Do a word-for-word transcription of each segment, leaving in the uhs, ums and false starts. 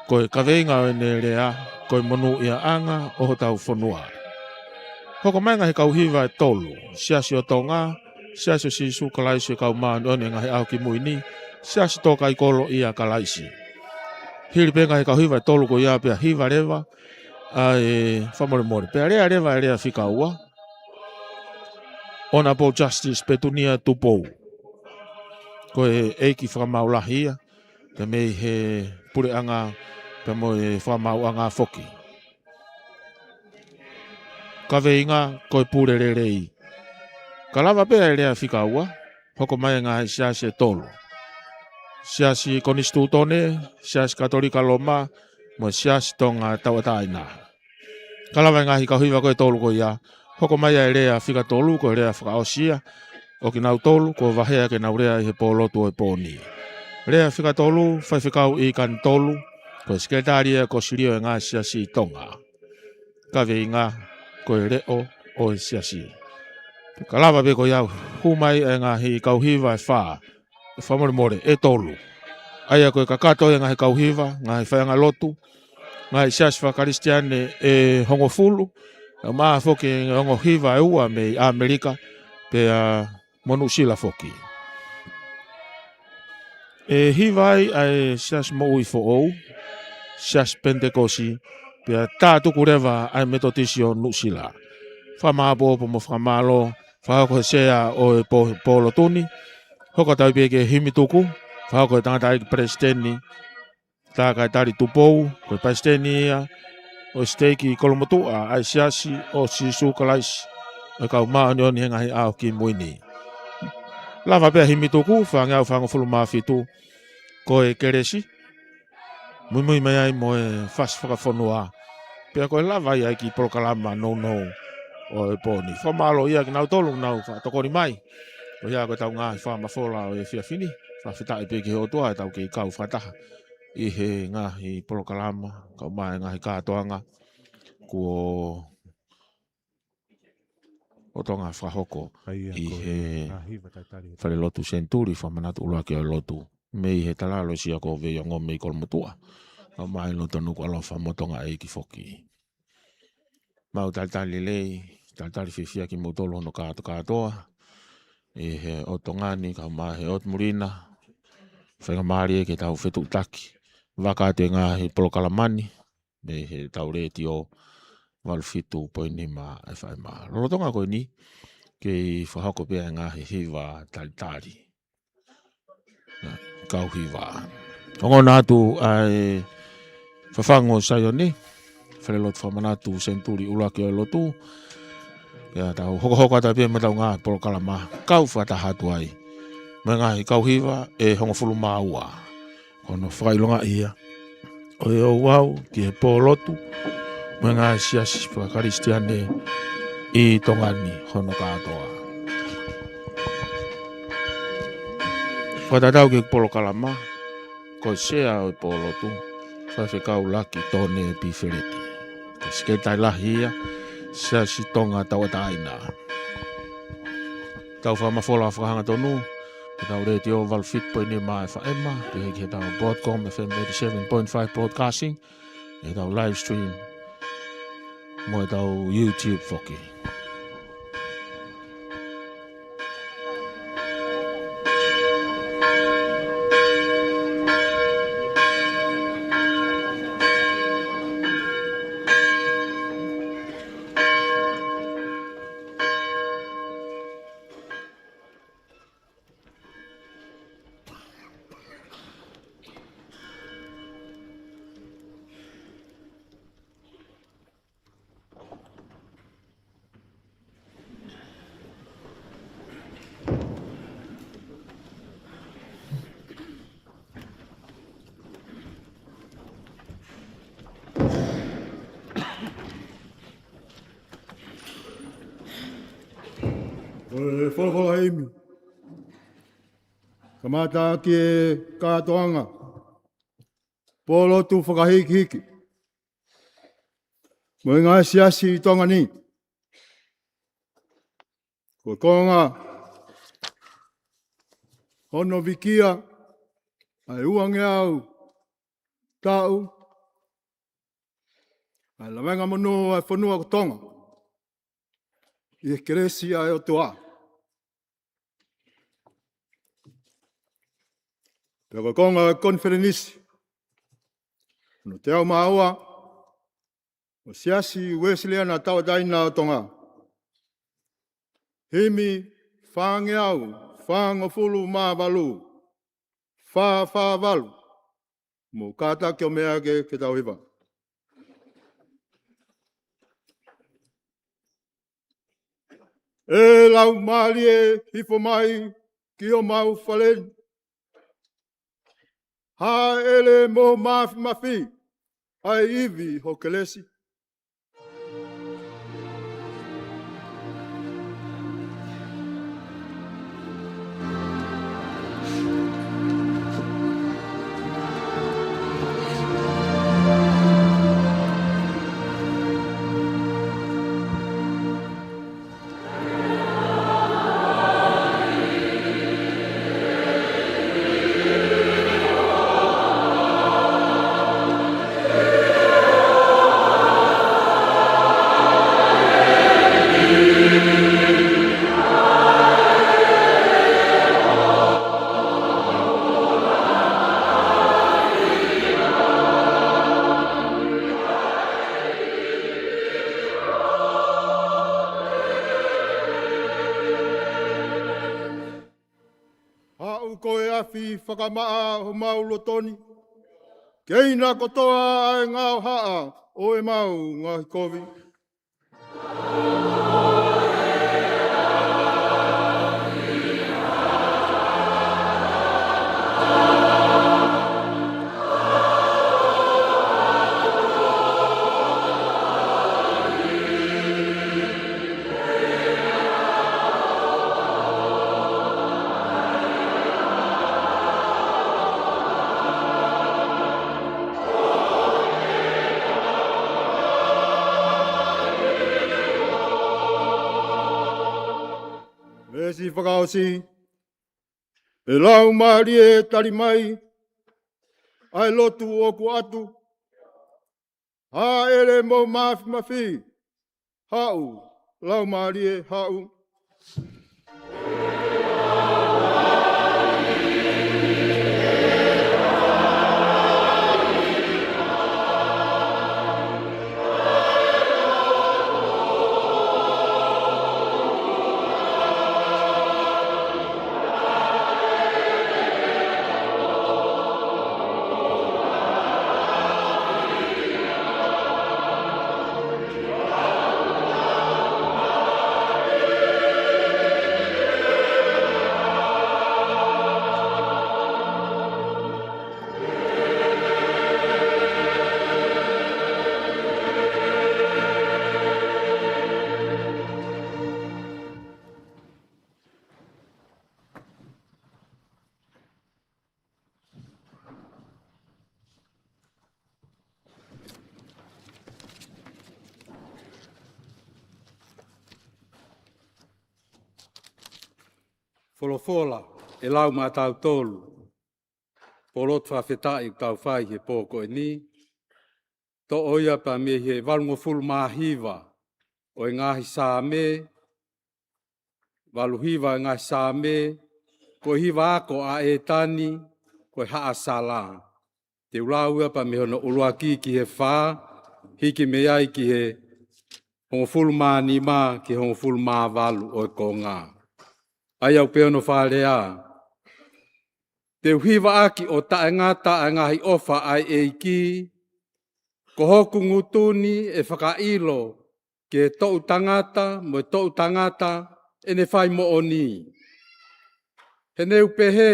Ko e kaveinga ʻo ʻene lea, ko e monūʻiaʻanga ʻo hotau fonua. Hoko mai e ngaahi kau hiva ʻe tolu, Siasi ʻo Tonga, Siasi ʻo Sīsū Kalaisi ʻo e Kau Māʻoniʻoni ʻi he Ngaahi ʻAho Kimui Ni, Siasi Tōkaikolo ʻia Kalaisi. Hili pē ngaahi kau hiva ʻe tolu ko ia pea hiva leva ʻa e fakamolemole. Pea lea leva ʻa e lea fika ua, Honourable Justice Petunia Tupou. Ko e ʻeiki fakamaau lahi ia, pea mei he puleʻanga, pea mo e fakamaauʻanga foki. Kaveinga ko e pule lelei. Ka lava pē ʻa e lea fika ua, hoko mai e ngaahi siasi ʻe tolu. Siasi Konisitūtone, Siasi Katolika Loma, mo e Siasi Tonga Tauʻatāina. Ka lava e ngaahi kau hiva ko ē ʻe tolu ko ia, hoko mai ʻa e lea fika tolu, ko e lea fakaʻosi ia ʻo kinautolu kuo vahea ke nau lea ʻi he pōlotu ʻo e pō ni. Lea fika tolu, Faifekau ʻIkani Tolu, ko e Sekelitali ia ʻo e Kosilio ʻo e Ngaahi Siasi ʻi Tonga. Kaveinga ko e Leʻo ʻo e Siasi. Ka lava pē ko ia, hū mai e ngaahi kau hiva ʻe fā, ʻe fakamolemole, ʻe tolu. ʻA ia ko e kakato ia e ngaahi kau hiva, ngaahi faiʻanga lotu, ngaahi siasi fakakalisitiane ʻe hongofulu, kaeʻumaʻā foki e ongo hiva ʻe ua mei ʻAmelika, pea mo Nuʻusila foki. ʻE hiva ai ʻa e Siasi Moʻui Foʻou, Siasi Penitekosi, pea tā tuku leva ʻa e Metotisi ʻo Nuʻusila. Fakamāʻopoʻopo mo fakamālō, fakahoko he sea ʻo e pō-, pōlotu ni, hoko atu ai pē ki he himi tuku, fakahoko he tangataʻeiki palesiteni, Tākaitali Tupou, ko e palesiteni ia ʻo e siteiki Kolomotuʻa ʻa e Siasi ʻo Sīsū Kalaisi ʻo e Kau Māʻoniʻoni ʻi he Ngaahi ʻAho Kimui Ni. Lava pē ʻa e himi tuku, fāngeau fāngofulu mā fitu, ko e kelesi, muimui mai ai mo e fasi fakafonua. Pea ko e lava ia e kiʻi polokalama nounou ʻo e pō ni. Fakamālō ia kinautolu naʻa nau fakatokoni mai. Ko ia ko ʻetau ngaahi fakamafola ʻo e efiafi ni. Fakafetaʻi pē ki he ʻOtua ʻetau kei kau fakataha ʻi he ngaahi polokalama, kaeʻumaʻā e ngaahi kātoanga kuo ʻOtonga fakahoko ʻa ia ʻi ko e he ngaahi hiva talitali he falelotu Senituli, fakamanatu ʻuluaki ʻo e lotu mei he talalo ʻo Siakoveiongo mei Kolomotuʻa, kaeʻumaʻā e loto nukuʻalofa mo Tonga ʻeiki foki. Mau talitali lelei, talitali fiefia kimoutolu hono kātokātoa ʻi he ʻOtonga ni, kaeʻumaʻā e ʻOtu Muli na, faingamālie ke tau fetuʻutaki, vaka atu e ngaahi polokalama ni, mei heʻetau letiō valu fitu poini nima F M. Lolotonga ko eni, kei fakahoko pē ʻa e ngaahi hiva talitali. Kau hiva. Ongona atu ʻa e fafangu ʻo Saione, falelotu fakamanatu Senituli ʻuluaki ʻo e lotu. Pea tau hokohoko atu pē mo ʻetau ngaahi polokalama kau fakataha atu ai mo e ngaahi kau hiva ʻe hongofulu mā ua. Ko hono fakaʻilongaʻi ia ʻo e ouau ki he pōlotu mo e ngaahi siasi fakakalisitiane ʻi Tonga ni hono kātoa. Fakatatau ki he polokalama, ko e sea ʻo e pōlotu, Faifekau Laki Tone Pifeleti. Ko e Sekelitali Lahi ia, Siasi Tonga Tauʻatāina. Tau fakamafola fakahangatonu ʻetau letiō valu fitu poini nima F M, pehē ki heʻetau Broadcom F M eighty-seven point five Broadcasting, ʻetau live stream, mo ʻetau YouTube foki. Ko e folofola ʻa e ʻEiki. Kamata ki he kātoanga pōlotu fakahikihiki mo e ngaahi siasi ʻi Tonga ni. Ko e konga hono vikia ʻa e uangeau taʻu ʻa e lavengamonū ʻa e fonua ko Tonga ʻi he kelesi ʻa e ʻOtua. Pea ko e konga ʻo e konifelenisi hono teau mā ua ʻo e Siasi Uēsiliana Tauʻatāina ʻo Tonga. Himi fāngeau fāngofulu mā valu, fā fā valu. Mou kātaki ʻo meʻa ke, ke tau hiva. ʻE Laumālie, hifo mai ki homau fale ni. Hāʻele mo mafimafi ʻa e ivi ho kelesi. Haʻu ko e afi fakamaʻa homau loto ni. Keina kotoa ʻa e ngaohaʻa ʻo ʻemau ngaahi kovi. Veesi fakaʻosi. ʻE Laumālie, tali mai ʻa e lotu ʻoku ʻatu. Hāʻele mo mafimafi. Haʻu, Laumālie, haʻu. Folofola ʻe lau maʻatautolu. Polotu fakafetaʻi ʻoku tau fai he pō ko eni. Toʻo ia pea mei he valungofulu mā hiva ʻo e ngaahi Saame, valu hiva ʻo e ngaahi Saame, ko e hiva ako ʻa ʻEtani, ko e Haʻasala. Te u lau ia pea mei hono ʻuluaki ki he fā, hiki mei ai ki he hongofulu mā nima, ki he hongofulu mā valu ʻo e konga. ʻA ia ʻoku pehē hono fakalea. Te u hiva ʻaki ʻo taʻengata ʻa e ngaahi ʻofa ʻa e ʻEiki, ko hoku ngutu ni ʻe fakaʻilo ki he toʻutangata mo e toʻutangata ʻene fai moʻoni. He naʻa ku pehē,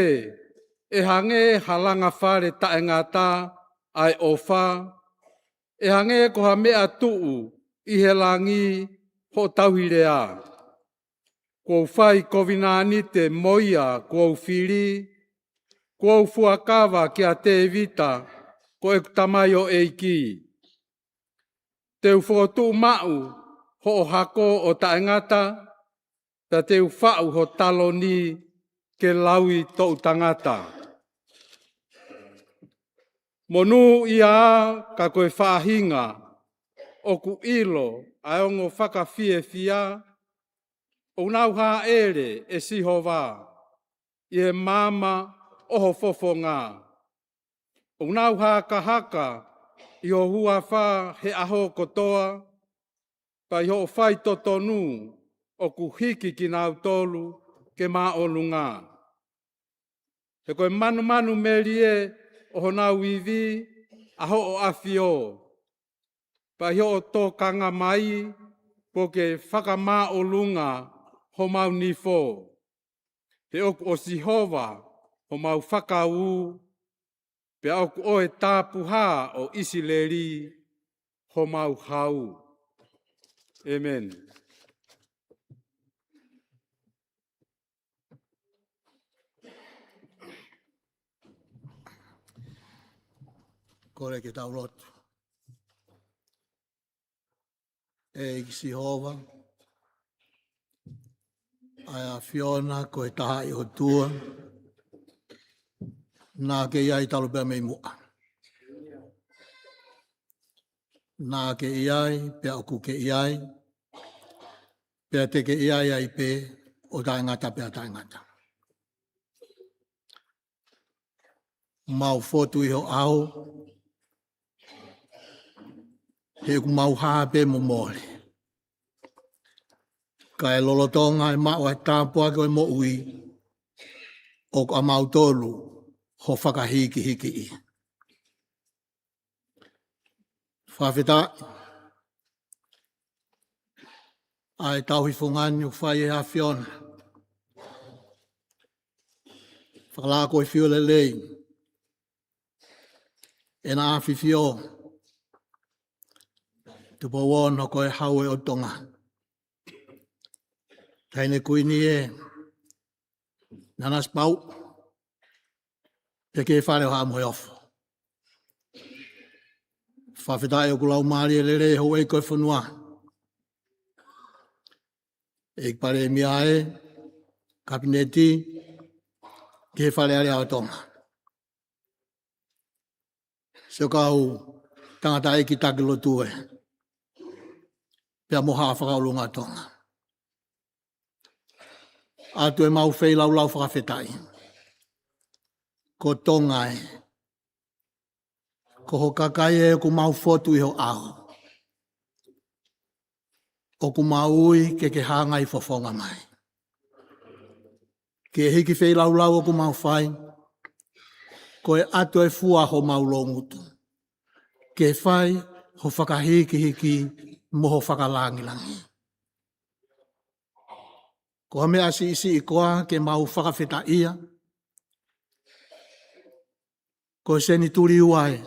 ʻe hangē ha langa fale taʻengata ʻa e ʻofa, ʻe hangē ko ha meʻa tuʻu ʻi he langi hoʻo tauhi lea. Kuo u fai kovinānite mo ia kuo u fili, kuo u fuakava kia Tēvita, ko ʻeku tamaioʻeiki. Te u fokotuʻu maʻu hoʻo hako ʻo taʻengata, pea te u faʻu ho taloni ke laui toʻutangata. Monūʻia ka ko e faʻahinga ʻoku ʻilo ʻa e ongo fakafiefia, ʻoku nau hāʻele ʻe Sihova ʻi he maama ʻo ho fofonga. ʻOku nau hakahaka ʻi ho huafa he ʻaho kotoa, pea ʻi hoʻo faitotonu ʻoku hiki kinautolu ke māʻolunga. He ko e manumanu melie ʻo honau ivi ʻa hoʻo ʻafio, pea ʻi hoʻo tokanga mai kuo ke fakamāʻolunga homau nifo. He ʻoku ʻo Sihova homau fakaū, pea ʻoku ʻo e Tapuhā ʻo ʻIsileli homau hau. ʻĒmeni. Kole ke tau lotu. ʻEiki Sihova, ʻa e ʻAfiona ko e Tahaʻi ʻOtua, naʻa ke ʻi ai talu pea mei muʻa. Naʻa ke ʻi ai, pea ʻoku ke ʻi ai, pea te ke ʻi ai ai pē ʻo taʻengata pea taʻengata. Mau fotu ʻi ho ʻao, he ʻoku mau hā pē mo mole. Kae lolotonga e maʻu ʻa e tāpuaki ʻo e moʻui, ʻoku ʻamautolu ho fakahikihikiʻi. Fakafetaʻi ʻa e tauhi fungani ʻoku fai ʻe he ʻAfiona. Fakalaka ʻo e fiu lelei ʻena ʻAfifio, Tupou Ono ko e Hau ʻo Tonga. Taʻahine Kuini ē, Nanasipauʻu, pea ke fale ʻo Haʻa Moheofo. Fakafetaʻi ʻoku laumālie lelei houʻeiki ʻo e fonua, ʻEiki Palēmia ē, Kapineti, ki he Fale Alea ʻo Tonga. Siʻo kau tangataʻeiki taki lotu ē, pea mo Haʻa Fakaʻolunga ʻo Tonga. ʻOatu ʻemau feilaulau fakafetaʻi. Ko Tonga ē, ko ho kakai ē ʻoku mau fotu ʻi ho ʻao, ʻoku mau ui ke ke hangai fofonga mai. Ke hiki feilaulau ʻoku mau fai, ko e ʻoatu e fua homau loungutu ke fai ho fakahīkihiki mo ho fakalangilangi. Ko ha meʻa siʻisiʻi koā ke mau fakafetaʻia? Ko e senituli ua ē,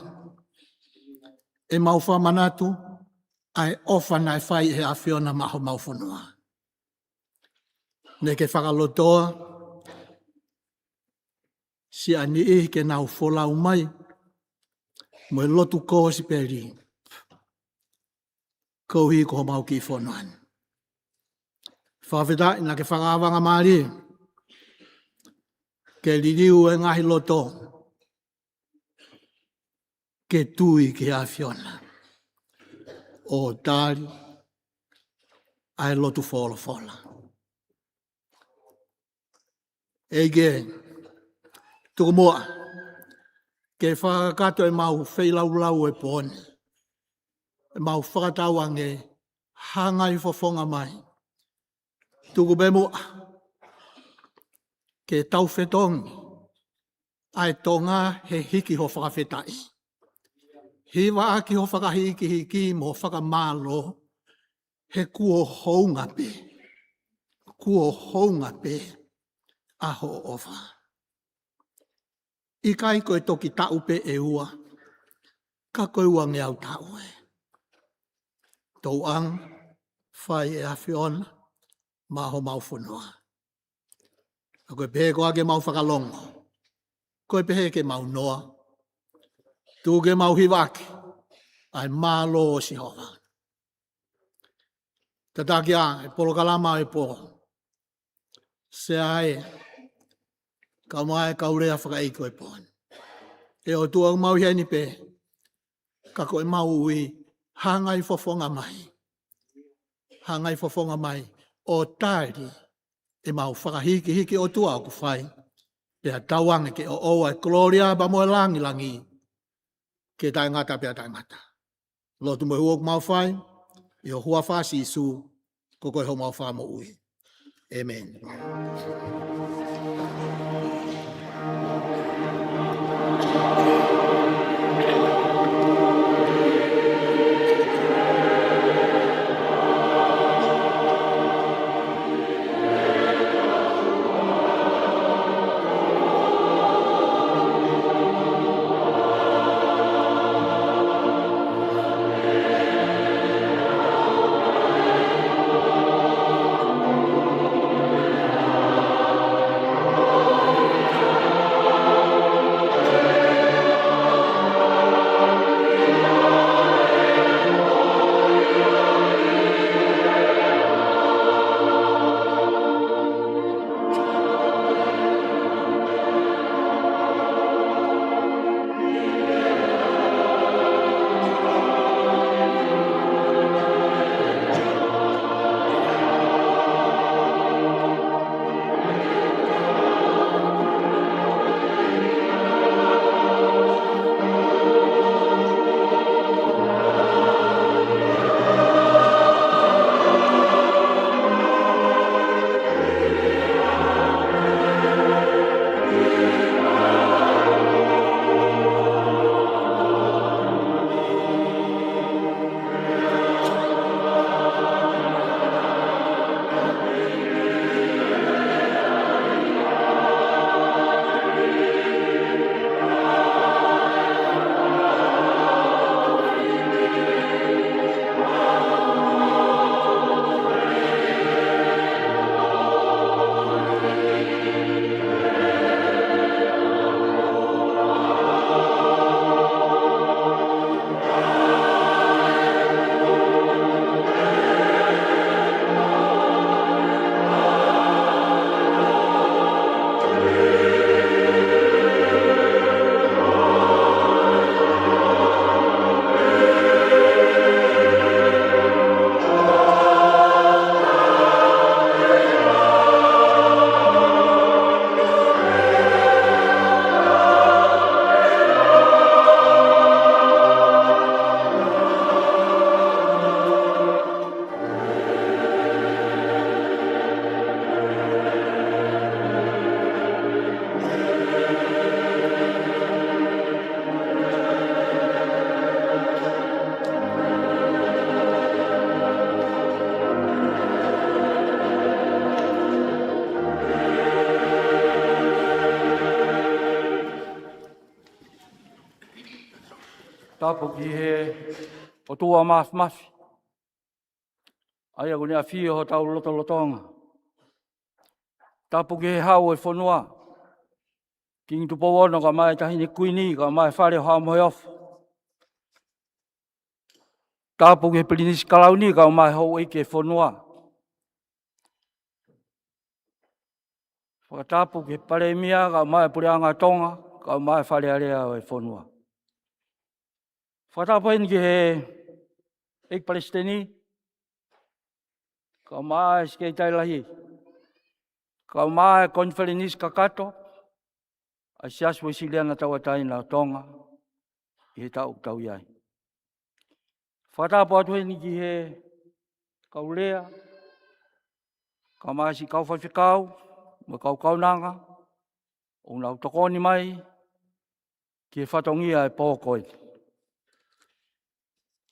ʻemau fakamanatu ʻa e ʻofa naʻe fai ʻe he ʻAfiona maʻa homau fonua. Naʻe ke fakalotoa siʻa niʻihi ke nau folau mai mo e lotu kosipeli, koeʻuhi ko homau kiʻi fonua ni. Fakafetaʻi naʻa ke fakaʻaonga mālie ke liliu e ngaahi loto ke tui ki he ʻAfiona ʻo tali ʻa e lotu folofola. ʻEiki, tuku muʻa ke fakakakato ʻemau feilaulau ʻo e pō ni, ʻemau fakatauange hangai fofonga mai. Tuku pē muʻa ke tau fetongi ʻa e Tonga he hiki ho fakafetaʻi, hivaʻaki ho fakahīkihiki mo ho fakamālō, he kuo hounga pē, kuo hounga pē ʻa hoʻo ʻofa. ʻIkai ko e toki taʻu pē ʻe ua, ka ko e uangeau taʻu ē. Tōʻonga fai ʻe he ʻAfiona maʻa homau fonua. Ka ko e pehē koā ke mau fakalongo, ko e pehē ke mau noa, tuku ke mau hivaʻaki ʻa e mālō ʻo Sihova. Tataki ā e polokalama ʻo e pō. Sea ē, kae ʻumaʻā e kau lea fakaʻeiki ʻo e pō ni. ʻE ʻOtua, ʻoku mau ʻi heni pē, ka ko ʻemau ui Hangai fofonga mai. Hangai fofonga mai ʻo tali ʻemau fakahikihiki ʻOtua ʻoku fai, pea tauange ke ʻoʻou ʻa e kolōlia pea mo e langilangi ke taʻengata pea taʻengata. Lotu mo e hū ʻoku mau fai ʻi ho huafa Sīsū, ko koe homau Fakamoʻui. ʻĒmeni. Tapu ki he ʻOtua Māfimafi, ʻa ia ʻoku ne ʻafio ʻi hotau lotolotonga. Tapu ki he Hau ʻo e fonua, Kingi Tupou Ono kae ʻumaʻā e Taʻahine Kuini, kae ʻumaʻā e Fale ʻo Haʻa Moheofo. Tapu ki he Pilinisi Kalauni kae ʻumaʻā e houʻeiki ʻo e fonua. Fakatapu ki he Palēmia kae ʻumaʻā e Puleʻanga Tonga, kae ʻumaʻā e Fale Alea ʻo e fonua. Fakatapu heni ki he ʻEiki Palesiteni, kae ʻumaʻā e Sekelitali Lahi, kae ʻumaʻā e Konifelenisi Kakato ʻa e Siasi Uēsiliana Tauʻatāina ʻo Tonga ʻi he taʻu ʻoku tau ʻi ai. Fakatapu atu heni ki he kau lea, kae ʻumaʻā siʻi kau faifekau mo e kau kaunanga ʻoku nau tokoni mai ki he fatongia ʻo e pō ko eni.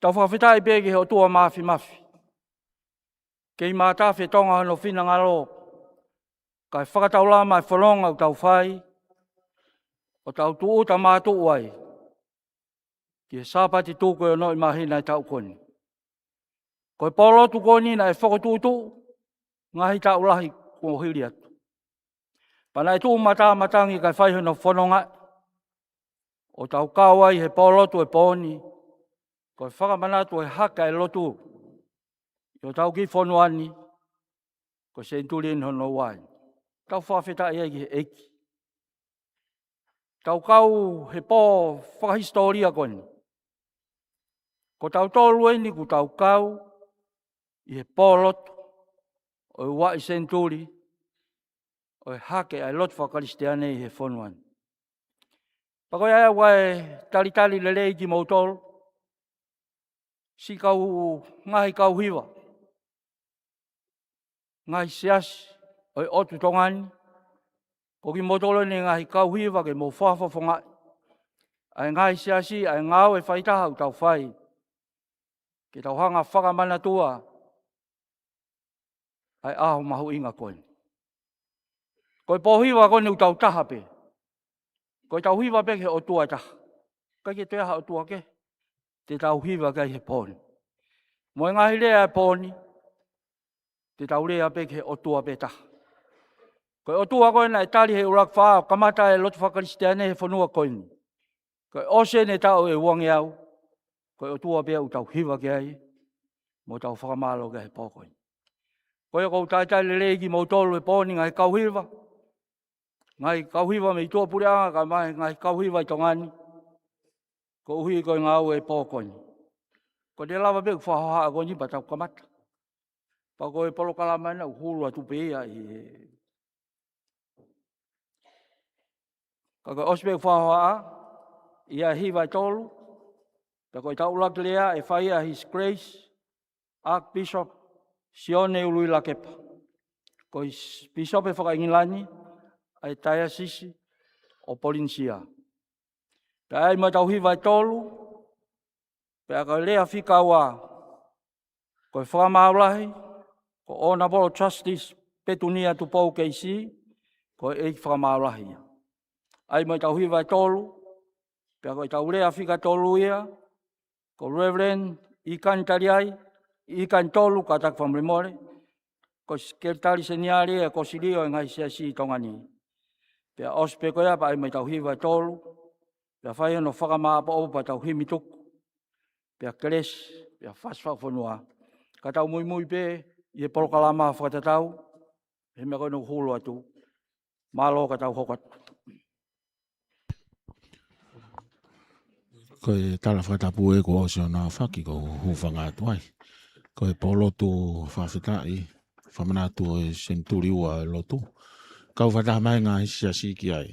Tau fakafetaʻi pē ki he ʻOtua Māfimafi, kei mātafi ʻe Tonga hono finangalo, kae fakataulama e fononga ʻoku tau fai, ʻo tau tūʻuta mātuʻu ai ki he Sāpate tuku ʻe ono ʻi māhina ʻi he taʻu ko eni. Ko e pōlotu ko eni naʻe fokotuʻutuʻu ngaahi taʻu lahi kuo hili atu. Pea naʻe tuʻu matāmatangi kae fai hono fononga, ʻo tau kau ai he pōlotu ʻo e pō ni, ko e fakamanatu ʻo e hake ʻa e lotu ʻi hotau kiʻi fonua ni, ko e senituli eni hono ua eni. Tau fakafetaʻi ai ki he ʻEiki. Tau kau he pō fakahisitōlia ko eni. Ko tautolu eni kuo tau kau ʻi he pōlotu ʻo e ua senituli ʻo e hake ʻa e lotu fakakalisitiane ʻi he fonua ni. Pea ko ia ʻoku ou talitali lelei kimoutolu, siʻi kau, ngaahi kau hiva, ngaahi siasi ʻo e ʻotu Tonga ni, ko kimoutolu eni ngaahi kau hiva ke mou fakafofongaʻi ʻa e ngaahi siasi, ʻa e ngāue faitaha ʻoku tau fai, ke tau hanga ʻo fakamanatua ʻa e ʻaho mahuʻinga ko eni. Ko e pō hiva ko eni ʻoku tau taha pē. Ko ʻetau hiva pē ki he ʻOtua ʻe taha. ʻIkai ke toe ʻi ai ha ʻotua kehe te tau hiva ki ai he pō ni. Mo e ngaahi lea ʻo e pō ni, te tau lea pē ki he ʻOtua pē ʻe taha. Ko e ʻOtua ko ē naʻe tali he ʻUluaki Fā ʻo kamata e lotu fakakalisitiane he fonua ko eni. Ko e ʻosi eni e taʻu ʻe uangeau, ko e ʻOtua pē ʻoku tau hiva ki ai, mo tau fakamālō ki ai he pō ko eni. Ko ia ʻoku ou talitali lelei kimoutolu he pō ni ngaahi kau hiva, ngaahi kau hiva mei tuʻapuleʻanga kae ʻumaʻā e ngaahi kau hiva ʻi Tonga ni, koeʻuhi ko e ngāue ʻo e pō ko eni. Ko ʻene lava pē ʻeku fakahohaʻa ko eni pea tau kamata. Pea ko e polokalama ena ʻoku hulu atu pē ia ʻi he, ka ko e ʻosi pē ʻeku fakahohaʻa, ʻi he hiva ʻe tolu, pea ko ʻetau ʻuluaki lea ʻe fai ʻe His Grace Archbishop Sione Uluilakepa, ko e pīsope faka-ʻIngilani ʻa e Taiasisi ʻo Polinisia. Pea ʻi ai mo ʻetau hiva ʻe tolu, pea ko e lea fika ua, ko e fakamaau lahi, ko Honourable Justice Petunia Tupou K C, ko e ʻEiki Fakamaau Lahi ia. ʻI ai mo ʻetau hiva ʻe tolu, pea ko ʻetau lea fika tolu ia, ko Reverend ʻIkani Taliai, ʻIkani Tolu, kātaki fakamolemole, ko e Sekelitali Seniale ʻo e Kōsilio ʻo e Ngaahi Siasi ʻi Tonga ni. Pea ʻosi pē ko ia pea ʻi ai mo ʻetau hiva ʻe tolu, pea fai hono fakamāʻopoʻopo pea tau himi tuku, pea kelesi, pea fasi fakafonua. Ka tau muimui pē ʻi he polokalama fakatatau, he meʻa ko ena ʻoku hulu atu. Mālō ka tau hoko atu. Ko e tala fakatapu ē kuo ʻosi hono aofaki ʻoku ou hūfanga atu ai. Ko e pōlotu fakafetaʻi, fakamanatu ʻo e senituli ua ʻo e lotu. Kau fakataha mai ngaahi siasi ki ai.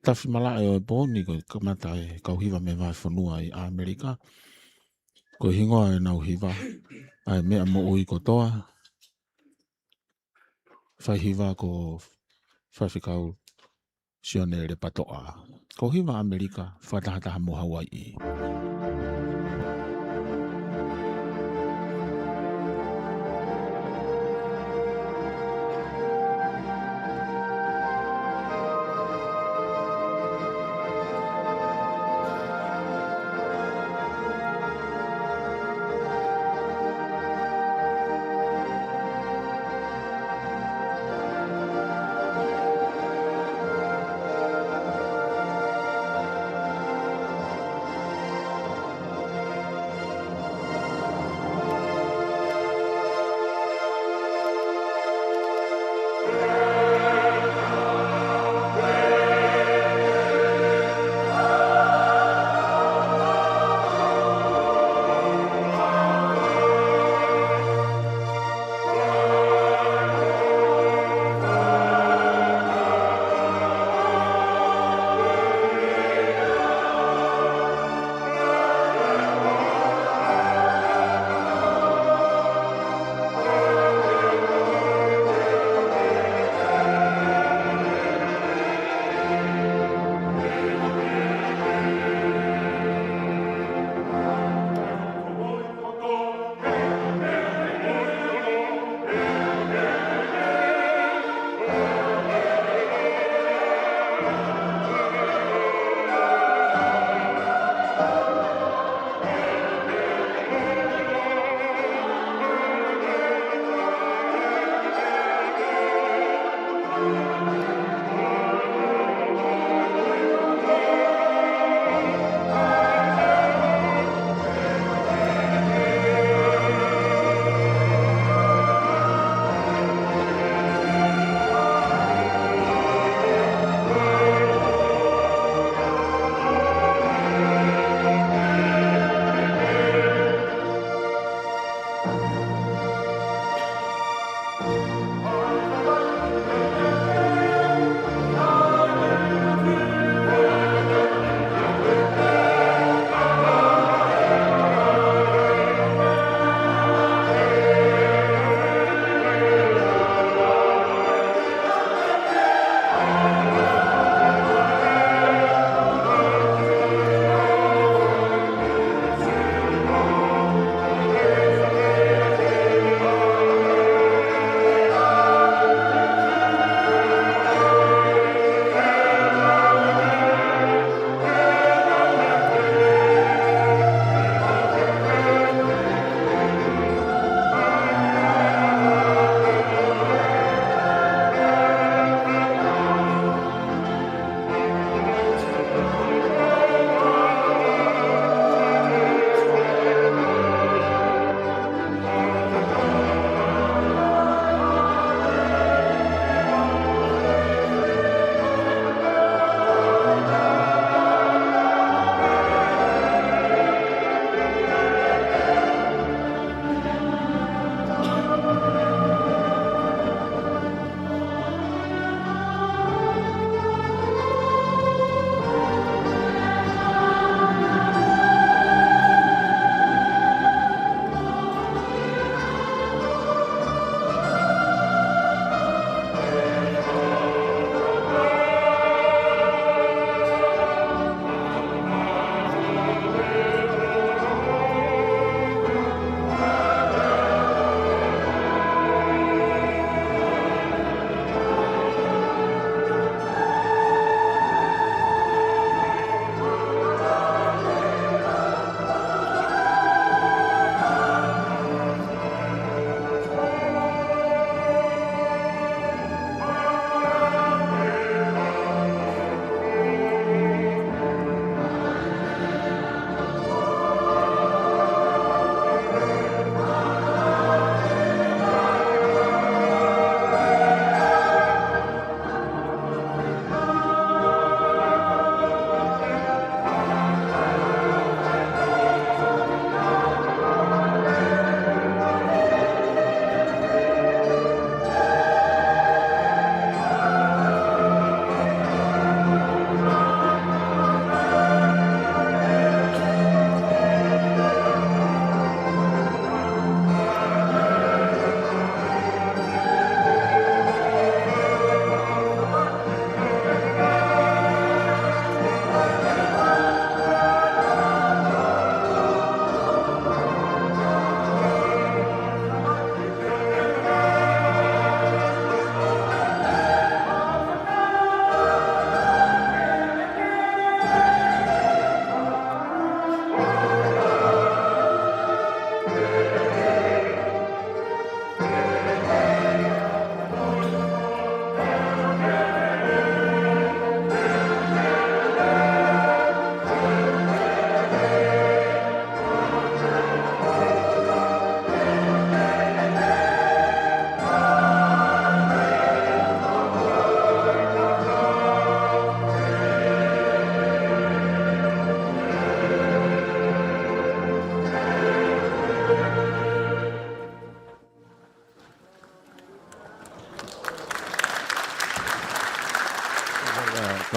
Tafi malaʻe ʻo e pō ni ko e kamata e kau hiva mei he vahefonua ʻi ʻAmelika. Ko e hingoa ʻenau hiva, ʻa e Meʻa Moʻui Kotoa, fai hiva ko Faifekau Sione Lepatoʻa. Ko e hiva ʻAmelika, fakatahataha mo Hauaiʻi.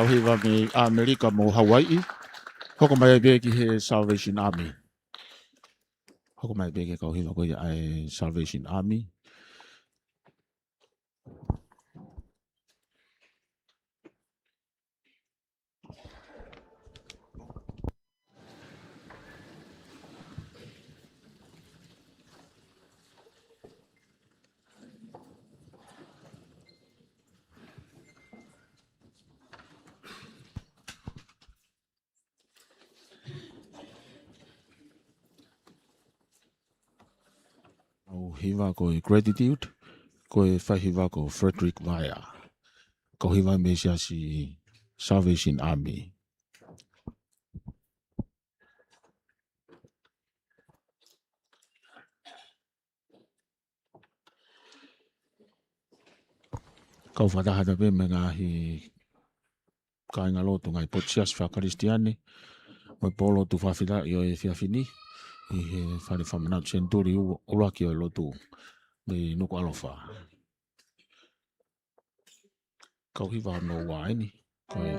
Hiva mei ʻAmelika mo Hauaiʻi. Hoko mai pē ki he Salvation Army. Hoko mai pē ki he kau hiva ko ia ʻa e Salvation Army. Kau hiva ko e Gratitude, ko e faihiva ko Frederick Vaea. Kau hiva mei he Siasi Salvation Army. Kau fakataha pē mo e ngaahi kāingalotu, ngaahi potu siasi fakakalisitiane, mo e pōlotu fakafetaʻi ʻo e efiafi ni, ʻi he Fale Fakamanatu Senituli ʻu-, ʻUluaki ʻo e lotu mei Nukuʻalofa. Kau hiva hono ua eni, ko e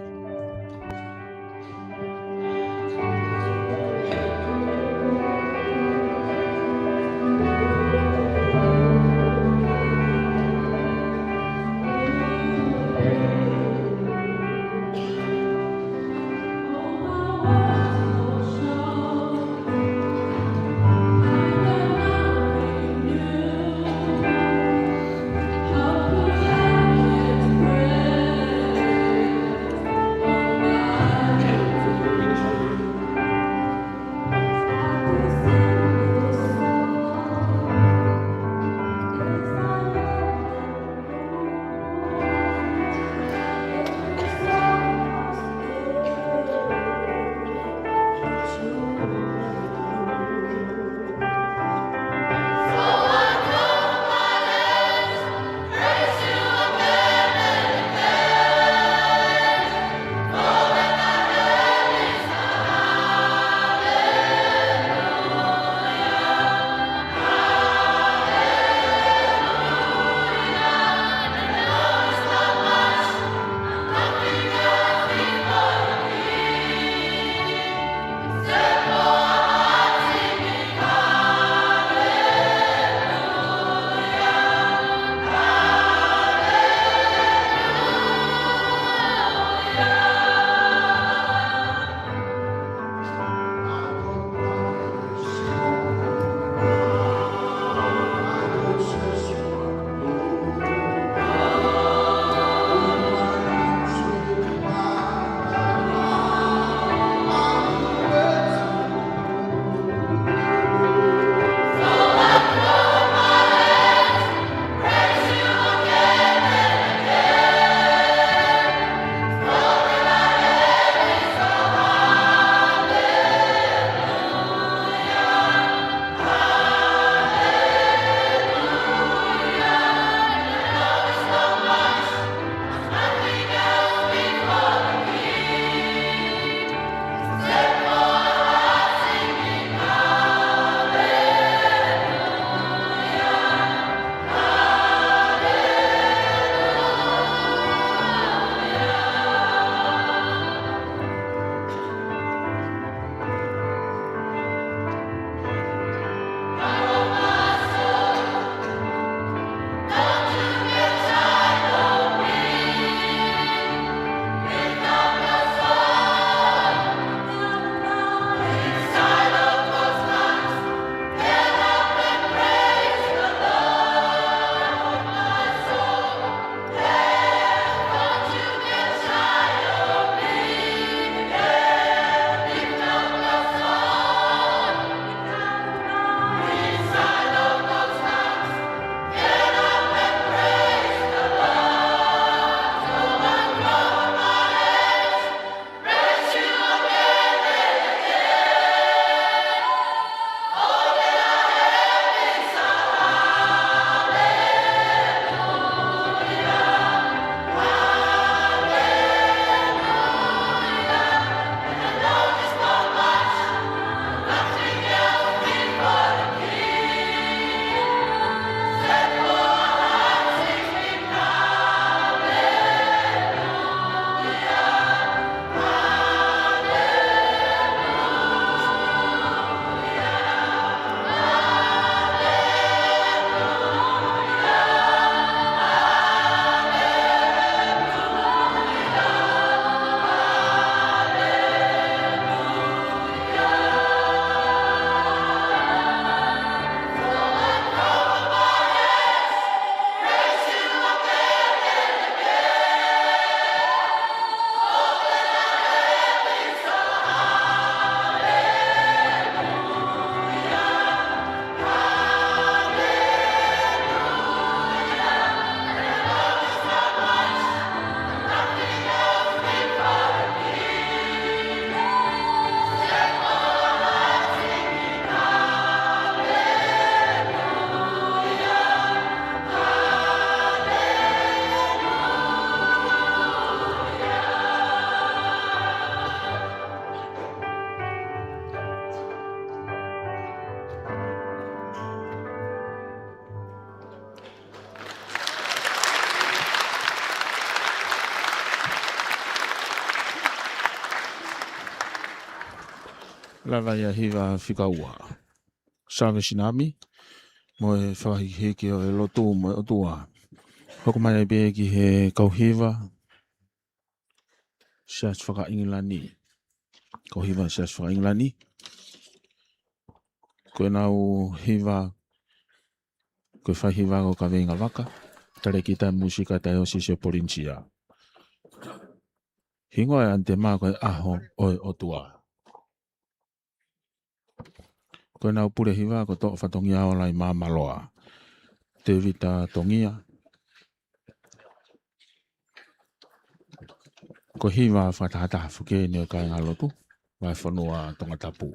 Lava ia hiva fika ua. Salvation Army, mo e fakahikihiki ʻo e lotu mo e ʻOtua. Hoko mai pē ki he kau hiva, Siasi faka-ʻIngilani. Kau hiva Siasi faka-ʻIngilani. Ko ʻenau hiva, ko e fai hiva ko Kaveinga Vaka, talēkita ʻa e mūsika Taiosi ʻo Polinisia. Hingoa ʻo e ʻanitema ko e ʻAho ʻo e ʻOtua. Ko ʻenau pule hiva ko Toʻo Fatongia Ola ʻi Māmaloa, Tēvita Tongia. Ko e hiva fakatahataha foki eni ʻo e kāingalotu, vahefonua Tongatapu.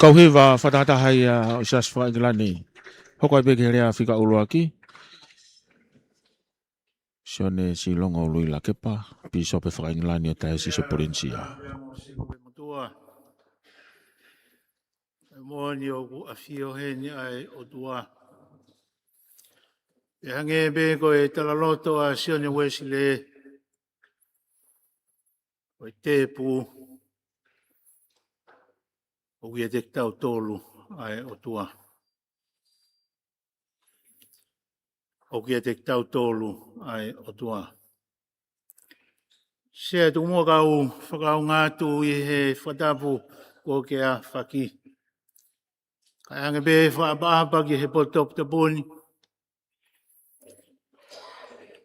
ʻOku hiva fakatahataha ia ʻo e Siasi faka-ʻIngilani. Hoko ai pē ki he lea fika ʻuluaki, Sione Silongo Ului Lakepa, Pīsope faka-ʻIngilani ʻo Taiosisi Polinisia. Motuʻa, moʻoni ʻoku ʻafio heni ʻa e ʻOtua. ʻE hangē pē ko e talaloto ʻa Sione Uēsilē, ko e tēpū ʻoku ʻiate kitautolu ʻa e ʻOtua. ʻOku ʻiate kitautolu ʻa e ʻOtua. Sea, tuku muʻa kau fakaʻaonga atu ʻi he fakatapu kuo ke ʻafaki. Kae hangē pē fakaʻapaʻapa ki he potu toputapu ni,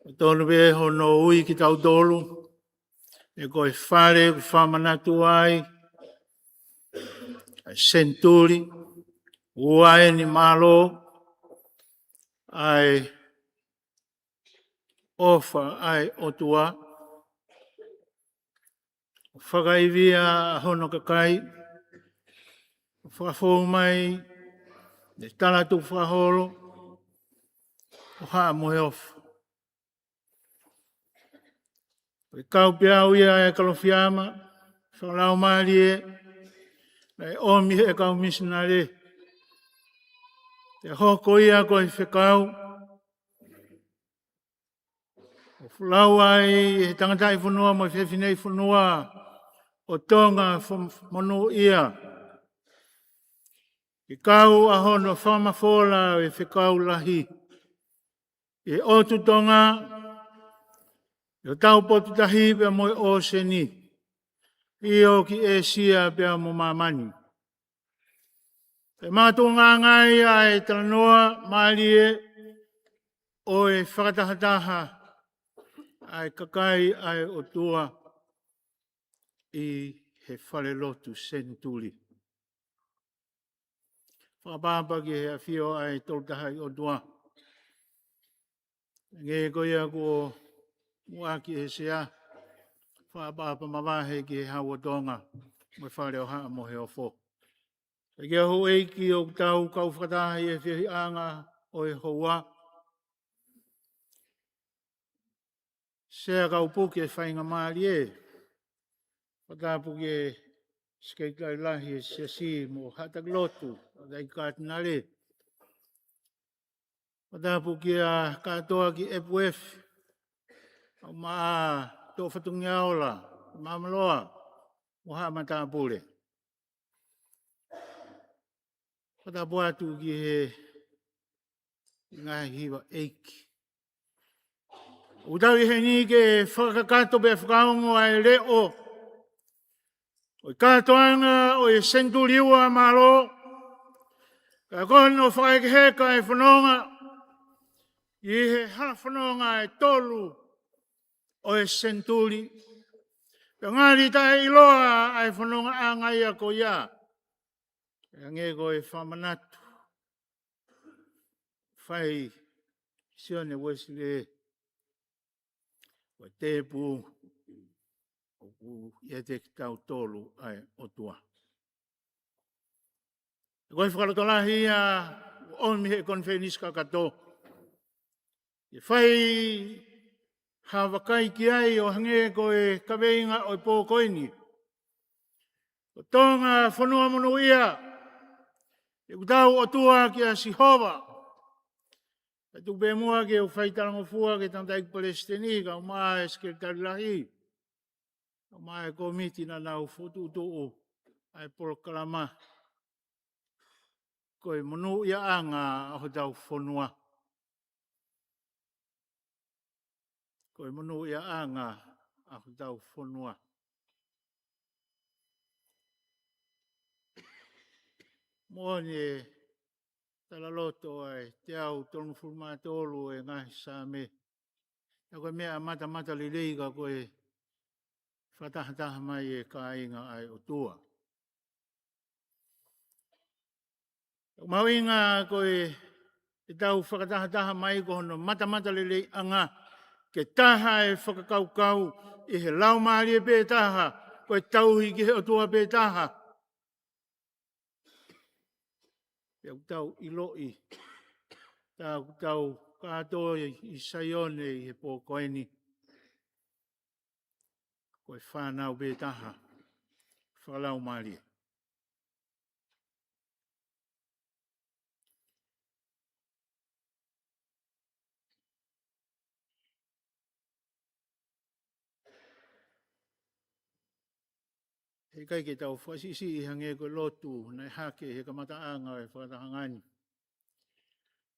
ʻoku tonu pē hono ui kitautolu, ʻe ko e fale ʻoku fakamanatu ai ʻa e senituli, ua eni mālō, ʻa e ʻofa ʻa e ʻOtua, ʻo fakaivia hono kakai, ʻo fakafou mai ʻene talatukufakaholo, ʻo haʻa moheofo. Ko e kau peau ia ʻa e Kalofiama Fakalaumālie, naʻe ʻomi ʻe he kau misinale. Pea hoko ia ko e fekau ʻo folau ai ʻe he tangataʻi fonua mo e fefineʻi fonua ʻo Tonga fo-, monūʻia, ke kau ʻa hono fakamafola ʻo e fekau lahi ʻi he ʻotu Tonga, ʻi hotau potu tahi pea mo e ʻōseni, ʻio ki ʻĒsia pea mo māmani. Pea makatuʻunga ai ʻa e talanoa mālie ʻo e fakatahataha ʻa e kakai ʻa e ʻOtua ʻi he falelotu senituli. Fakaʻapaʻapa ki he ʻafio ʻa e Tolutahaʻi ʻOtua. Hangē ko ia kuo muʻaki ʻe he Sea, fakaʻapaʻapa mavahe ki he Hau ʻo Tonga mo e Fale ʻo Haʻa Moheofo. Kae kehe houʻeiki ʻoku tau kau fakataha ʻi he feohiʻanga ʻo e houa. Sea, kau puke faingamālie. Fakatapu ki he Sekelitali Lahi ʻo e Siasi mo e Haʻa Taki Lotu, ʻa e Kātinale. Fakatapu kia kātoa ki F F, ʻa e maʻa toʻo fatongia ola, Māmaloa, mo e haʻa matāpule. Fakatapu atu ki he ngaahi hiva ʻeiki. ʻOku tau ʻi heni ke fakakakato pea fakaongo ʻa e leʻo ʻo e kātoanga ʻo e senituli ua mālō, ka ko hono fakahekeheka e fononga ʻi he hala fononga ʻe tolu ʻo e senituli. Pea ngali taʻeʻiloa ʻa e fonongaʻanga ia ko ia. ʻE hangē ko e fakamanatu fai ʻe Sione Uēsilē, ko e tēpū ʻoku ʻiate kitautolu ʻa e ʻOtua. Ko e fakalotolahi ia ʻoku ʻomi ʻe he konifelenisi kakato ke fai ha vakai ki ai, ʻo hangē ko e kaveinga ʻo e pō ko eni: Ko Tonga fonua monūʻia, ʻoku tau ʻOtua kia Sihova. Kae tuku pē muʻa ke u fai talangofua ki he tangataʻeiki palesiteni, kae ʻumaʻā e Sekelitali Lahi, kae ʻumaʻā e kōmiti naʻa nau fokotuʻutuʻu ʻa e polokalama, Ko e Monūʻiaʻanga ʻo Hotau Fonua. Ko e Monūʻiaʻanga ʻo Hotau Fonua. Moʻoni e talaloto ʻa e teau tolungofulu mā tolu ʻo e ngaahi Saame. Ka ko e meʻa matamatalelei ka ko e fakatahataha mai e kāinga ʻa e ʻOtua. ʻOku mahuʻinga ko e, ʻetau fakatahataha mai ko hono matamata leleiʻanga, ke taha e fakakaukau ʻi he laumālie pē taha, ko e tauhi ki he ʻOtua pē taha. Pea ʻoku tau ʻiloʻi, tā ʻoku tau kātoi ʻi Saione ʻi he pō ko eni, ko e fānau pē taha fakalaumālie. He ʻikai ke tau fakasiʻisiʻi hangē ko e lotu naʻe hake he kamataʻanga e fakatahaʻanga ni.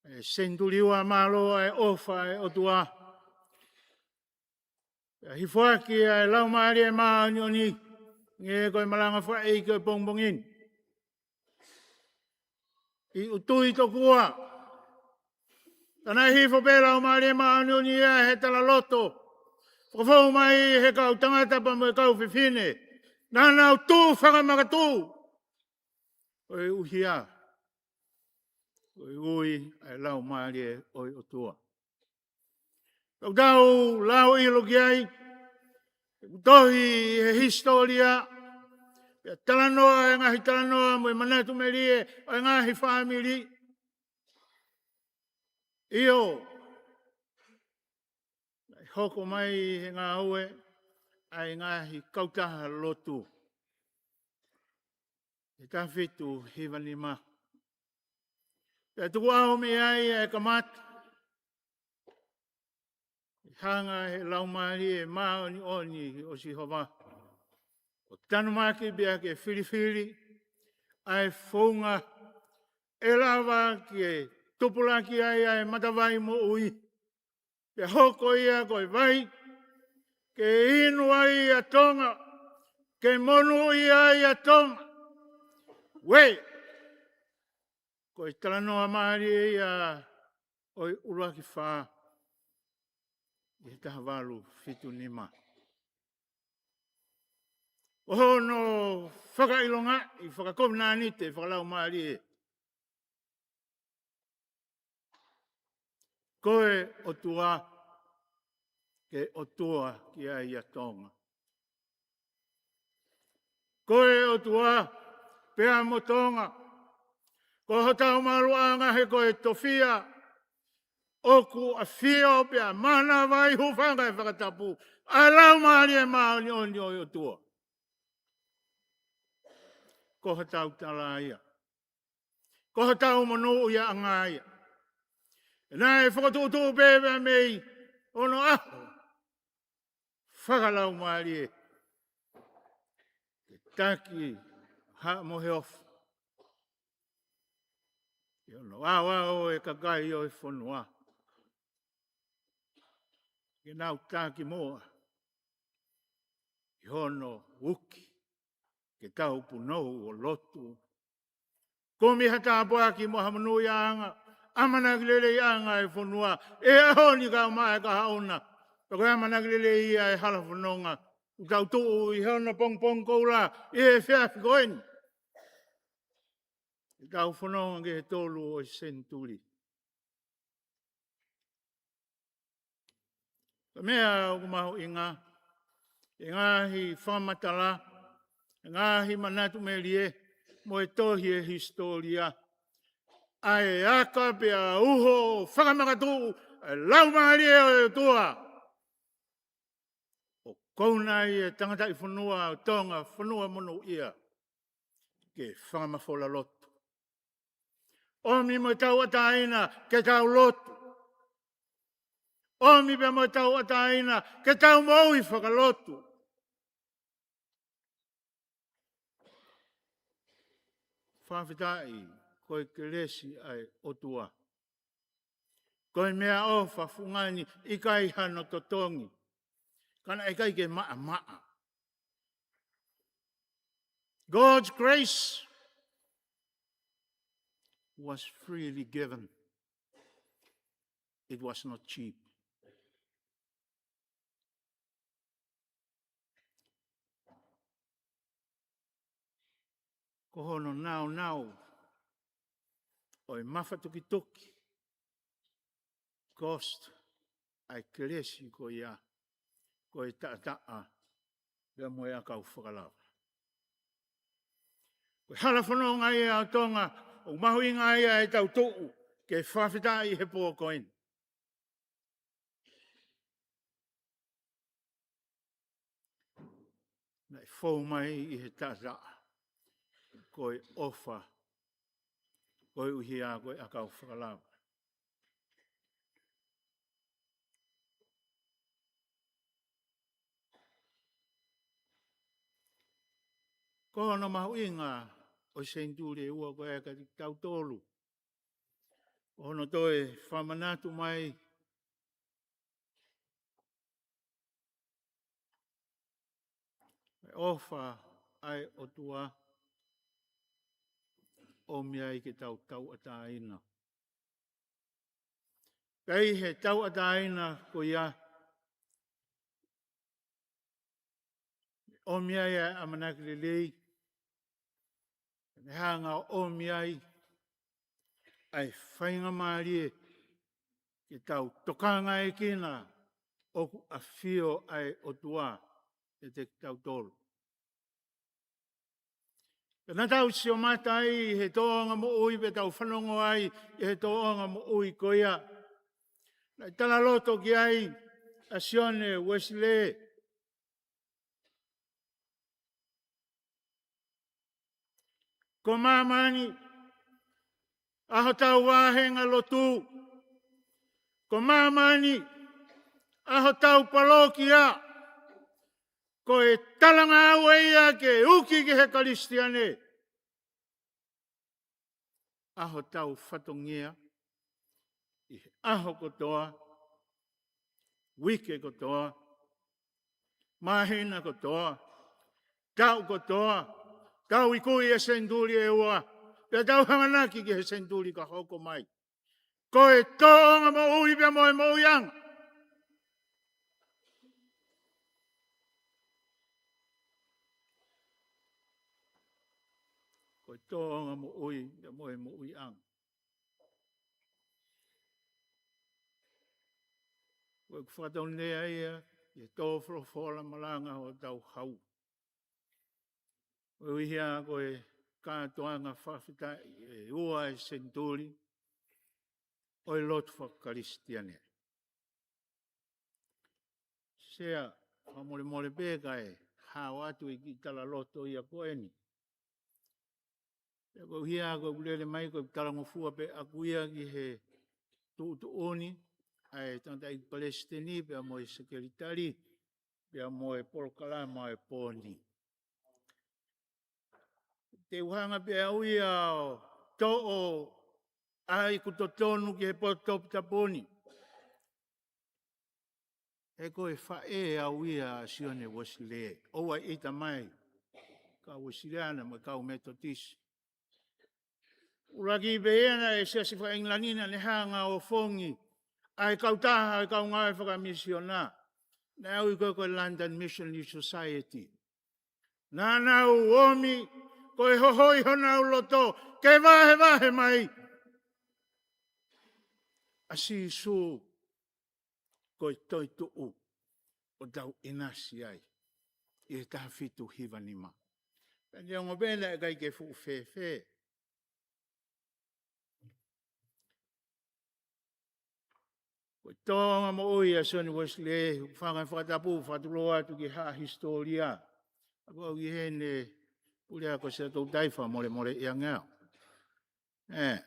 ʻE senituli ua mālō ʻa e ʻofa ʻa e ʻOtua. Pea hifo ʻaki ʻa e Laumālie Māʻoniʻoni, hangē ko e malanga fakaʻeiki ʻo e pongipongi ni. ʻI ʻUtui tokua, tā naʻe hifo pē Laumālie Māʻoniʻoni ia he talaloto, fakafou mai he kau tangata pea mo e kau fefine, naʻa nau tuʻu fakamakatuʻu. Koeʻuhi ko e ui ʻa e Laumālie ʻo e ʻOtua. Tau tau lau ʻilo ki ai, ʻoku tohi he hisitōlia, pea talanoa e ngaahi talanoa mo e manatu melie ʻo e ngaahi fāmili. ʻIo, naʻe hoko mai he ngāue ʻa e ngaahi kautaha lotu he taha fitu hiva nima. Pea tuku ʻaho mei ai ʻa e kamata, ʻi he hanga he Laumālie Māʻoniʻoni ʻo Sihova ʻo tanumaki pea ke filifili ʻa e founga ʻe lava ke tupulaki ai ʻa e matavai moʻui. Pea hoko ia ko e vai ke inu ai ʻa Tonga, ke monūʻia ai ʻa Tonga. Uē, ko e talanoa mālie ia ʻo e ʻUluaki Fā ʻi he taha valu fitu nima. Ko hono fakaʻilongaʻi fakakovinānite fakalaumālie. Ko e ʻOtua, ke ʻOtua ki ai ʻa Tonga. Ko e ʻOtua pea mo Tonga. Ko hotau maluʻanga he ko e tofiʻa ʻoku ʻafio pea manavai, hūfanga he fakatapu, ʻa e Laumālie Māʻoniʻoni ʻo e ʻOtua. Ko hotau tala ia. Ko hotau monūʻiaʻanga ia. Naʻe fokotuʻutuʻu pē pea mei hono ʻaho fakalaumālie ke taki ha mo he ofu ʻi hono aoao e kakai ʻo e fonua ke nau taki muʻa ʻi hono uki ke tau punou ʻo lotu. Kumi ha tāpuaki mo ha monūʻiaʻanga, ʻamanaki leleiʻanga e fonua, ʻi he ʻaho ni kau mai ka haʻuna. Pea ko e ʻamanaki lelei ia e hala fononga, ʻoku tau tuʻu ʻi hono pongipongi koula ʻi he efiafi ko eni. ʻI heʻetau fononga ki he tolu ʻo e senituli. Ko e meʻa ʻoku mahuʻinga, e ngaahi fakamatala, e ngaahi manatu melie, mo e tohi e hisitōlia, ʻa e aka pea uho fakamakatuʻu ʻa e Laumālie ʻo e ʻOtua ʻo kouna ai e tangataʻifonua ʻo Tonga, fonua monūʻia, ke fakamafola lotu. ʻOmi mo e tauʻatāina ke tau lotu. ʻOmi pea mo e tauʻatāina ke tau moʻui fakalotu. Fakafetaʻi, ko e kelesi ʻa e ʻOtua. Ko e meʻaʻofa fungani ʻikai hano totongi. Ka naʻe ʻikai ke maʻamaʻa. God's grace was freely given. It was not cheap. Ko hono naunau ʻo e mafatukituki, cost, ʻa e kelesi ko ia, ko e taʻataʻa pea mo e ʻakau fakalava. Ko e hala fononga ia ʻo Tonga, ʻOku mahuʻinga ai ʻa ʻetau tuʻu ke fakafetaʻi he pō ko eni. Naʻe fou mai ʻi he taʻataʻa, ko e ʻofa, koeʻuhi ko e ʻakau fakalava. Ko hono mahuʻinga ʻo e senituli ʻe ua ko ē kiate kitautolu, ko hono toe fakamanatu mai e ʻofa ʻa e ʻOtua, ʻomi ai ke tau tauʻatāina. Pea ʻi he tauʻatāina ko ia, ʻomi ai ʻa e ʻamanaki lelei, ne hanga ʻo ʻomi ai ʻa e faingamālie ke tau tokangaekina ʻoku ʻafio ʻa e ʻOtua ʻiate kitautolu. Pea naʻa tau sio mai ʻi he tōʻonga moʻui, pea tau fanongo ai ʻi he tōʻonga moʻui ko ia. Naʻe talaloto ki ai ʻa Sione Uesilē. Ko māmani ʻa hotau vāhenga lotu. Ko māmani ʻa hotau palokia. Ko e talangāue ia ke uki ki he Kalisitiane. ʻA hotau fatongia ʻi he ʻaho kotoa, uike kotoa, māhina kotoa, taʻu kotoa, tau ikuʻi e senituli ʻe ua, pea tau hanganaki ki he senituli ka hoko mai. Ko e tōʻonga moʻui pea mo e moʻuiʻanga. Ko e tōʻonga moʻui pea mo e moʻuiʻanga. Ko e fakatau nei ia, ʻi he tō folofola malanga ʻo tau hau. Ko e ʻuhinga ko e kātoanga fakafetaʻi ʻe ua e senituli ʻo e lotu fakakalisitiane. Sea, fakamolemole pē kae hao atu e kiʻi talaloto ia ko eni. Pea ko e ʻuhinga ko e lele mai ko e talangofua pē ʻaku ia ki he tuʻutuʻuni ʻa e tangataʻeiki palesiteni pea mo e sekelitali pea mo e polokalama ʻo e pō ni. Te u hanga pē au ia ʻo toʻo ʻa ʻeku totonu ki he potu toputapu ni. He ko e faʻē au ia ʻa Sione Uesilē, ʻoua ʻe ʻita mai, kau Uesiliana mo e kau Metotisi. ʻUluaki pē ia naʻe Siasi faka-ʻIngilani naʻa ne hanga ʻo fongi ʻa e kautaha ʻo e kau ngāue fakamisiona. Naʻe ui ko e, ko e London Missionary Society. Naʻa nau ʻomi, ko e hohoi honau loto, ke vahevahe mai ʻa Sīsū ko e toetuʻu ʻo tau ʻinasi ai ʻi he taha fitu hiva nima. Pea neongo pē naʻe ʻikai ke fuʻu fēfē. Ko e tōʻonga moʻui ʻa Sione Uesilē, fanga fakatapu, fakatulou atu ki he haʻa hisitōlia. ʻA ko au ki heni, pule ako Siaʻatoutai, fakamolemole ʻi ange au. ʻE.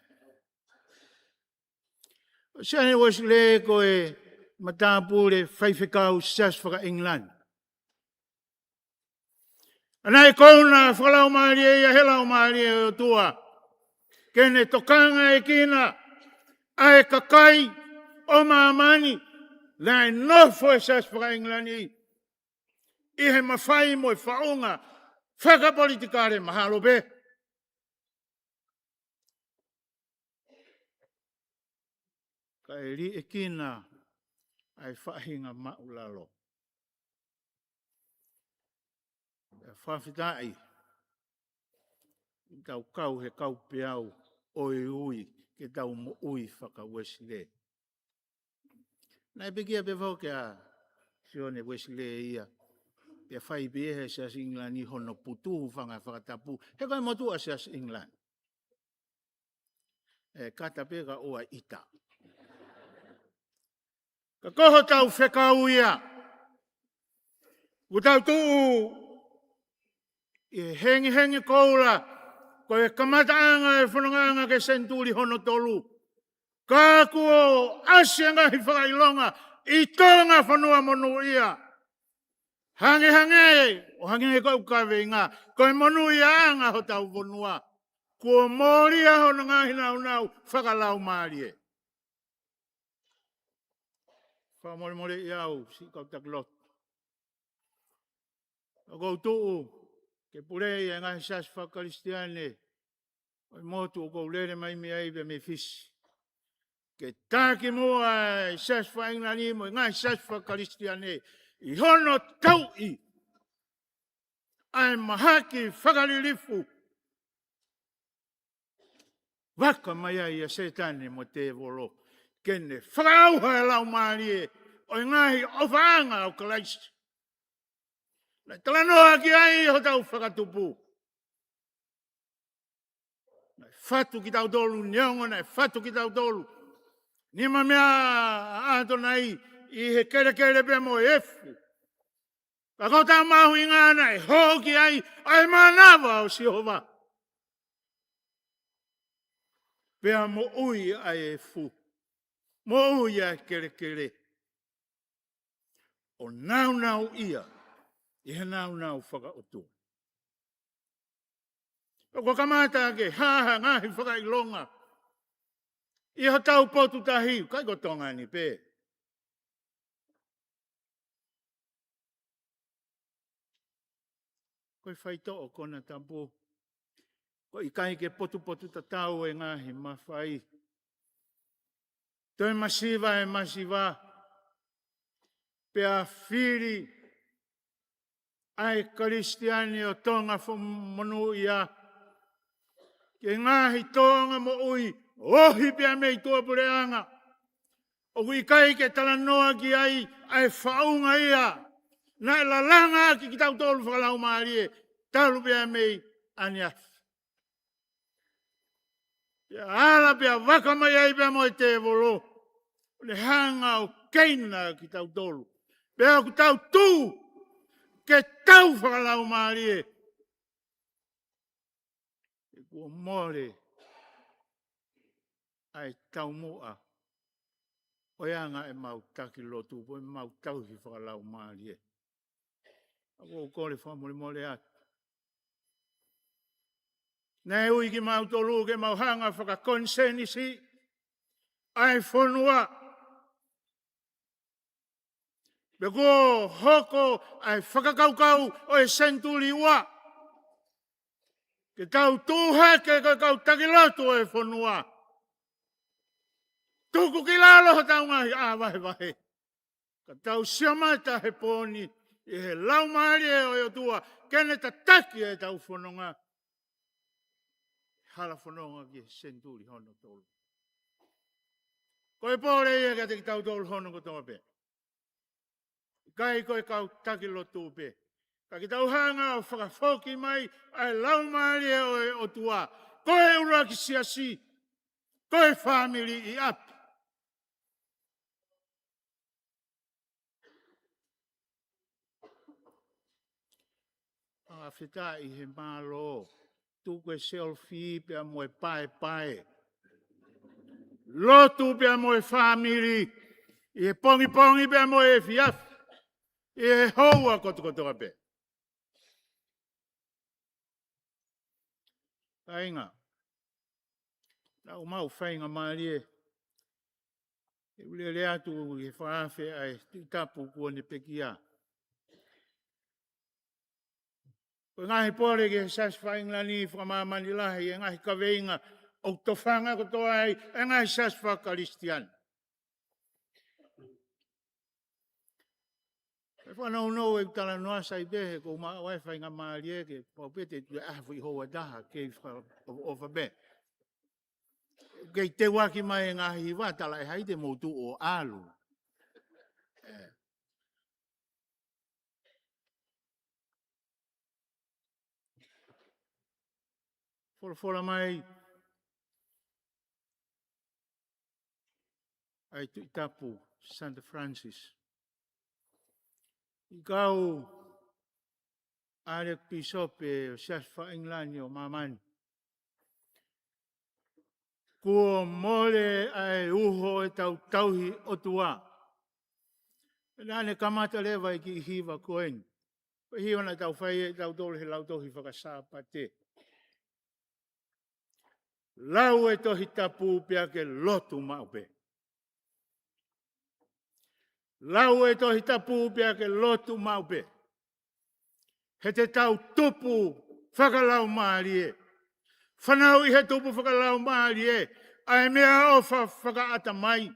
Sione Uesilē ko e matāpule faifekau Siasi faka-ʻIngilani. ʻA ia naʻe kona fakalaumālie ia he Laumālie ʻo e ʻOtua ke ne tokangaekina ʻa e kakai ʻo māmani naʻe nofo he Siasi faka-ʻIngilani ʻi he mafai mo e faʻunga fakapolitikale mahalo pē. Kae liʻekina ʻa e faʻahinga māʻulalo. ʻE fakafetaʻi, ʻi heʻetau kau he kau peau ʻo e ui ke tau moʻui faka-Uesilē. Naʻe pekia pē foki ʻa Sione Uesilē ia, pea fai pē he Siasi ʻIngilani hono putu fanga fakatapu, he ko e motuʻa Siasi ʻIngilani. ʻe kata pē ka ʻoua ʻita. Ka ko hotau fekau ia. Kuo tau tuʻu ʻi he hengihengi koula, ko e kamataʻanga e fonongaʻanga ki he senituli hono tolu. Ka kuo ʻasi e ngaahi fakaʻilonga ʻi Tonga fonua monūʻia. Hangehangē, ʻo hangē ko ʻeku kaveinga, ko e monūʻiaʻanga hotau fonua. Kuo mōlia hono ngaahi nāunau fakalaumālie. Fakamolemoleʻi au, siʻi kau taki lotu. ʻOku ou tuʻu ke puleʻi e ngaahi siasi fakakalisitiane ʻo e motu ʻoku ou lele mai mei ai pea mei Fisi. Ke taki muʻa e Siasi fakaʻIngilani mo e ngaahi siasi fakakalisitiane ʻi hono tauʻi ʻa e mahaki fakalilifu. Vaka mai ai ʻa Sētane mo e tēvolo ke ne fakaʻauha e laumālie ʻo e ngaahi ʻofaʻanga ʻo Kalaisi. Naʻe talanoa ki ai hotau fakatupu. Naʻe fatu kitautolu, neongo naʻe fatu kitautolu. Nima meʻa ʻa ʻAtonai ʻi he kelekele pea mo e efu. Ka ko hotau mahuʻinga naʻe hoko ki ai ʻa e mānava ʻo Sihova. Pea moʻui ʻa e efu. Moʻui ʻa e kelekele. ʻO nāunauʻia ʻi he nāunau fakaʻotua. ʻOku kamata ke hā ha ngaahi fakaʻilonga ʻi hotau potu tahi, ʻikai ko Tonga ni pē. Ko e faitoʻo konatapu. Ko e ʻikai ke potupotutatau e ngaahi mafai. Toe masiva e masiva. Pea fili ʻa e Kalisitiane ʻo Tonga fo-, monūʻia ki he ngaahi tōʻonga moʻui, ohi pea mei tuʻapuleʻanga. ʻOku ʻikai ke talanoa ki ai ʻa e faʻunga ia naʻe lalanga ʻaki kitautolu fakalaumālie, talu pea mei ʻaneafi. Pea ala pea vaka mai ai pea mo e tēvolo, ʻo ne hanga ʻo keina kitautolu. Pea ʻoku tau tuʻu ke tau fakalaumālie. He kuo mole ʻa e taumuʻa ʻo e anga ʻemau taki lotu, pe ʻemau tauhi fakalaumālie. ʻOku ou kole fakamolemole atu. Naʻe ui kimautolu ke mau hanga fakakonisenisi ʻa e fonua. Pea kuo hoko ʻa e fakakaukau ʻo e senituli ua. Ke tau tuʻu hake ko e kau taki lotu ʻo e fonua. Tuku ki lalo hotau ngaahi ʻā vahevahe. Ka tau sio mai ʻi he pō ni ʻi he laumālie ʻo e ʻOtua, ke ne tataki ʻetau fononga. Hala fononga ki he senituli hono tolu. Ko e pole ia kiate kitautolu hono kotoa pē. ʻIkai ko e kau taki lotu pē. Ka ke tau hanga ʻo fakafoki mai ʻa e laumālie ʻo e ʻOtua. Ko e ʻuluaki siasi. Ko e fāmili ʻi ʻapi. Fakafetaʻi he mālō. Tuku e selfie pea mo e paepae. Lotu pea mo e fāmili. ʻI he pongipongi pea mo e efiafi. ʻI he houa kotokotoa pē. Kāinga, naʻa mau faingamālie ʻe lele atu ʻi he fakaafe ʻa e Tuʻi Tapu kuo ne pekia. Ko e ngaahi pole ki he Siasi fakaʻIngilani, fakamāmani lahi e ngaahi kaveinga ʻoku tofanga kotoa ai e ngaahi siasi fakakalisitiane. E whanau nou e talanoa sai pē he ʻoku ou maʻu ai faingamālie ke pau pē te tue afu ʻi houa taha kei fakaʻofoʻofa pē. Kei teuaki mai e ngaahi hiva, tala ʻe hai te mou tuʻu ʻo ʻalu. Folofola mai, ʻa e Tuʻi Tapu Santa Francis. ʻIkai ke u ʻalu ki he pīsope ʻo e Siasi faka-ʻIngilani ʻo māmani. Kuo mole ʻa e uho ʻetau tauhi ʻOtua. Naʻa ne kamata leva e kiʻi hiva ko eni. Ko e hiva naʻa tau fai ʻe tautolu he Lautohi Faka-Sāpate. Lau e Tohi Tapu pea ke lotu maʻu pē. Lau e Tohi Tapu pea ke lotu maʻu pē. He te tau tupu fakalaumālie. Fanauʻi he tupu fakalaumālie ʻa e meʻaʻofa fakaʻatamai.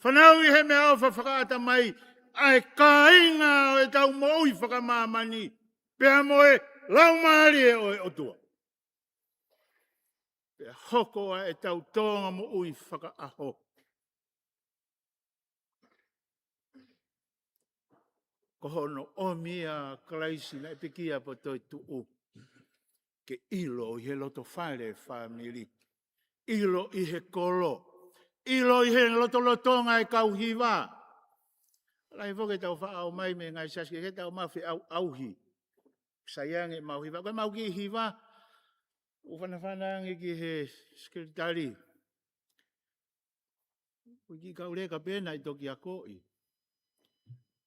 Fanauʻi he meʻaʻofa fakaʻatamai ʻa e kāinga ʻo ʻetau moʻui fakamāmani pea mo e Laumālie ʻo e ʻOtua. Pea hoko ʻa ʻetau tōʻonga moʻui fakaʻaho ko hono ʻomi ʻa Kalaisi naʻe pekia pea toetuʻu ke ʻilo ʻi he loto fale fāmili, ʻilo ʻi he kolo, ʻilo ʻi he lotolotonga e kau hiva. Lahi foki ʻetau faʻa ō mai mei he ngaahi siasi kehe, tau maʻu feʻauʻauhi. Sai ange ʻemau hiva, ko ʻemau kiʻi hiva, ʻoku fanafana ange ki he sekelitali. Ko e kiʻi kau leka pē naʻe toki akoʻi.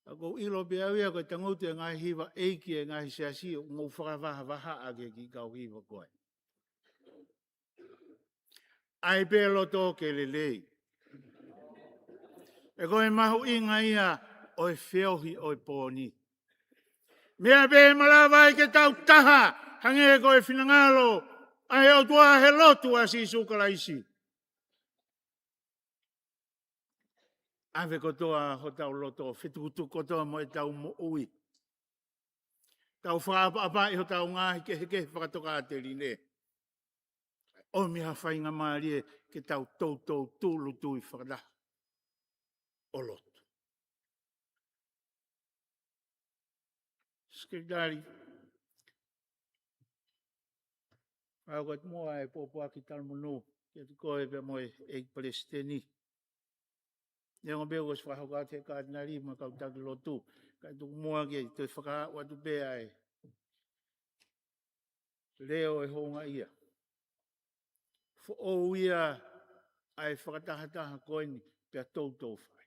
ʻA ʻoku ou ʻilo pē au ia ko e tangutu e ngaahi hiva ʻeiki e ngaahi siasi ʻoku mou fakavahavahaʻa ki he kiʻi kau hiva ko ē. ʻAi pē loto ke lelei. He ko e mahuʻinga ia ʻo e feohi ʻo e pō ni. Meʻa pē ʻe malava ai ke tau taha, hangē ko e finangalo ʻa e ʻOtua he lotu ʻa Sīsū Kalaisi. ʻAve kotoa hotau loto, fetukutuku kotoa mo ʻetau moʻui. Tau fakaʻapaʻapaʻi hotau ngaahi kehekehe fakatokāteline. ʻOmi ha faingamālie ke tau toutou tūʻulutui fakataha ʻo lotu. Sekelitali, ʻoku ou kau atu muʻa e pōpoaki talamonu kiate koe pea mo e ʻEiki Palesiteni. Neongo pē kuo ʻosi fakahoko atu he Katinali mo e kau taki lotu, kae tuku muʻa ke toe fakaaʻu atu pē ʻa e leo ʻo e houngaʻia. Foʻou ia ʻa e fakatahataha ko eni pea toutou fai.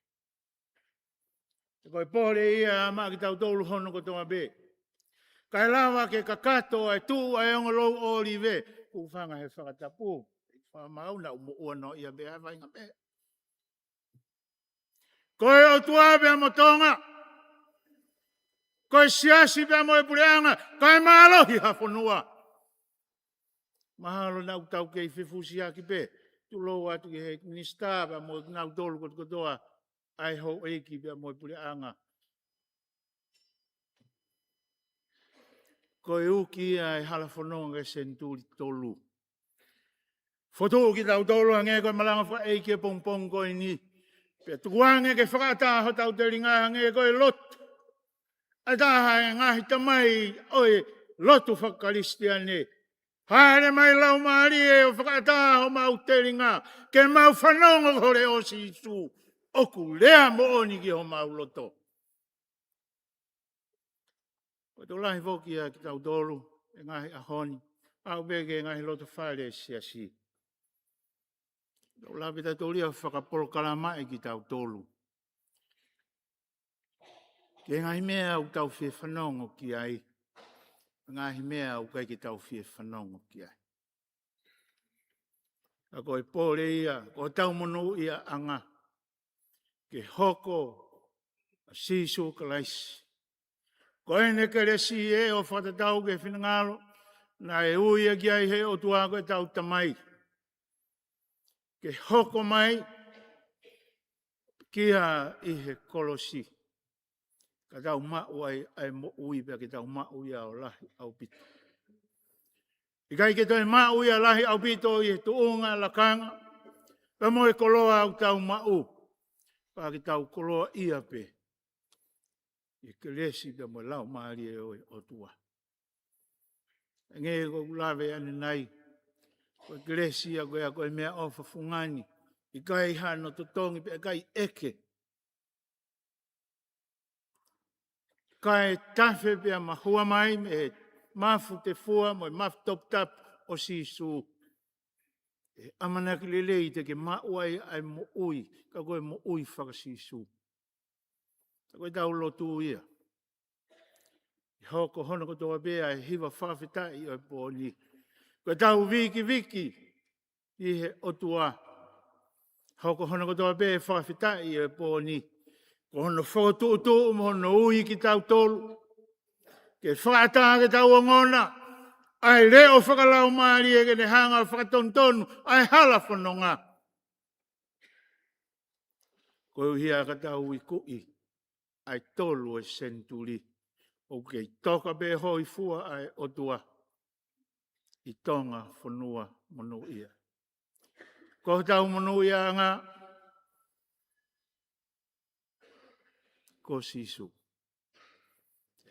He ko e pole ia maʻa kitautolu hono kotoa pē. Kae lava ke kakato ʻa e tuʻu ʻa e ongo lou ʻōlive, kuo fanga he fakatapu. Fakamau naʻa mo ua noa ia pē ʻa e vainga pē. Ko e ʻOtua pea mo Tonga. Ko e siasi pea mo e puleʻanga. Kae mālohi ha fonua. Mahalo naʻa tau kei fefusiaki pē. Tulou atu ki he minisitā pea mo nautolu kotokotoa ʻa e houʻeiki pea mo e puleʻanga. Ko e uki ia e hala fononga ki he senituli tolu. Fotu kitautolu hangē ko e malanga fakaʻeiki e pongipongi ko eni. Pea tuku ange ke fakaʻatā hotau telinga hangē ko e lotu ʻa e taha e ngaahi tamai ʻo e lotu fakakalisitiane. Hāʻele mai Laumālie ʻo fakaʻatā homau telinga ke mau fanongo ki ho leʻo Sīsū ʻoku lea moʻoni ki homau loto. Ko e tokolahi foki ia kitautolu he ngaahi ʻaho ni, aʻu pē ki he ngaahi loto fale siasi. Tau lave tautolu ia fakapolokalamaʻi kitautolu ki he ngaahi meʻa ʻoku tau fie fanongo ki ai, ngaahi meʻa ʻoku ʻikai ke tau fie fanongo ki ai. ʻA ko e pole ia, ko hotau monūʻiaʻanga ke hoko ʻa Sīsū Kalaisi. Ko ʻene kelesi ʻe ʻo fakatatau ki he finangalo naʻe ui ia ki ai he ʻOtua ko ʻetau Tamai. Ke hoko mai ki ai ʻi he kolosi. Ka tau maʻu ai ʻa e moʻui pea ke tau maʻu ia ʻo lahi ʻaupito. ʻIkai ke toe maʻu ia lahi ʻaupito ʻi he tuʻunga lakanga pea mo e koloa ʻoku tau maʻu. Ka ke tau koloaʻia pē ʻi he kelesi pea mo e Laumālie ʻo e ʻOtua. Hangē ko ʻeku lave ʻanenai, ko e kelesi ia ko ia ko e meʻaʻofa fungani ʻIkai hano totongi pea ʻikai ʻeke. Kae tafe pea mahua mai mei he mafu tefua mo e mafu toputapu ʻo Sīsū. ʻE ʻamanaki lelei te ke maʻu ai ʻa e moʻui, ka ko e moʻui faka-Sīsū. Ka ko ʻetau lotu ia. ʻE hoko hono kotoa pē ʻa e hiva fakafetaʻi ʻo e pō ni. Ko ʻetau vikiviki ʻi he ʻOtua. Hoko hono kotoa pē fakafetaʻi ʻo e pō ni. Ko hono fokotuʻutuʻu mo hono ui kitautolu ke fakaʻatā ke tau ongona ʻa e leʻo fakalaumālie ke ne hanga ʻo fakatonutonu ʻa e hala fononga. Koeʻuhi ā ka tau ikuʻi ʻa e tolu ʻo e senituli, ʻoku kei toka pē hōifua ʻa e ʻOtua ʻi Tonga fonua monūʻia. Ko hotau monūʻiaʻanga ko Sīsū.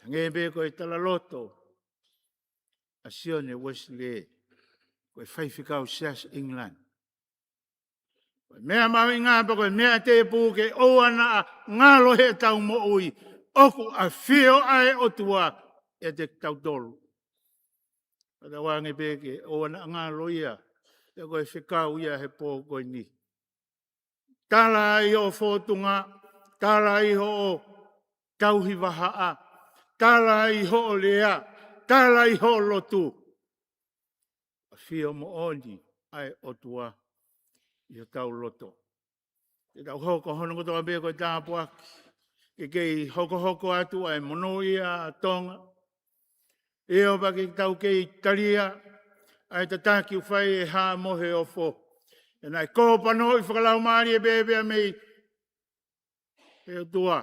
Hangē pē ko e talaloto ʻa Sione Uēsilī, ko e faifekau Siasi England. Ko e meʻa mahuʻinga pea ko e meʻa tēpū ke ʻoua naʻa ngalo heʻetau moʻui, ʻoku ʻafio ʻa e ʻOtua ʻiate kitautolu. Ka tau ange pē ke ʻoua naʻa ngalo ia, pea ko e fekau ia he pō ko eni. Tala ʻi hoʻo fōtunga, tala ʻi hoʻo tauhi vahaʻa, tala ʻi hoʻo lea, tala ʻi hoʻo lotu. ʻAfio moʻoni ʻa e ʻOtua ʻi hotau loto. Ke tau hoko hono kotoa pē ko e tāpuaki. Ke kei hokohoko atu ʻa e monūʻia ʻa Tonga. ʻIo pea ke tau kei talia ʻa e tataki ʻoku fai ʻe Haʻa Moheofo. ʻE naʻe kōpanoʻi fakalaumālie pē pea mei he ʻOtua.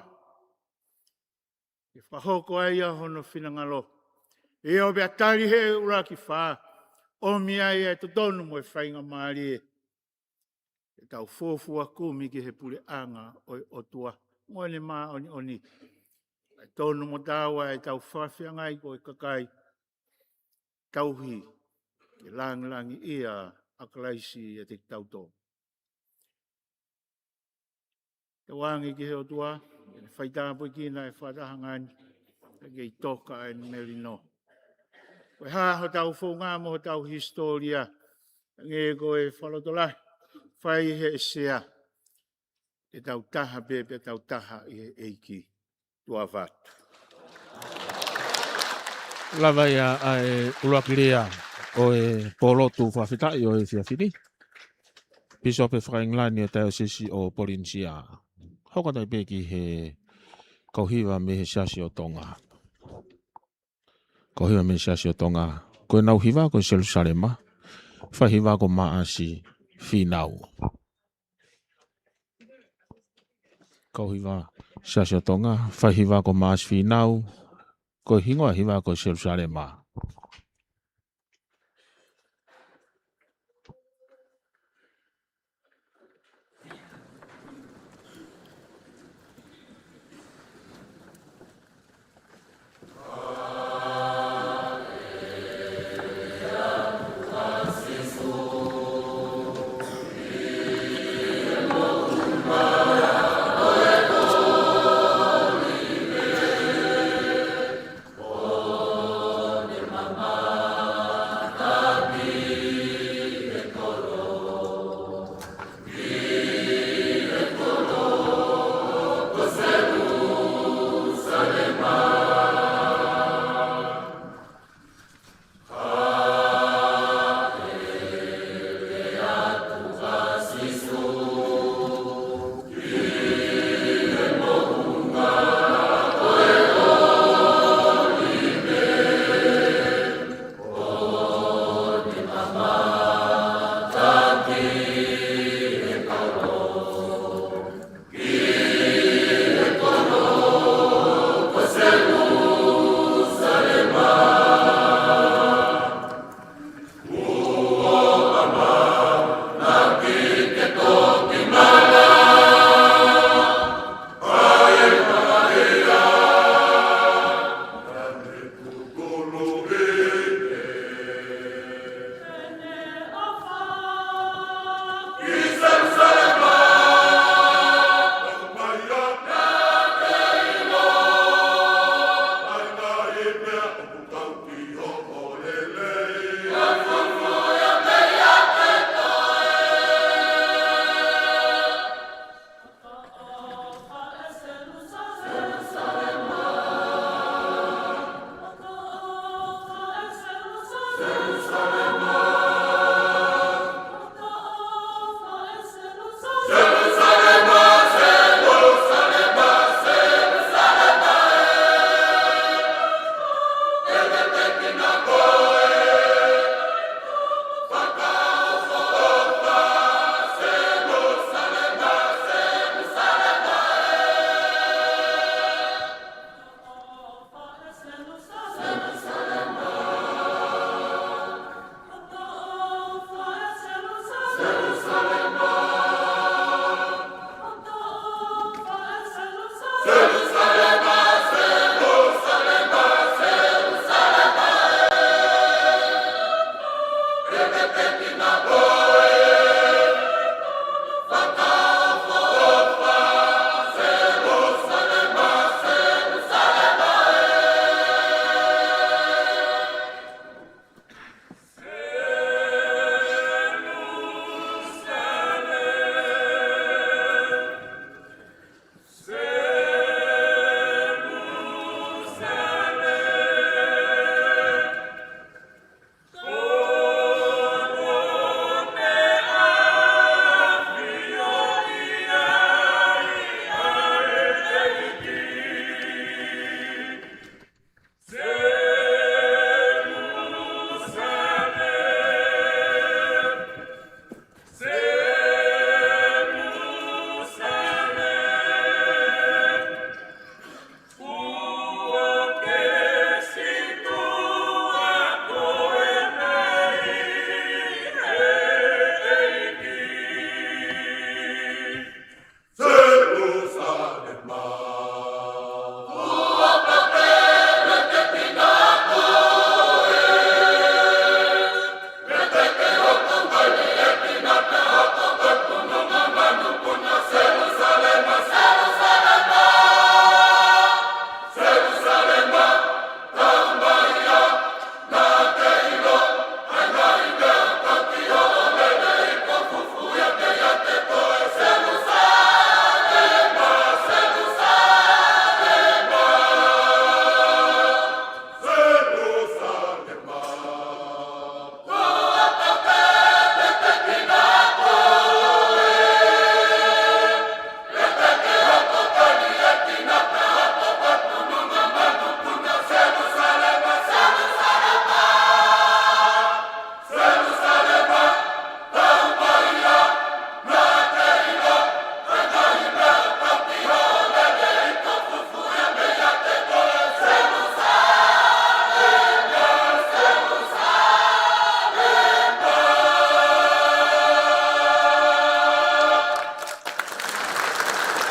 Ke fakahoko ai ʻa hono finangalo. ʻIo pea tali he ʻuluaki fā. ʻOmi ai ʻa e totonu mo e faingamālie. Ke tau fuofua kumi ki he puleʻanga ʻo e ʻOtua. Mo ʻene māʻoniʻoni. ʻE tonu mo taau ʻa ʻetau fakafeangai ko e kakai. Tauhi ke langilangiʻia ʻa Kalaisi ʻiate kitautolu. Tau ange ki he ʻOtua, ke ne faitāpuekina e fakatahaʻanga ni, ke kei toka ʻa e melino. Ko e hā hotau founga mo hotau hisitōlia, hangē ko e fakalotolahi, fai he ʻEsea, ke tau taha pē, pea tau taha ʻi he ʻEiki. Tuʻa ʻofa atu. Lava ia ʻa e ʻuluaki lea ʻo e pōlotu fakafetaʻi ʻo e efiafi ni. Pīsope faka-Engilani ʻo e Taiosesi ʻo Polinisia. Hoko atu ai pē ki he kau hiva mei he Siasi ʻo Tonga. Kau hiva mei he Siasi ʻo Tonga. Ko ʻenau hiva ko e Selusalema. Fai hiva ko Maʻasi Fīnau. Kau hiva Siasi ʻo Tonga, fai hiva ko Maʻasi Fīnau, ko e hingoa hiva ko Selusalema.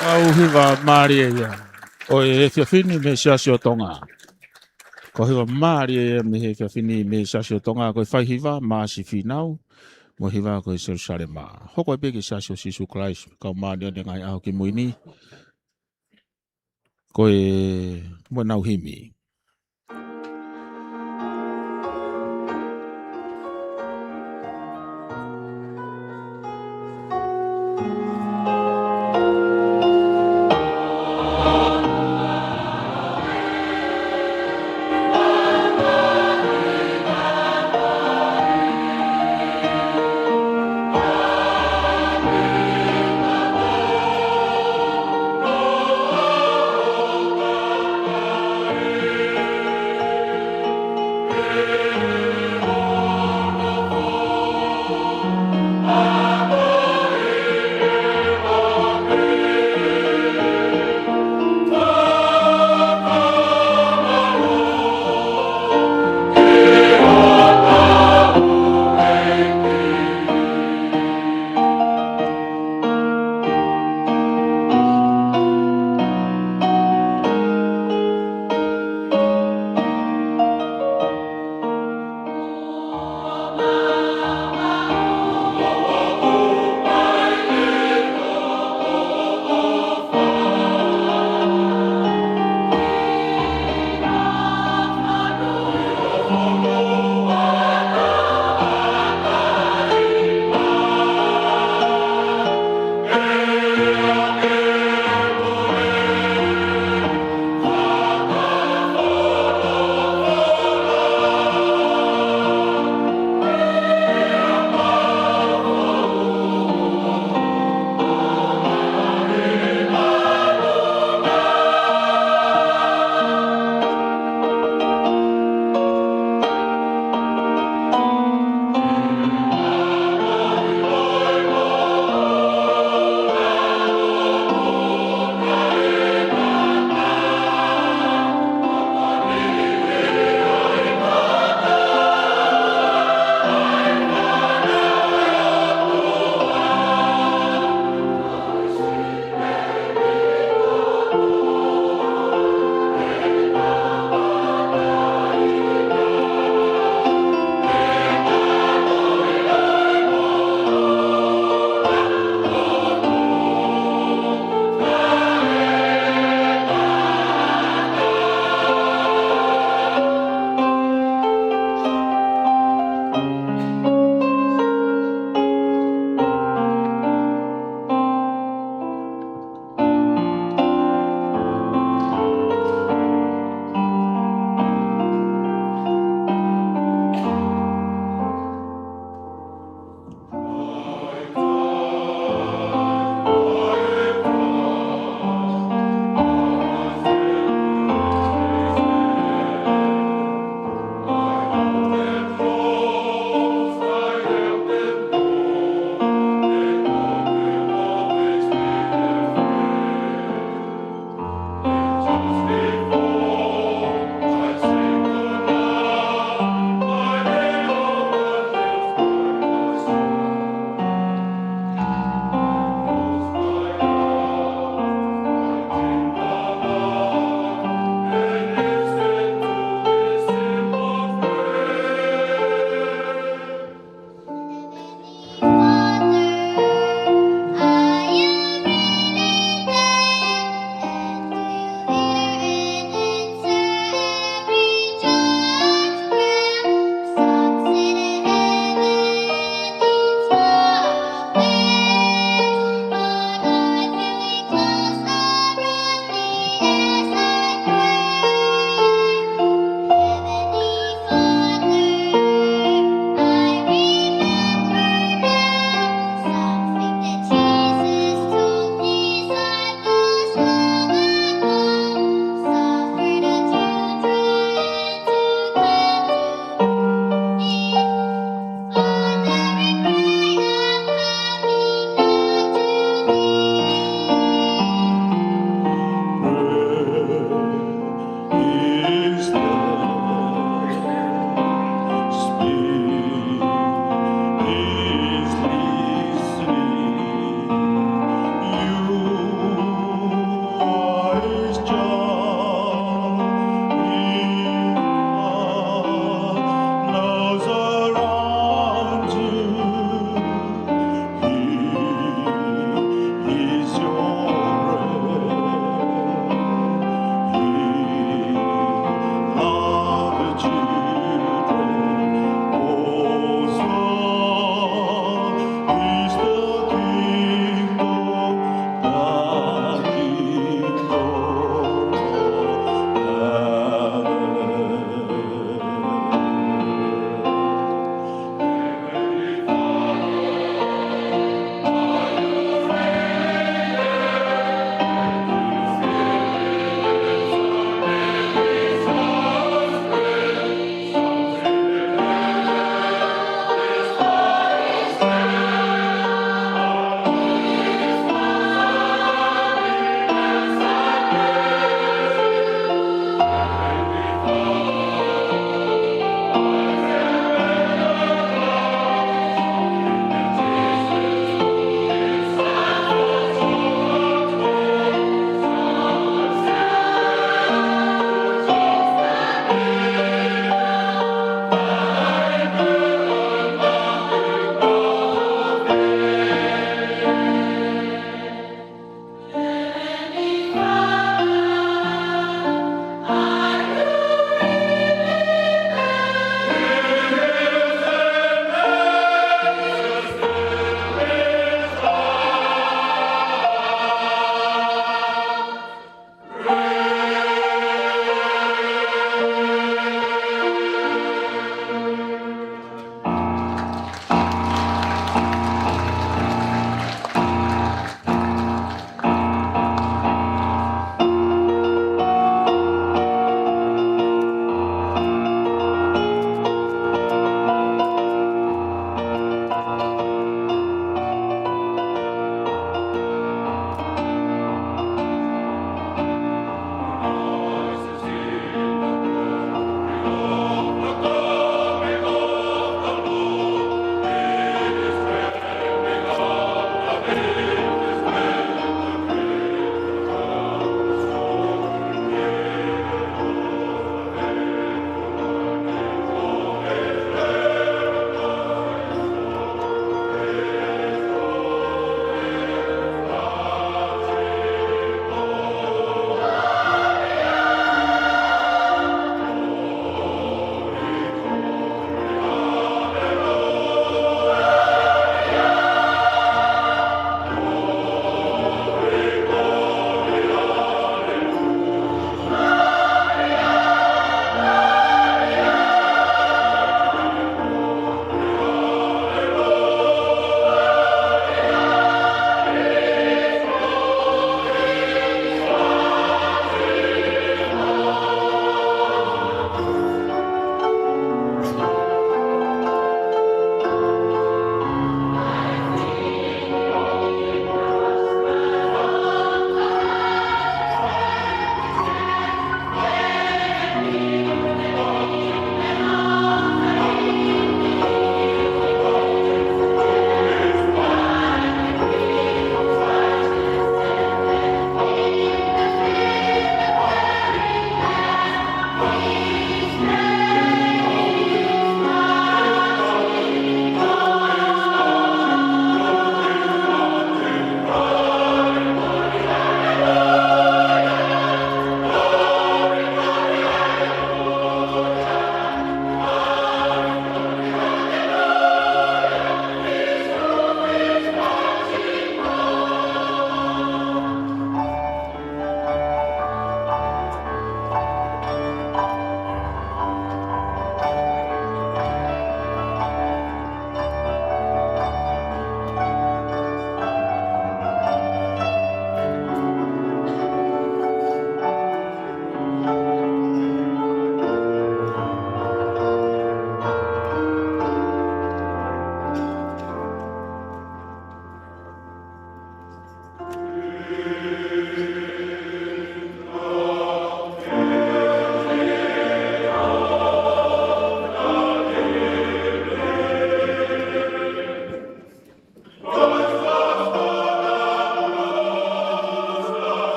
Ko e hiva mālie ia ʻo e efiafi ni mei he Siasi ʻo Tonga. Ko e hiva mālie ia mei he efiafi ni mei he Siasi ʻo Tonga, ko e fai hiva Maʻasi Fīnau, mo e hiva ko e Selusalema. Hoko ai pē ki he Siasi ʻo Sīsū Kalaisi ʻo e Kau Māʻoniʻoni ʻi he Ngaahi ʻAho Kimui Ni, ko e mo ʻenau himi.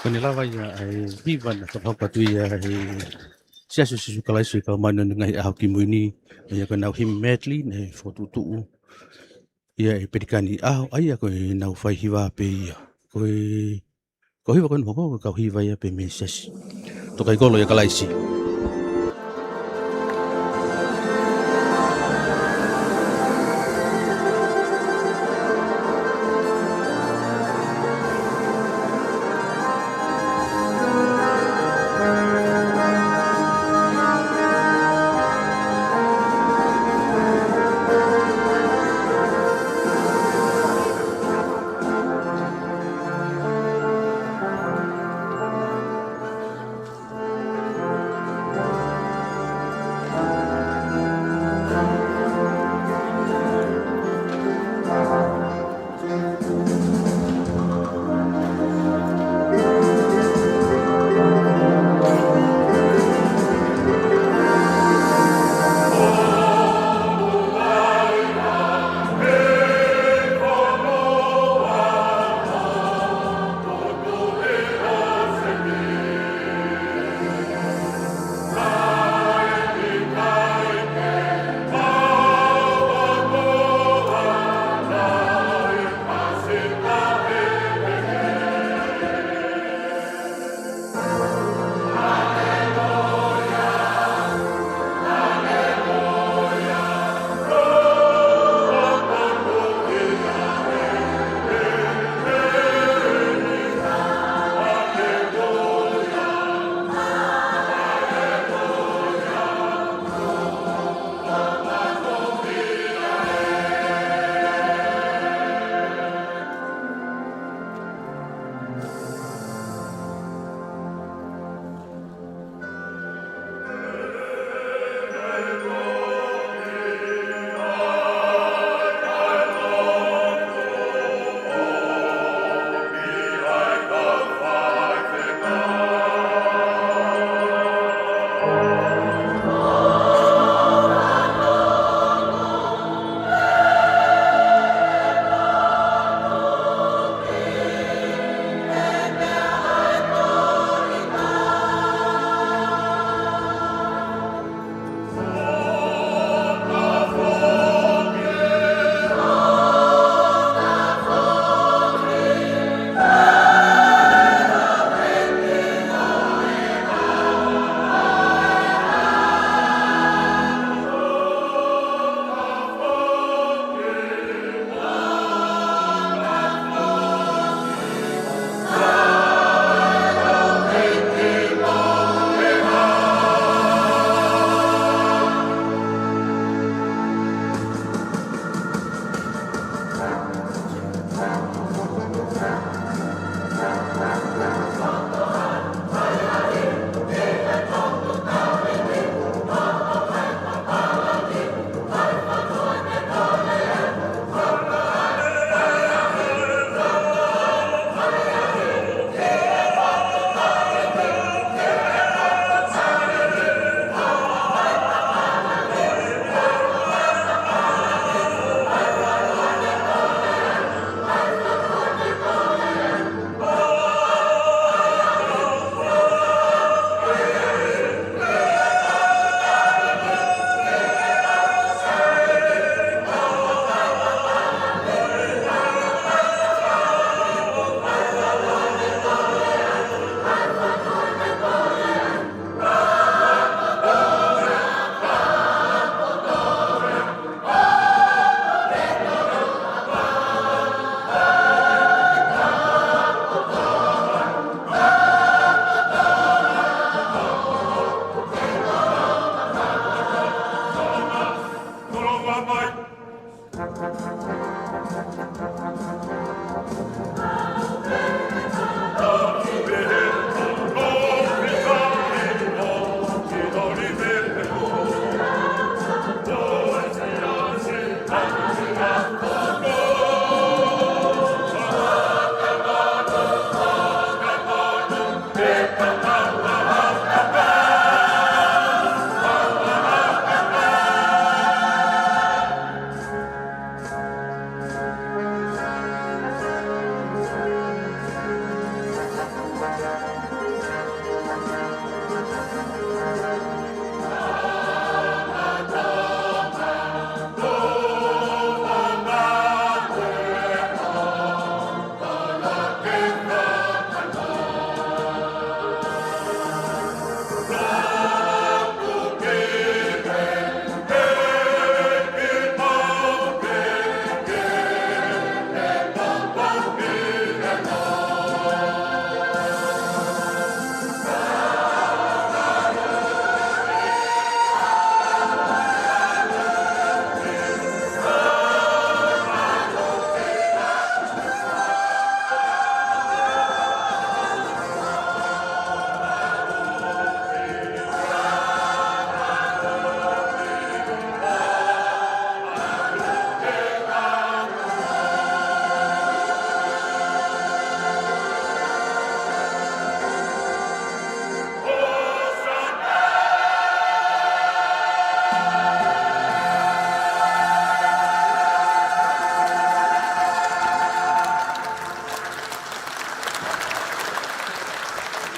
Ko ʻene lava ia ʻa e hiva naʻe fakahoko atu ia ʻe he Siasi ʻo Sīsū Kalaisi ʻo e Kau Māʻoniʻoni ʻi he Ngaahi ʻAho Kimui Ni, ʻa ia ko ʻenau hymn medley naʻe fokotuʻutuʻu ia ʻe Pelikani ʻAho, ʻa ia ko ʻenau fai hiva pē ia. Ko e, ko e hiva ko eni ʻoku hoko ko e kau hiva ia pē mei he Siasi Tokaikoló ʻia Kalaisi.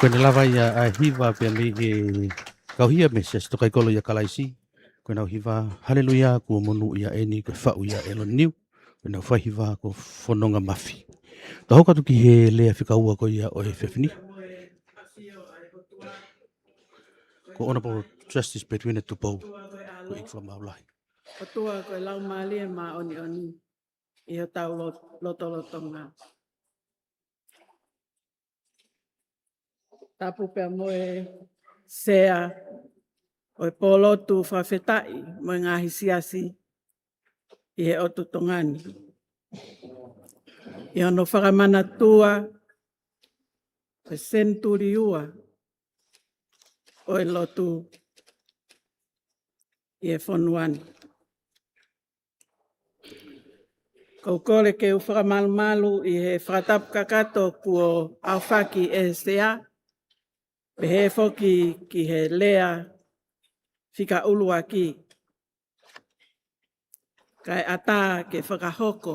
Ko ʻene lava ia ʻa e hiva pea mei he kau hia mei he Siasi Tokaikoló ʻia Kalaisi. Ko ʻenau hiva, Haleluia, kuo monūʻia ʻeni, ko e faʻu ia ʻe Loniu. Ko ʻenau fai hiva ko Fononga Mafi. Tau hoko atu ki he lea fika ua ko ia ʻo e efiafi ni. Ko Honourable Justice Petuina Tupou, ko e ʻEiki Fakamaau Lahi. ʻOtua ko e Laumālie Māʻoniʻoni ʻi hotau lo-, lotolotonga. Tapu pea mo e Sea ʻo e Pōlotu Fakafetaʻi mo e Ngaahi Siasi ʻi he ʻotu Tonga ni. ʻI hono fakamanatua ʻo e senituli ua ʻo e lotu ʻi he fonua ni. ʻOku ou kole ke u fakamalumalu ʻi he fakatapu kakato kuo ʻaofaki ʻe he Sea, pehē foki ki he lea fika ʻuluaki. Kae ʻatā ke fakahoko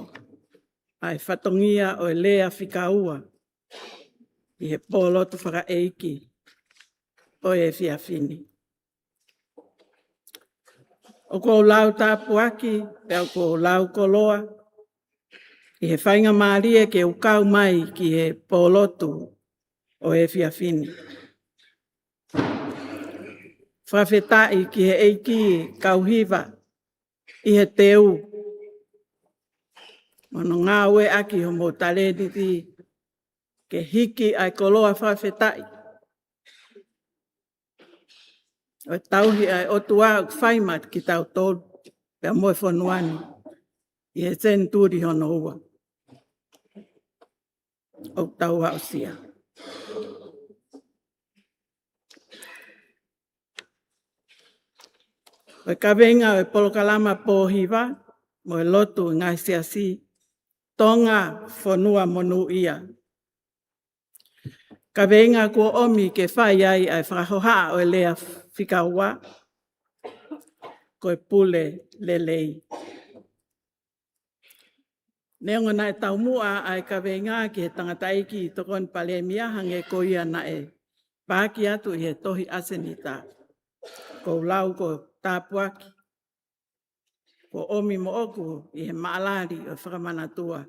ʻa e fatongia ʻo e lea fika ua ʻi he pōlotu fakaʻeiki ʻo e efiafi ni. ʻOku ou lau tāpuaki, pea ʻoku ou lau koloa, ʻi he faingamālie ke u kau mai ki he pōlotu ʻo e efiafi ni. Fakafetaʻi ki he ʻEiki kau hiva ʻi he teu. Mo hono ngāueʻaki hoʻomou talēniti ke hiki ʻa e koloa fakafetaʻi ʻo e tauhi ʻa e ʻOtua ʻoku fai maʻa kitautolu pea mo e fonua ni ʻi he senituli hono ua ʻoku tau aʻusia. Ko e kaveinga ʻo e polokalama pōhiva mo e lotu ʻa e Ngaahi Siasi Tonga Fonua Monūʻia. Kaveinga kuo ʻomi ke fai ai ʻa e fakahohaʻa ʻo e lea fika ua, ko e pule lelei. Neongo naʻe taumuʻa ʻa e kaveinga ki he tangataʻeiki tokoni palēmia hangē ko ia naʻe paaki atu ʻi he tohi ʻAsenita, ʻoku ou lau ko e tāpuaki kuo ʻomi moʻoku ʻi he maʻalali ʻo e fakamanatua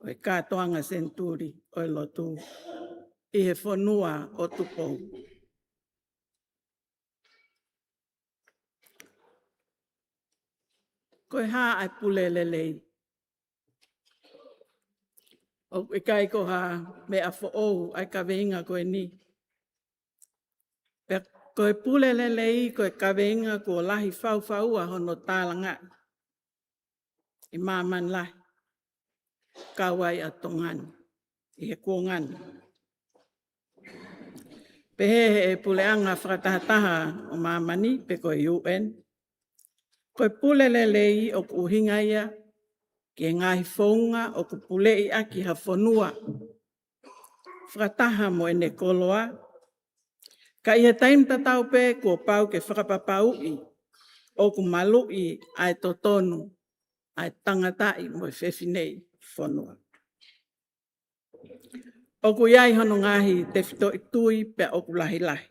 ʻo e kātoanga senituli ʻo e lotu ʻi he fonua ʻo Tupou. Ko e hā ʻa e pule lelei? ʻOku ʻikai ko ha meʻa foʻou ʻa e kaveinga ko eni. Pea ko e pule lelei ko e kaveinga kuo lahi faufaua hono tālangaʻi ʻi māmani lahi, kau ai ʻa Tonga ni ʻi he kuonga ni. Pehē ʻe he puleʻanga fakatahataha ʻo māmani pe ko e U N, ko e pule lelei ʻoku ʻuhinga ia ki he ngaahi founga ʻoku puleʻi ʻaki ha fonua fakataha mo ʻene koloa, ka ʻi he taimi tatau pē kuo pau ke fakapapauʻi ʻoku maluʻi ʻa e totonu ʻa e tangataʻi mo e fefineʻi fonua. ʻOku ʻi ai hono ngaahi tefitoʻi tui pea ʻoku lahilahi,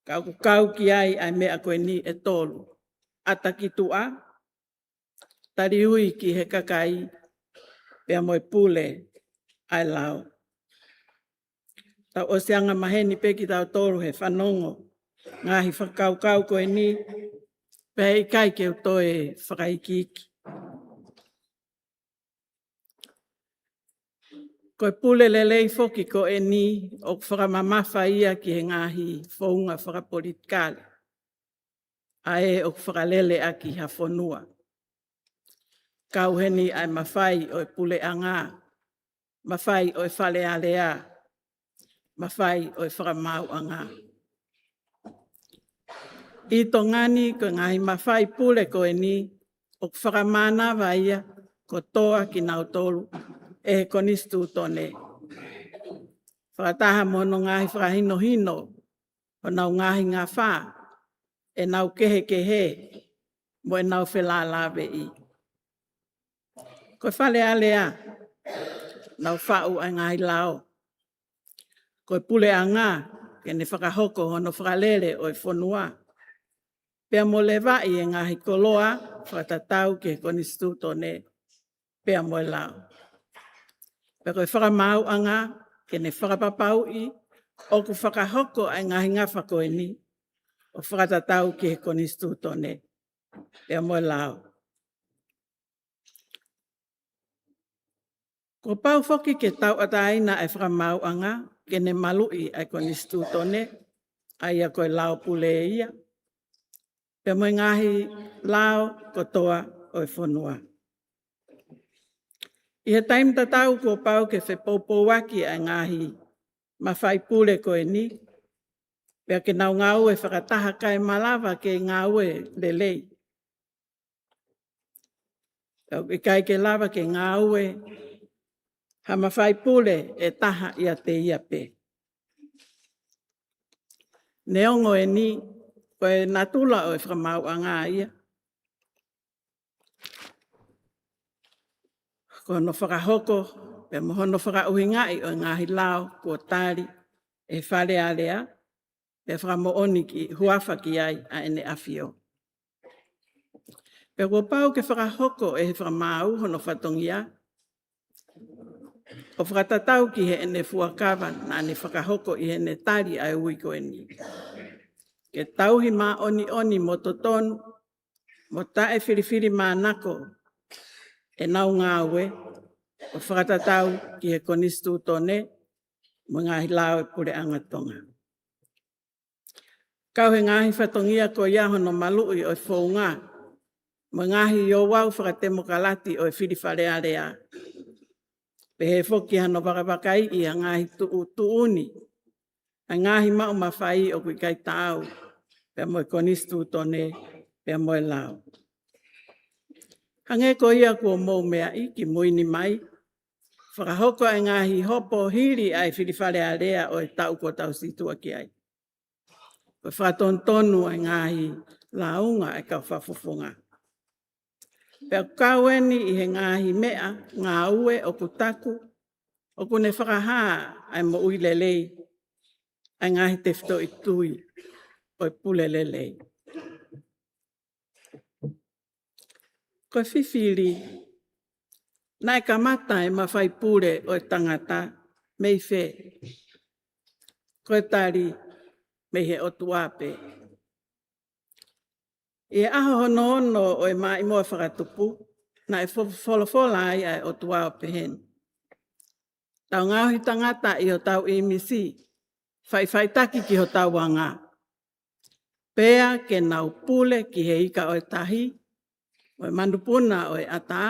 ka ʻoku kau ki ai ʻa e meʻa ko eni ʻe tolu: ʻata ki tuʻa, taliui ki he kakai, pea mo e pule ʻa e lao. Tau ʻosi anga maheni pē kitautolu he fanongo ngaahi fakakaukau ko eni, pea ʻikai ke u toe fakaikiiki. Ko e pule lelei foki ko eni ʻoku fakamamafa ia ki he ngaahi founga fakapolitikale ʻa ē ʻoku fakalele ʻaki ha fonua. Kau heni ʻa e mafai ʻo e puleʻanga, mafai ʻo e Fale Alea, mafai ʻo e Fakamaauʻanga. ʻI Tonga ni ko e ngaahi mafai pule ko eni ʻoku fakamānava ia kotoa kinautolu ʻe he Konisitūtone, fakataha mo hono ngaahi fakahinohino, honau ngaahi ngafa, ʻenau kehekehe, mo ʻenau felālāveʻi. Ko e Fale Alea, nau faʻu ʻa e ngaahi lao, Ko e puleʻanga ke ne fakahoko hono fakalele ʻo e fonua, pea mo levaʻi e ngaahi koloa fakatatau ki he konisitūtone pea mo e lao. Pea ko e fakamaauʻanga ke ne fakapapauʻi ʻoku fakahoko ʻa e ngaahi ngafa ko eni ʻo fakatatau ki he konisitūtone pea mo e lao. Kuo pau foki ke tauʻatāina e fakamaauʻanga ke ne maluʻi ʻa e konisitūtone, ʻa ia ko e lao pule ia, pea mo e ngaahi lao kotoa ʻo e fonua. ʻI he taimi tatau kuo pau ke fepoupouaki ʻa e ngaahi mafai pule ko eni, pea ke nau ngāue fakataha kae malava ke ngāue lelei. ʻIkai ke lava ke ngāue ha mafai pule ʻe taha ʻiate ia pē. Neongo eni, ko e natula ʻo e fakamaauʻanga ia, ko hono fakahoko pea mo hono fakaʻuhingaʻi ʻo e ngaahi lao kuo tali ʻe he Fale Alea, pea fakamoʻoni ki huafa ki ai ʻa ʻEne ʻAfio. Pea kuo pau ke fakahoko ʻe he fakamaau hono fatongia ʻo fakatatau ki heʻene fuakava naʻa ne fakahoko ʻi heʻene tali ʻa e ui ko eni. Ke tauhi māʻoniʻoni mo totonu, mo taʻefilifilimānako ʻenau ngāue, ʻo fakatatau ki he konisitūtone mo e ngaahi lao ʻo e puleʻanga Tonga. Kau he ngaahi fatongia ko ia hono maluʻi ʻo e founga mo e ngaahi ouau fakatemokalati ʻo e fili Fale Alea. Pehē foki hano vakavakaiʻi ʻa e ngaahi tuʻutuʻuni, ʻa e ngaahi maʻu mafai ʻoku ʻikai taau pea mo e konisitūtone pea mo e lao. Hangē ko ia kuo mou meaʻi kimui ni mai, fakahoko ʻa e ngaahi hopo hili ʻa e fili Fale Alea ʻo e taʻu kuo tau situʻa ki ai. Ko e fakatonutonu ʻa e ngaahi lāunga ʻa e kau fakafofonga. Pea ʻoku kau eni ʻi he ngaahi meʻangāue ʻoku taku ʻoku ne fakahā ʻa e moʻui lelei, ʻa e ngaahi tefitoʻi tui ʻo e pule lelei. Ko e fifili, naʻe kamata e mafai pule ʻo e tangata mei fē? Ko e tali, mei he ʻOtua pē. ʻI he ʻaho hono ono ʻo e Maʻimoa Fakatupu, naʻe fo-, folofola ai ʻa e ʻOtua ʻo pehē ni: Tau ngaohi tangata ʻi hotau ʻīmisi, faʻifaʻitaki ki hotau anga, pea ke nau pule ki he ika ʻo e tahi, mo e manupuna ʻo e ʻatā,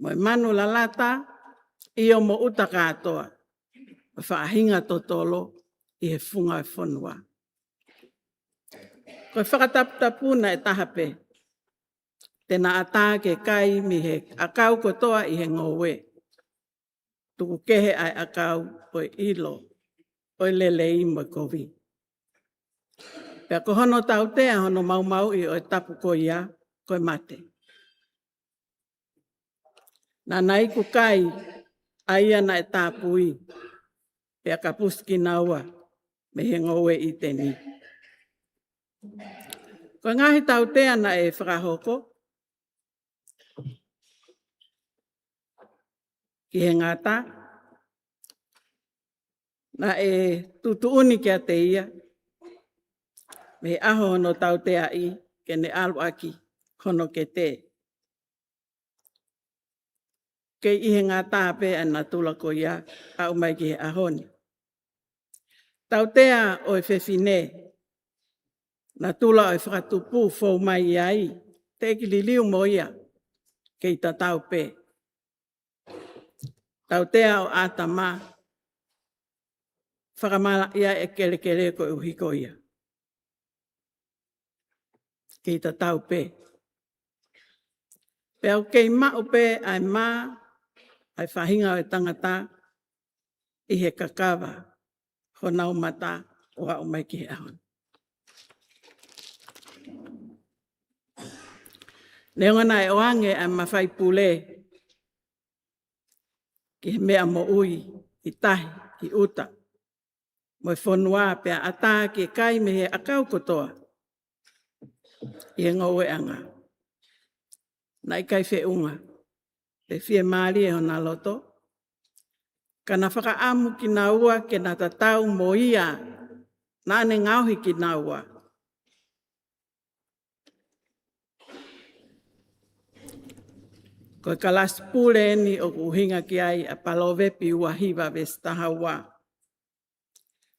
mo e manu lalata, ʻio, mo ʻuta kātoa, mo e faʻahinga totolo ʻi he funga ʻo e fonua. Ko e fakataputapuna ʻe taha pē, te na ʻatā ke kai mei he ʻakau kotoa ʻi he ngoue, tuku kehe ʻa e ʻakau ʻo e ʻilo ʻo e lelei mo e kovi. Pea ko hono tautea hono maumauʻi ʻo e tapu ko ia, ko e mate. Naʻa na iku kai ʻa ia naʻe tāpui, pea kapusi kinaua mei he ngoue ʻĪteni. Ko e ngaahi tautea naʻe fakahoko ki he ngata, naʻe tuʻutuʻuni kiate ia mei he ʻaho hono tauteaʻi ke ne ʻalu ʻaki hono kete. Kei ʻi he ngata pē ʻa e natula ko ia aʻu mai ki he ʻaho ni. Tautea ʻo e fefine, natula ʻo e fakatupu fou mai ai, teʻeki liliu mo ia, kei tatau pē. Tautea ʻo ʻĀtama, fakamalaʻia e kelekele koeʻuhi ko ia, kei tatau pē. Pea ʻoku kei maʻu pē ʻa e mā ʻa e faʻahinga ʻo e tangata ʻi he kakava honau mata ʻo aʻu mai ki he ʻaho ni. Neongo naʻe ʻoange ʻa e mafai pule ki he meʻa moʻui ʻi tahi, ʻi ʻuta, mo e fonua, pea ʻatā ke kai mei he ʻakau kotoa ʻi he ngoueʻanga. Naʻe ʻikai feʻunga pe fiemālie hona loto, ka na fakaʻamu kinaua ke na tatau mo ia naʻa ne ngaohi kinaua. Ko e kalasi pule eni ʻoku ʻuhinga ki ai ʻa Palōvepi ua hiva veesi taha ua.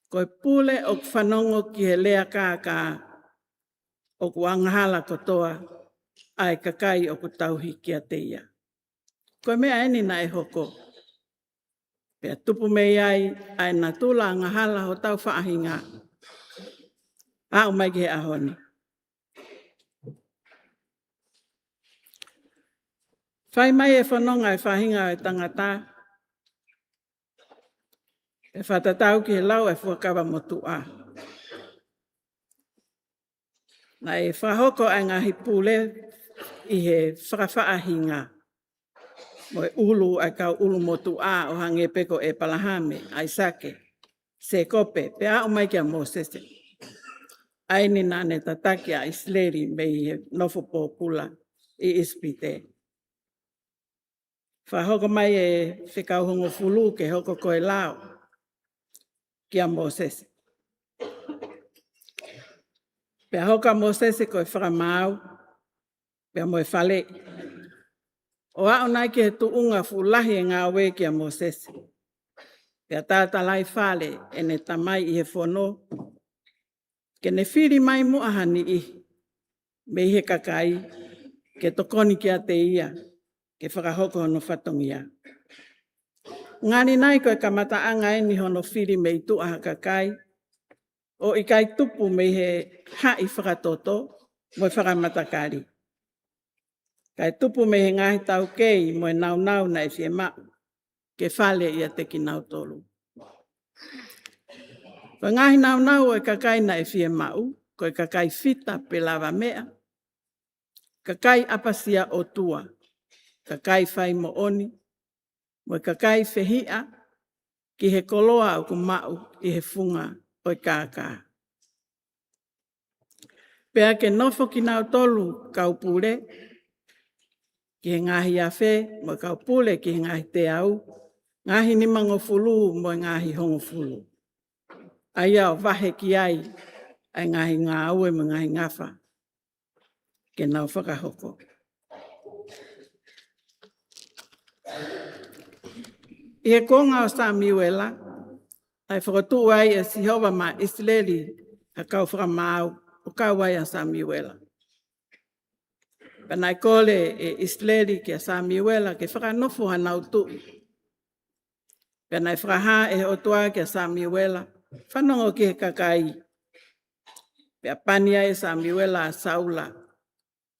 Ko e pule ʻoku fanongo ki he lea kākā, ʻoku angahala kotoa ʻa e kakai ʻoku tauhi kiate ia. Ko e meʻa eni naʻe hoko. Pea tupu mei ai ʻa e natula angahala hotau faʻahinga. Aʻu mai ki he ʻaho ni. Fai mai e fononga e faʻahinga ʻo e tangata, ʻe fakatatau ki he lau ʻa e Fuakava Motuʻa. Naʻe fakahoko ʻa e ngaahi pule ʻi he fakafaʻahinga mo e ʻulu ʻa e kau ʻulumotuʻa ʻo hangē pē ko ʻĒpalahame, ʻAisake, Sēkope, pea aʻu mai kia Mōsese. ʻA eni naʻa ne tataki ʻa ʻIsileli mei he nofo pōpula ʻi ʻIsipite. Fakahoko mai e fekau hongofulu ke hoko ko e lao kia Mōsese. Pea hoko ʻa Mōsese ko e fakamaau, pea mo e faleʻi. ʻO aʻu nai ki he tuʻunga fuʻu lahi e ngāue kia Mōsese. Pea tātalai fale ʻene tamai ʻi he fono, ke ne fili mai muʻa ha niʻihi mei he kakai, ke tokoni kiate ia ke fakahoko hono fatongia. Ngali nai ko e kamataʻanga eni hono fili mei tuʻa ha kakai, ʻo ʻikai tupu mei he haʻi fakatoto mo e fakamatakali, kae tupu mei he ngaahi taukei mo e naunau naʻe fiemaʻu ke fale ʻiate kinautolu. Ko e ngaahi naunau ʻo e kakai naʻe fiemaʻu, ko e kakai fita pe lava meʻa, kakai ʻapasia ʻOtua, kakai fai moʻoni, mo e kakai fehiʻa ki he koloa ʻoku maʻu ʻi he funga ʻo e kākā. Pea ke nofo kinautolu kau pule ki he ngaahi afe, mo e kau pule ki he ngaahi teau, ngaahi nimangofulu mo e ngaahi hongofulu. ʻA ia ʻo vahe ki ai ʻa e ngaahi ngāue mo e ngaahi ngafa ke nau fakahoko. ʻI he kuonga ʻo Samiuela, naʻe fokotuʻu ai ʻe Sihova maʻa ʻIsileli ha kau fakamaau, ʻo kau ai ʻa Samiuela. Pea naʻe kole ʻe ʻIsileli kia Samiuela ke fakanofo hanau tuʻi. Pea naʻe fakahā ʻe he ʻOtua kia Samiuela, fanongo ki he kakai. Pea pani ai ʻe Samiuela ʻa Saula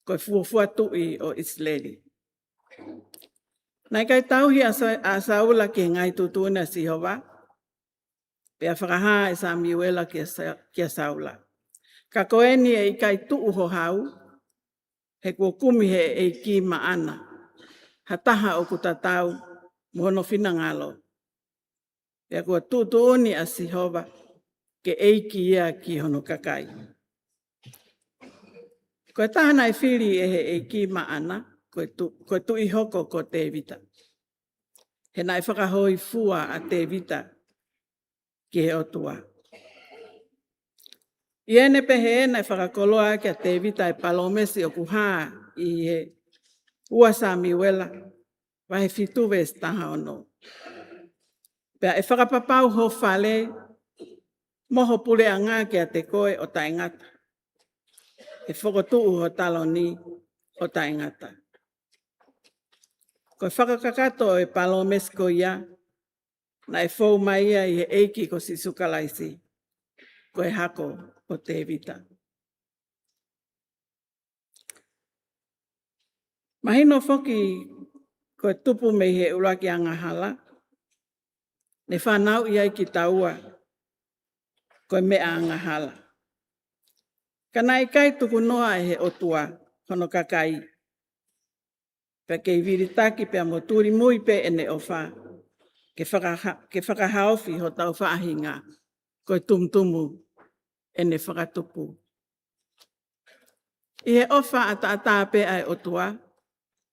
ko e fuofua tuʻi ʻo ʻIsileli. Naʻe ʻikai tauhi ʻa Sa-, ʻa Saula ki he ngaahi tuʻutuʻuni ʻa Sihova. Pea fakahā ʻe Samiuela kia Sa-, kia Saula, ka ko eni ʻe ʻikai tuʻu ho hau, he kuo kumi ʻe he ʻEiki maʻana ha taha ʻoku tatau mo hono finangalo. Pea kuo tuʻutuʻuni ʻa Sihova ke ʻeiki ia ki hono kakai. Ko e taha naʻe fili ʻe he ʻEiki maʻana, ko e tu-, ko e tuʻi hoko ko Tēvita. He naʻe fakahōifua ʻa Tēvita ki he ʻOtua. ʻI heʻene pehē, naʻe fakakoloa ʻaki ʻa Tēvita e palōmesi ʻoku hā ʻi he ua Samiuela, vahe fitu veesi taha ono. Pea ʻe fakapapau ho fale mo ho puleʻanga kiate koe ʻo taʻengata. ʻE fokotuʻu ho taloni ʻo taʻengata. Ko e fakakakato ʻo e palōmesi ko ia, naʻe fou mai ia ʻi he ʻEiki ko Sīsū Kalaisi, ko e hako ʻo Tēvita. Mahino foki ko e tupu mei he ʻuluaki angahala, ne fanauʻi ai kitaua ko e meʻa angahala. Ka naʻe ʻikai tukunoa ʻe he ʻOtua hono kakai, pea kei vilitaki pea mo tulimui pē ʻene ʻofa ke fakaha-, ke fakahaofi hotau faʻahinga, ko e tumutumu ʻene fakatupu. ʻI he ʻofa ʻataʻatā pē ʻa e ʻOtua,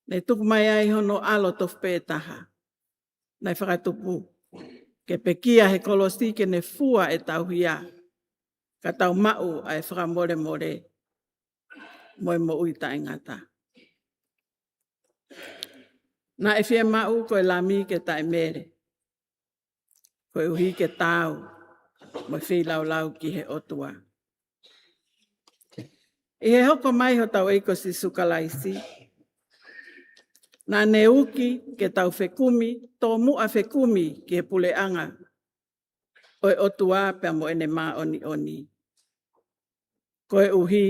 ne tuku mai ai hono ʻAlo tofu pē taha naʻe fakatupu, ke pekia he kolosi ke ne fua ʻetau hia, ka tau maʻu ʻa e fakamolemole mo e moʻui taʻengata. Naʻe fiemaʻu ko e Lami ke taʻemele, koeʻuhi ke taau mo e feilaulau ki he ʻOtua. ʻI he hoko mai hotau ʻEiki ko Sīsū Kalaisi, naʻa ne uki ke tau fekumi, tomuʻa fekumi ki he puleʻanga ʻo e ʻOtua pea mo ʻene māʻoniʻoni, koeʻuhi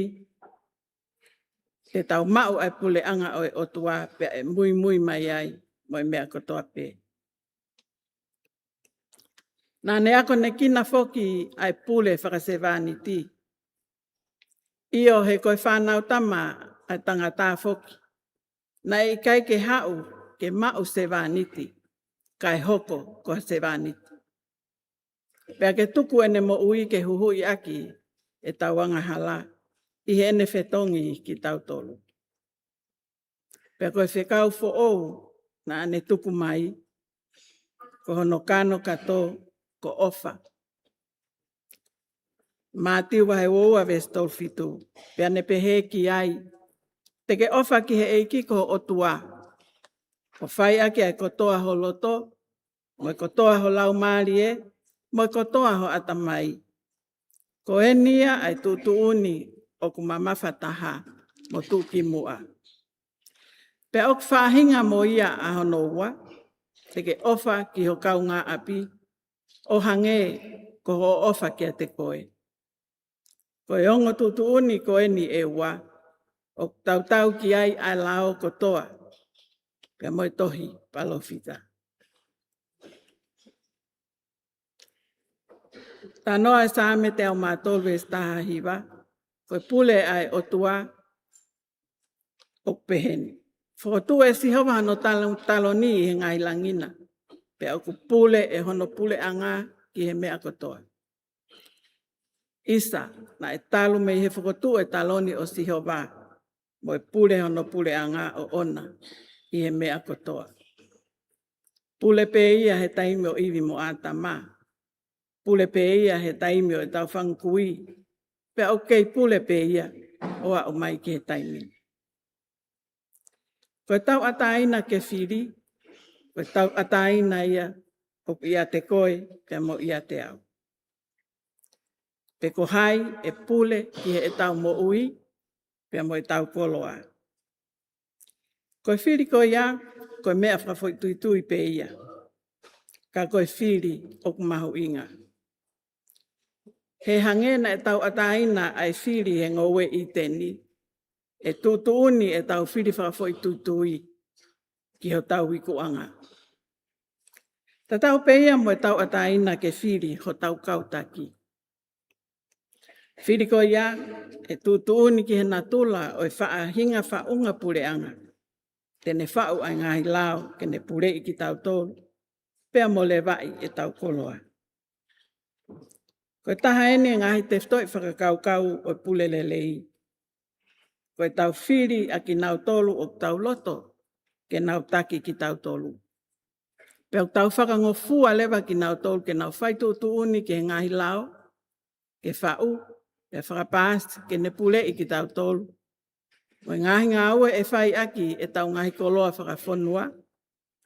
ke tau maʻu ʻa e puleʻanga ʻo e ʻOtua pea ʻe muimui mai ai mo e meʻa kotoa pē. Naʻa ne akonekina foki ʻa e pule fakasevāniti. ʻIo, he ko e Fānautama ʻa e tangata foki, naʻe ʻikai ke haʻu ke maʻu sevāniti, kae hoko ko ha sevāniti, pea ke tuku ʻene moʻui ke huhuʻi ʻaki ʻetau angahala ʻi heʻene fetongi kitautolu. Pea ko e fekau foʻou naʻa ne tuku mai, ko hono kanokato ko ʻofa. Mātiu vahe ua ua veesi tolu fitu. Pea ne pehē ki ai, te ke ʻofa ki he ʻEiki ko ho ʻOtua, ʻo fai ʻaki ʻa e kotoa ho loto, mo e kotoa ho laumālie, mo e kotoa ho ʻatamai. Ko eni ia ʻa e tuʻutuʻuni ʻoku mamafa taha mo tuʻukimuʻa. Pea ʻoku faʻahinga mo ia ʻa hono ua, te ke ʻofa ki ho kaungāʻapi ʻo hangē ko hoʻo ʻofa kiate koe. Ko e ongo tuʻutuʻuni ko eni ʻe ua, ʻoku tautau ki ai ʻa e lao kotoa pea mo e tohi palōfita. Talanoa ʻa e Saame teau mā tolu veesi taha hiva, ko e pule ʻa e ʻOtua ʻoku pehē ni. Fokotuʻu ʻe Sihova hono talo-, taloni ʻi he ngaahi langi na, pea ʻoku pule ʻe hono puleʻanga ki he meʻa kotoa. ʻIsa, naʻe talu mei he fokotuʻu ʻa e taloni ʻo Sihova, mo e pule hono puleʻanga ʻoʻona ʻi he meʻa kotoa. Pule pē ia he taimi ʻo ʻIvi mo ʻĀtama. Pule pē ia he taimi ʻo ʻetau fanga kui. Pea ʻoku kei pule pē ia ʻo aʻu mai ki he taimi ni. Ko e tauʻatāina ke fili, ko e tauʻatāina ia ʻoku ʻiate koe pea mo ʻiate au. Pe ko hai ʻe pule ki heʻetau moʻui pea mo ʻetau koloa. Ko e fili ko ia, ko e meʻa fakafoʻituitui pē ia. Ka ko e fili ʻoku mahuʻinga. He hangē naʻe tauʻatāina ʻa e fili he ngoue ʻĪteni, ʻe tuʻutuʻuni ʻetau fili fakafoʻituitui ki hotau ikuʻanga. Tatau pē ia mo e tauʻatāina ke fili hotau kau taki. Fili ko ia, ʻe tuʻutuʻuni ki he natula ʻo e faʻahinga faʻunga puleʻanga. Te ne faʻu ʻa e ngaahi lao ke ne puleʻi kitautolu, pea mo levaʻi ʻetau koloa. Ko e taha eni e ngaahi tefitoʻi fakakaukau ʻo e pule lelei. Ko ʻetau fili ʻa kinautolu ʻoku tau loto ke nau taki kitautolu. Pea ʻoku tau fakangofua leva kinautolu ke nau fai tuʻutuʻuni ki he ngaahi lao, ke faʻu, pea fakapaasi ke ne puleʻi kitautolu. Mo e ngaahi ngāue ʻe fai ʻaki ʻetau ngaahi koloa fakafonua,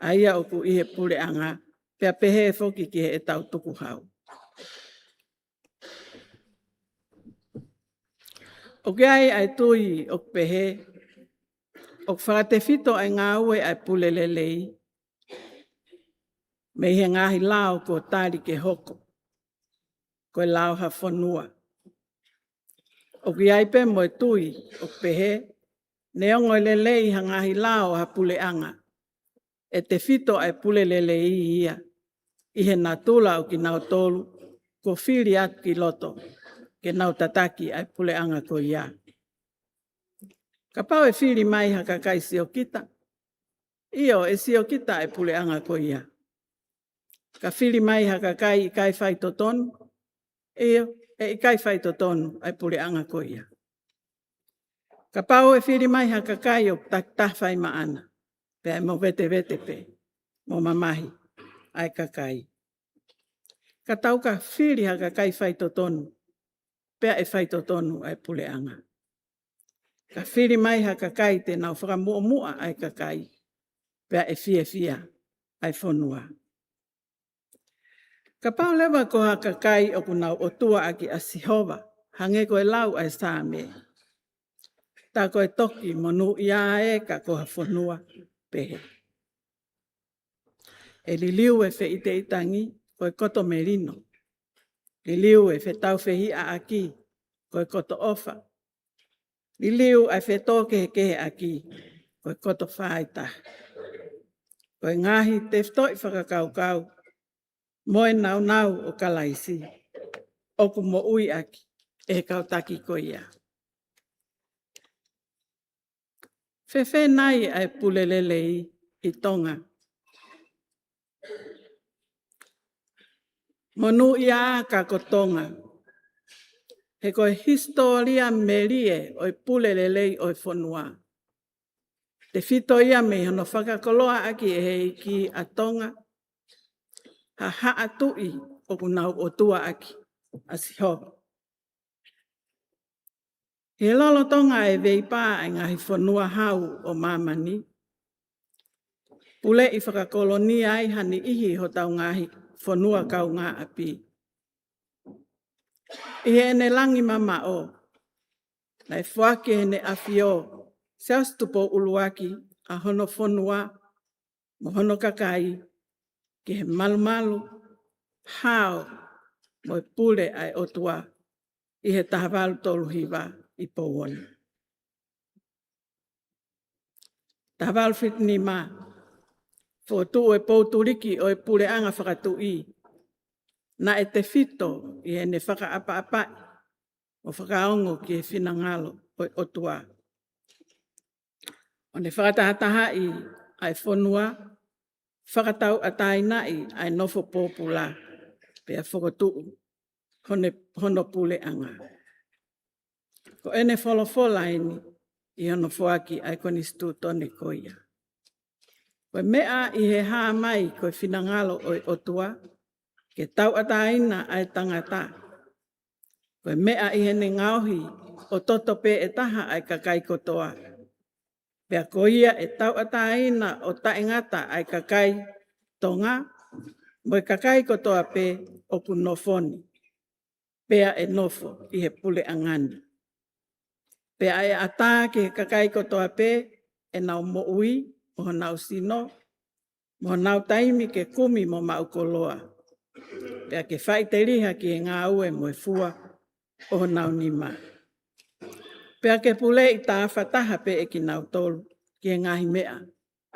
ʻa ia ʻoku ʻi he puleʻanga, pea pehē foki ki heʻetau tukuhau. ʻOku ʻi ai ʻa e tui ʻoku pehē, ʻoku fakatefito ʻa e ngāue ʻa e pule lelei mei he ngaahi lao kuo tali ke hoko, ko e lao ha fonua. ʻOku ʻi ai pē mo e tui ʻoku pehē, neongo e lelei ha ngaahi lao ha puleʻanga, ʻe tefito ʻa e pule lelei ia ʻi he natula ʻo kinautolu kuo fili atu ki loto ke nau tataki ʻa e puleʻanga ko ia. Kapau ʻe fili mai ha kakai siokita, ʻio, ʻe siokita ʻa e puleʻanga ko ia. Ka fili mai ha kakai ʻikai faitotonu, ʻIo, ʻe ʻikai faitotonu ʻa e puleʻanga ko ia. Kapau ʻe fili mai ha kakai ʻoku takitaha fai maʻana, pea ʻe movetevete pē, mo mamahi ʻa e kakai. Ka tau ka fili ha kakai faitotonu, pea ʻe faitotonu ʻa e puleʻanga. Ka fili mai ha kakai te nau fakamuʻomuʻa ʻa e kakai, pea ʻe fiefia ʻa e fonua. Kapau leva ko ha kakai ʻoku nau ʻotua ʻaki ʻa Sihova, hangē ko e lau ʻa e Saame, tā ko e toki monūʻia ē ka ko ha fonua pehē. ʻE liliu e feʻiteʻitangi, ko e koto melino. Liliu e fetaufehiʻaʻaki, ko e koto ʻofa. Liliu ʻa e fetōkehekeheʻaki, ko e koto fāitaha. Ko e ngaahi tefitoʻi fakakaukau mo e nāunau ʻo Kalaisi, ʻoku moʻui ʻaki ʻe he kau taki ko ia. Fēfē nai ʻa e pule lelei ʻi Tonga? Monūʻia ā ka ko Tonga, he ko e hisitōlia melie ʻo e pule lelei ʻo e fonua. Tefito ia mei hono fakakoloa ʻaki ʻe he ʻEiki ʻa Tonga ha haʻa tuʻi ʻoku nau ʻotua ʻaki ʻa Sihova. ʻI he lolotonga e veipā ʻa e ngaahi fonua hau ʻo māmani, puleʻi fakakolonia ai ha niʻihi hotau ngaahi fonua kaungāʻapi. ʻI heʻene langi mamaʻo, naʻe foaki ʻe heʻene ʻAfio, Siaosi Tupou ʻUluaki, ʻa hono fonua mo hono kakai ki he malumalu, hao, mo e pule ʻa e ʻOtua ʻi he taha valu tolu hiva ʻi Pouoni. Taha valu fitu nima, fokotuʻu e Pou Tuliki ʻo e Puleʻanga Fakatuʻi, naʻe tefito ʻi heʻene fakaʻapaʻapaʻi mo fakaongo ki he finangalo ʻo e ʻOtua, ʻo ne fakatahatahaʻi ʻa e fonua, fakatauʻatāinaʻi ʻa e nofo pōpula, pea fokotuʻu hone-, hono puleʻanga. Ko ʻene folofola eni ʻi hono foaki ʻa e Konisitūtone ko ia. Ko e meʻa ʻi he hā mai ko e finangalo ʻo e ʻOtua ke tauʻatāina ʻa e tangata. Ko e meʻa ʻi heʻene ngaohi ʻo toto pē ʻe taha ʻa e kakai kotoa. Pea ko ia ʻe tauʻatāina ʻo taʻengata ʻa e kakai Tonga mo e kakai kotoa pē ʻoku nofo ni, pea ʻe nofo ʻi he puleʻanga ni. Pea ʻe ʻatā ki he kakai kotoa pē ʻenau moʻui mo honau sino, mo honau taimi ke kumi mo maʻu koloa, pea ke faʻiteliha ki he ngāue mo e fua ʻo honau nima, pea ke puleʻi tāfataha pē ʻe kinautolu ki he ngaahi meʻa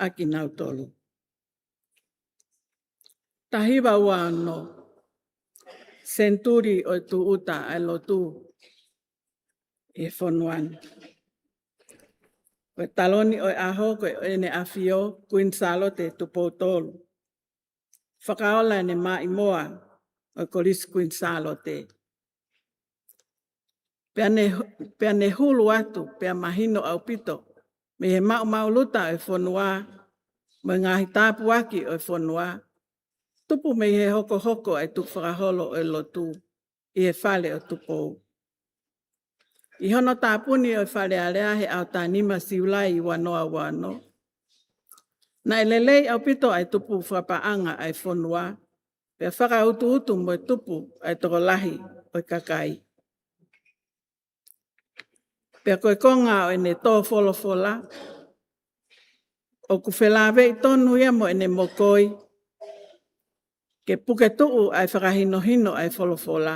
ʻa kinautolu. Taha hiva ua ono, senituli ʻo e tūʻuta ʻa e lotu ʻi he fonua ni. Ko e taloni ʻo e ʻaho, ko ʻEne ʻAfio Kuini Sālote Tupou Tolu. Fakaola ʻene maʻimoa ʻo e Kolisi Kuini Sālote. Pea ne, pea ne hulu atu, pea mahino ʻaupito, mei he maʻumaʻuluta ʻo e fonua, mo e ngaahi tāpuaki ʻo e fonua, tupu mei he hokohoko ʻa e tukufakaholo ʻo e lotu ʻi he fale ʻo Tupou. ʻI hono tāpuni ʻo e Fale Alea he ʻaho taha nima Siulai ua noa ua ono, naʻe lelei ʻaupito ʻa e tupu fakapaʻanga ʻa e fonua, pea fakautuutu mo e tupu ʻa e tokolahi ʻo e kakai. Pea ko e konga ʻo ʻene tō folofola, ʻoku felāveʻi tonu ia mo ʻene mokoi, ke puke tuʻu ʻa e fakahinohino ʻa e folofola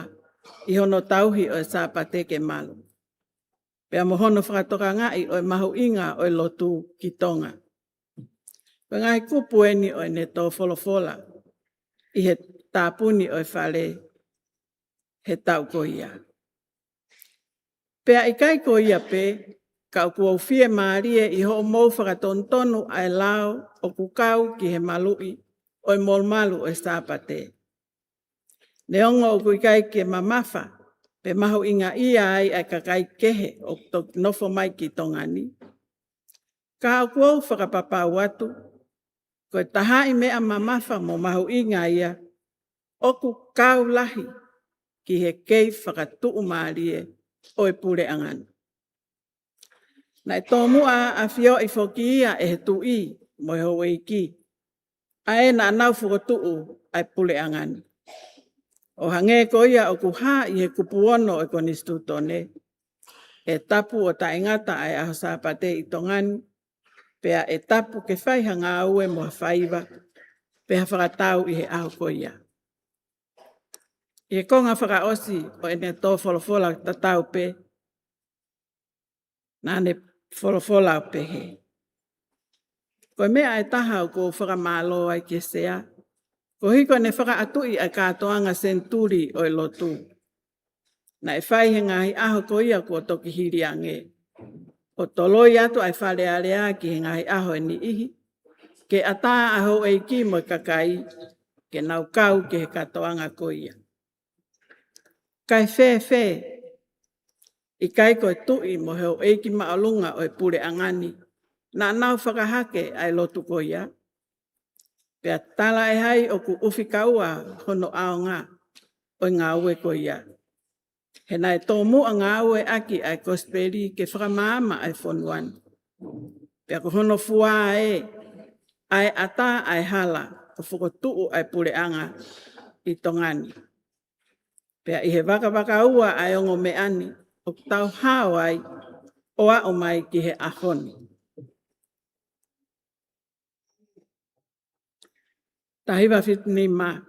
ʻi hono tauhi ʻo e Sāpate ke malu, pea mo hono fakatokangaʻi ʻo e mahuʻinga ʻo e lotu ki Tonga. Ko e ngaahi kupu eni ʻo ʻene tō folofola ʻi he tāpuni ʻo e fale he taʻu ko ia. Pea ʻikai ko ia pē, ka ʻoku ou fiemālie ʻi hoʻomou fakatonutonu ʻa e lao ʻoku kau ki he maluʻi ʻo e molumalu ʻo e Sāpate. Neongo ʻoku ʻikai ke mamafa pe mahuʻingaʻia ai ʻa e kakai kehe ʻoku toki nofo mai ki Tonga ni, ka ʻoku ou fakapapau atu ko e tahaʻi meʻa mamafa mo mahuʻinga ia ʻoku kau lahi ki he kei fakatuʻumālie ʻo e puleʻanga ni. Naʻe tomuʻa ʻafioʻi foki ia ʻe he Tuʻi mo e houʻeiki ʻa ē naʻa nau fokotuʻu ʻa e puleʻanga ni, ʻo hangē ko ia ʻoku hā ʻi he kupu ono ʻo e Konisitūtone: ʻE tapu ʻo taʻengata ʻa e ʻaho Sāpate ʻi Tonga ni, pea ʻe tapu ke fai ha ngāue mo ha faiva pe ha fakatau ʻi he ʻaho ko ia. ʻI he konga fakaʻosi ʻo ʻene tō folofola tatau pē, naʻa ne folofola ʻo pehē: Ko e meʻa ʻe taha ʻoku ou fakamālō ai ki he Sea, koeʻuhi ko ʻene fakaʻatuʻi ʻa e kātoanga senituli ʻo e lotu naʻe fai he ngaahi ʻaho ko ia kuo toki hili ange, ʻo toloi atu ʻa e Fale Alea ki he ngaahi ʻaho ʻe niʻihi, ke ʻatā ʻa e houʻeiki mo e kakai ke nau kau ki he kātoanga ko ia. Kae fēfē, ʻikai ko e Tuʻi mo e houʻeiki māʻolunga ʻo e puleʻanga ni naʻa nau fakahake ʻa e lotu ko ia? Pea talaʻehai ʻoku ʻufikaua hono ʻaonga ʻo e ngāue ko ia, he naʻe tomuʻa ngāueʻaki ʻa e Kosipeli ke fakamaama ʻa e fonua ni. Pea ko hono fua ē ʻa e ʻatā ʻa e hala ʻo fokotuʻu ʻa e puleʻanga ʻi Tonga ni. Pea ʻi he vakavakaua ʻa e ongo meʻa ni ʻoku tau hao ai ʻo aʻu mai ki he ʻaho ni. Taha hiva fitu nima,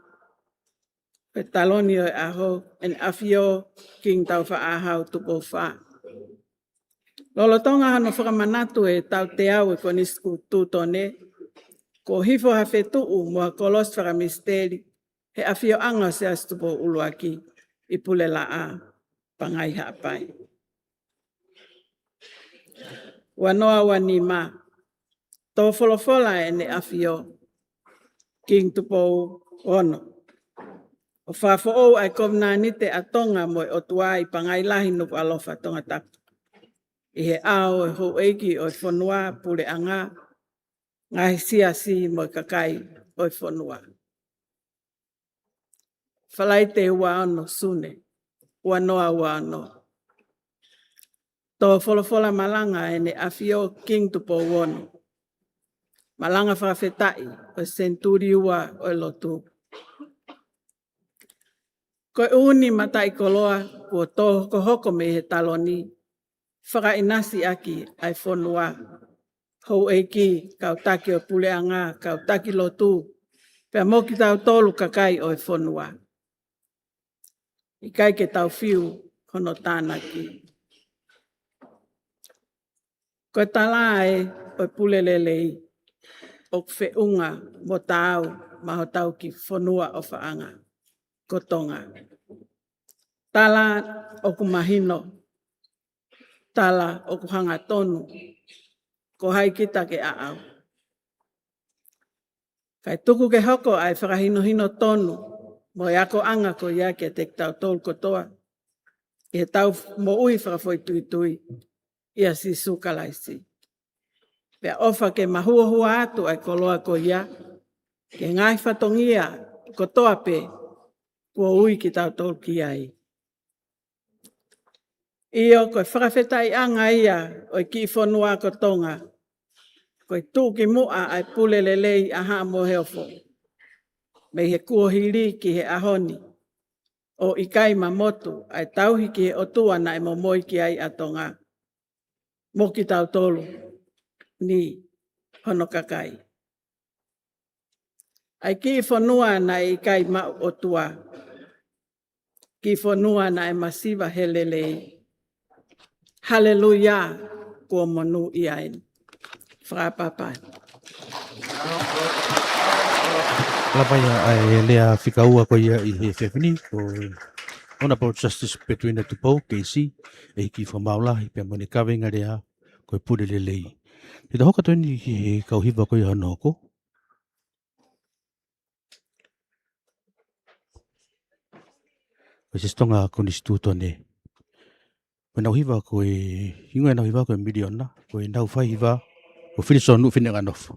ko e taloni ʻo e ʻaho, ʻEne ʻAfio Kingi Tāufaʻāhau Tupou Fā. Lolotonga hono fakamanatu ʻe he tauteau ʻo e Konisitūtone kuo hifo ha fetuʻu mo ha kolosi fakamisiteli he ʻafioʻanga ʻo Siaosi Tupou ʻUluaki ʻi Pulelaʻā, Pangai, Haʻapai. Ua noa ua nima, tō folofola ʻEne ʻAfio Kingi Tupou Ono, ʻo fakafoʻou ʻa e kovinānite ʻa Tonga mo e ʻOtua ʻi Pangai Lahi, Nukuʻalofa, Tongatapu, ʻi he ʻao ʻo e houʻeiki ʻo e fonua, puleʻanga, ngaahi siasi mo e kakai ʻo e fonua. Falaite ua ono Sune, ua noa ua ono. Tō folofola malanga ʻEne ʻAfio Kingi Tupou Ono. Malanga fakafetaʻi ʻo e senituli ua ʻo e lotu. Ko e ʻū mataʻikoloa kuo tō hokohoko mei he taloni fakaʻinasi ʻaki ʻa e fonua: houʻeiki, kau taki ʻo e puleʻanga, kau taki lotu, pea mo kitautolu kakai ʻo e fonua. ʻIkai ke tau fiu hono tānaki. Ko e tala ē ʻo e Pule Lelei ʻoku feʻunga mo taau maʻa hotau kiʻi fonua ʻofaʻanga ko Tonga. Tala ʻoku mahino, tala ʻoku hangatonu, ko hai kita ke ʻaʻau. Kae tuku ke hoko ʻa e fakahinohino tonu mo e akoʻanga ko ia kiate kitautolu kotoa ʻi heʻetau moʻui fakafoʻituitui ʻia Sīsū Kalaisi. Pea ʻofa ke mahuohua atu ʻa e koloa ko ia ki he ngaahi fatongia kotoa pē kuo ui kitautolu ki ai. ʻIo, ko e fakafetaʻiʻanga ia ʻo e kiʻi fonua ko Tonga, ko e tuʻukimuʻa ʻa e Pule Lelei ʻa Haʻa Moheofo, mei he kuohili ki he ʻaho ni, ʻo ʻikai mamotu ʻa e tauhi ki he ʻOtua naʻe momoi ki ai ʻa Tonga mo kitautolu ni, hono kakai. ʻA e kiʻi fonua naʻe ʻikai maʻu ʻOtua, kiʻi fonua naʻe masiva he lelei. Haleluia, kuo monūʻia eni. Fakaʻapaʻapa. Lava ia ʻa e lea fika ua ko ia ʻi he efiafi ni, ko Honourable Justice Petuina Tupou, K C, ʻEiki Fakamaau Lahi, pea mo ʻene kaveinga lea ko e Pule Lelei. Te tau hoko atu eni ki he kau hiva ko ia hono hoko. ko e Siasi Tonga Konisitūtone. Ko ʻenau hiva ko e, hingoa ʻenau hiva ko e Miliona, ko ʻenau faihiva ko Filisonu Fineʻanganofo.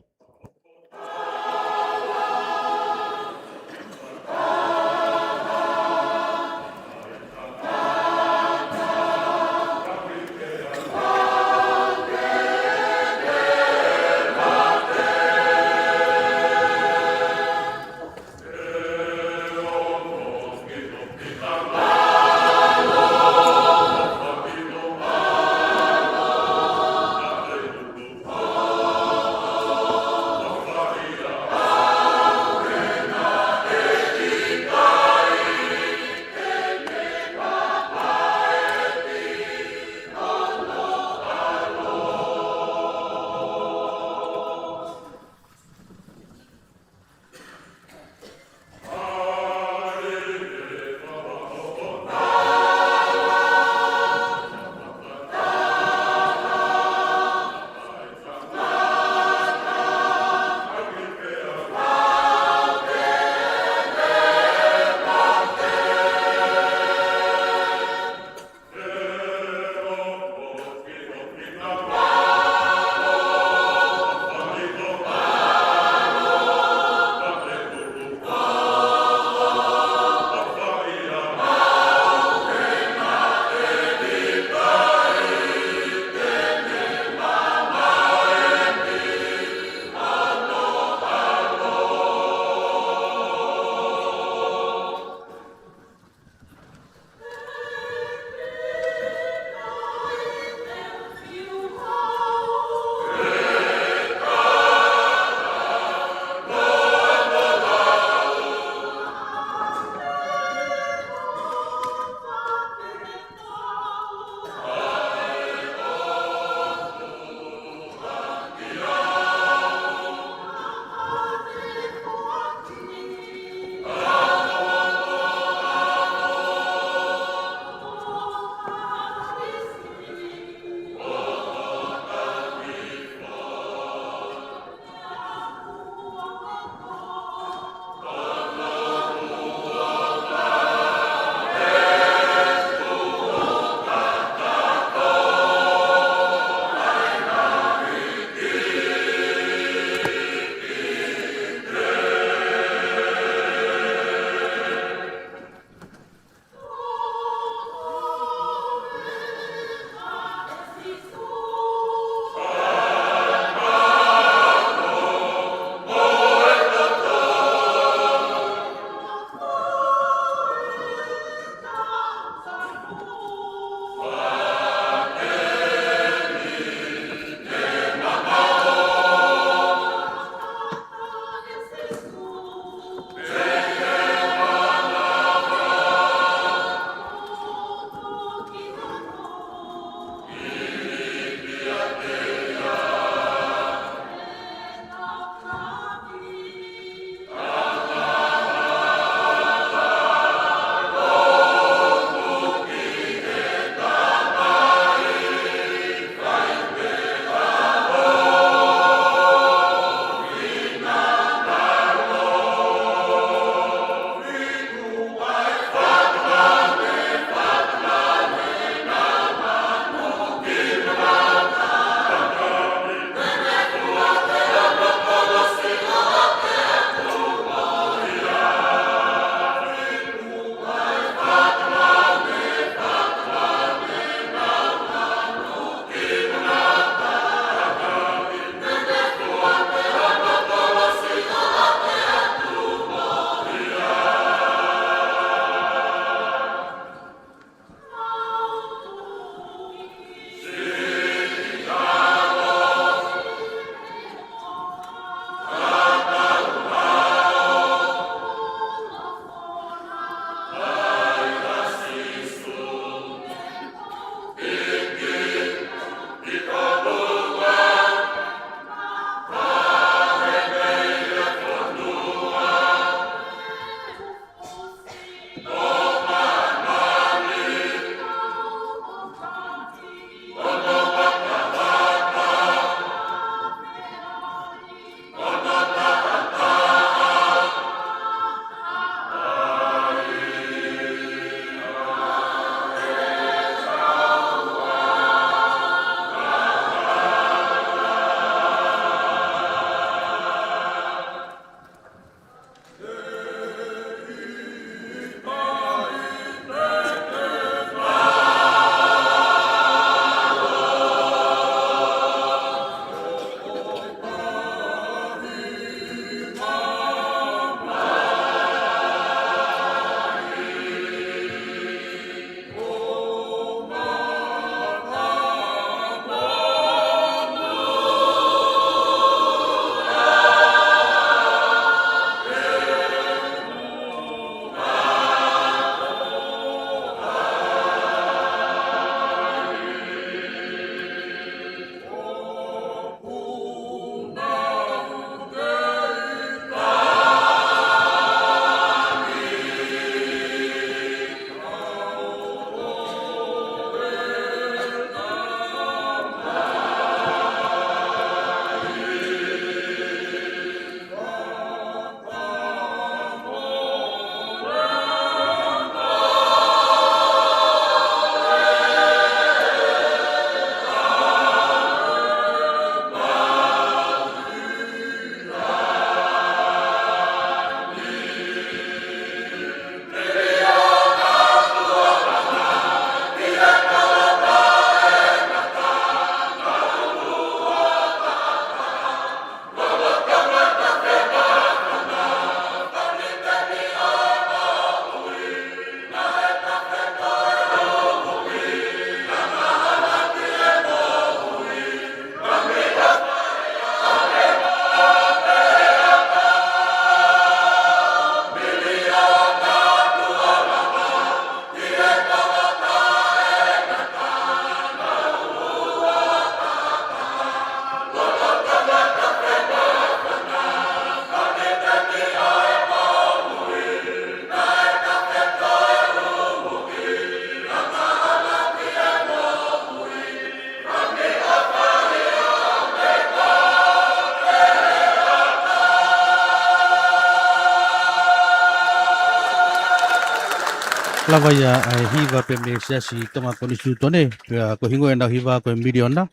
Lava ia ʻa e hiva pē mei he Siasi Tonga Konisitūtone, pea ko e hingoa ʻenau hiva ko e Miliona,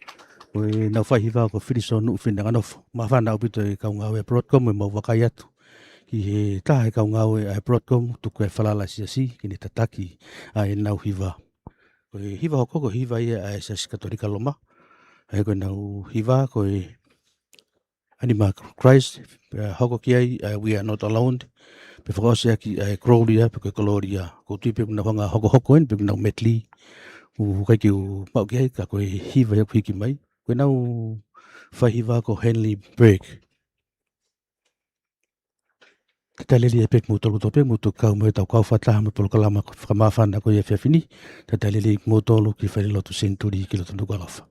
ko ʻenau faihiva ko Filiso Nuʻufineʻanganofo. Māfana ʻaupito e kau ngāue Broadcom ʻemau vakai atu ki he taha e kau ngāue ʻa e Broadcom, tuku e falala Siasi, ke ne tataki ʻa ʻenau hiva. Ko e hiva hoko, ko e hiva ia ʻa e Siasi Katolika Loma. ʻA ia ko ʻenau hiva ko e Anima Christ, pea hoko ki ai ʻa e We Are Not Alone, pea fakaʻosi ʻaki ʻa e Gloria, pe ko e Gloria. ʻOku ou tui pē ʻoku nau hanga hokohoko eni, pe ʻoku nau medley. ʻOku ʻikai ke u maʻu ki ai, ka ko e hiva ia ʻoku hiki mai. Ko ʻenau faihiva ko Henley Berg. Talitali lelei pē kimoutolu kotoa pē ʻoku mou kau mai ʻetau kau fakataha mo e polokalama fakamāfana ko ia he efiafi ni. Talitali lelei kimoutolu ki he falelotu Senituli ki loto Nukuʻalofa.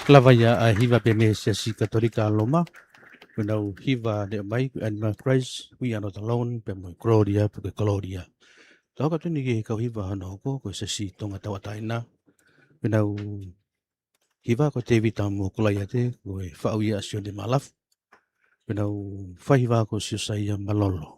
Lava ia ʻa e hiva pē mei he Siasi Katolika ʻa Loma. Ko ʻenau hiva ne ʻomai ko e Anima Christ, We Are Not Alone, pea mo e Gloria, pe ko e Gloria. Tau hoko atu eni ki he kau hiva hono hoko, ko e Siasi Tonga Tauʻatāina. Ko ʻenau hiva ko Tēvita mo Kolaiate, ko e faʻu ia ʻa Sione Malafu. Ko ʻenau faihiva ko Siosaia Malolo.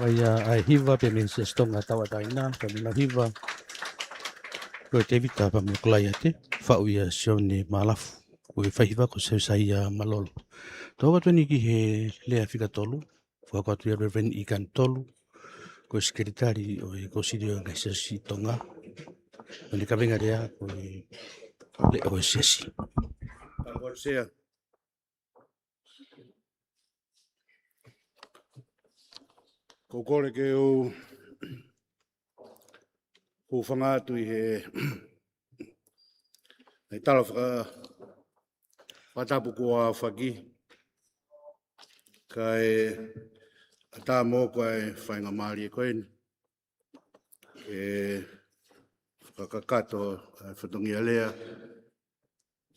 Ka ʻi ai ʻa e hiva pē mei he Siasi Tonga Tauʻatāina, ko e nima hiva, ko e Tēvita pea mo Kolaiate, faʻu ʻia Sione Malafu, ko e faihiva ko Seusaia Malolo. Tau atu eni ki he lea fika tolu, fakakau atu ia Reverend Ikan Tolu, ko e Sekelitali ʻo e Kōsilio ʻo e Ngaahi Siasi Tonga. ʻO ne kaveinga lea ko e leʻo ʻo e siasi. Ka ko e sea. Ko e kole ke u, ke u hūfanga atu ʻi he, he tala faka-, fakatapu kuo aofaki, kae ʻatā moʻoku ʻa e faingamālie ko eni. ʻE fakakakato ʻa e fatongia lea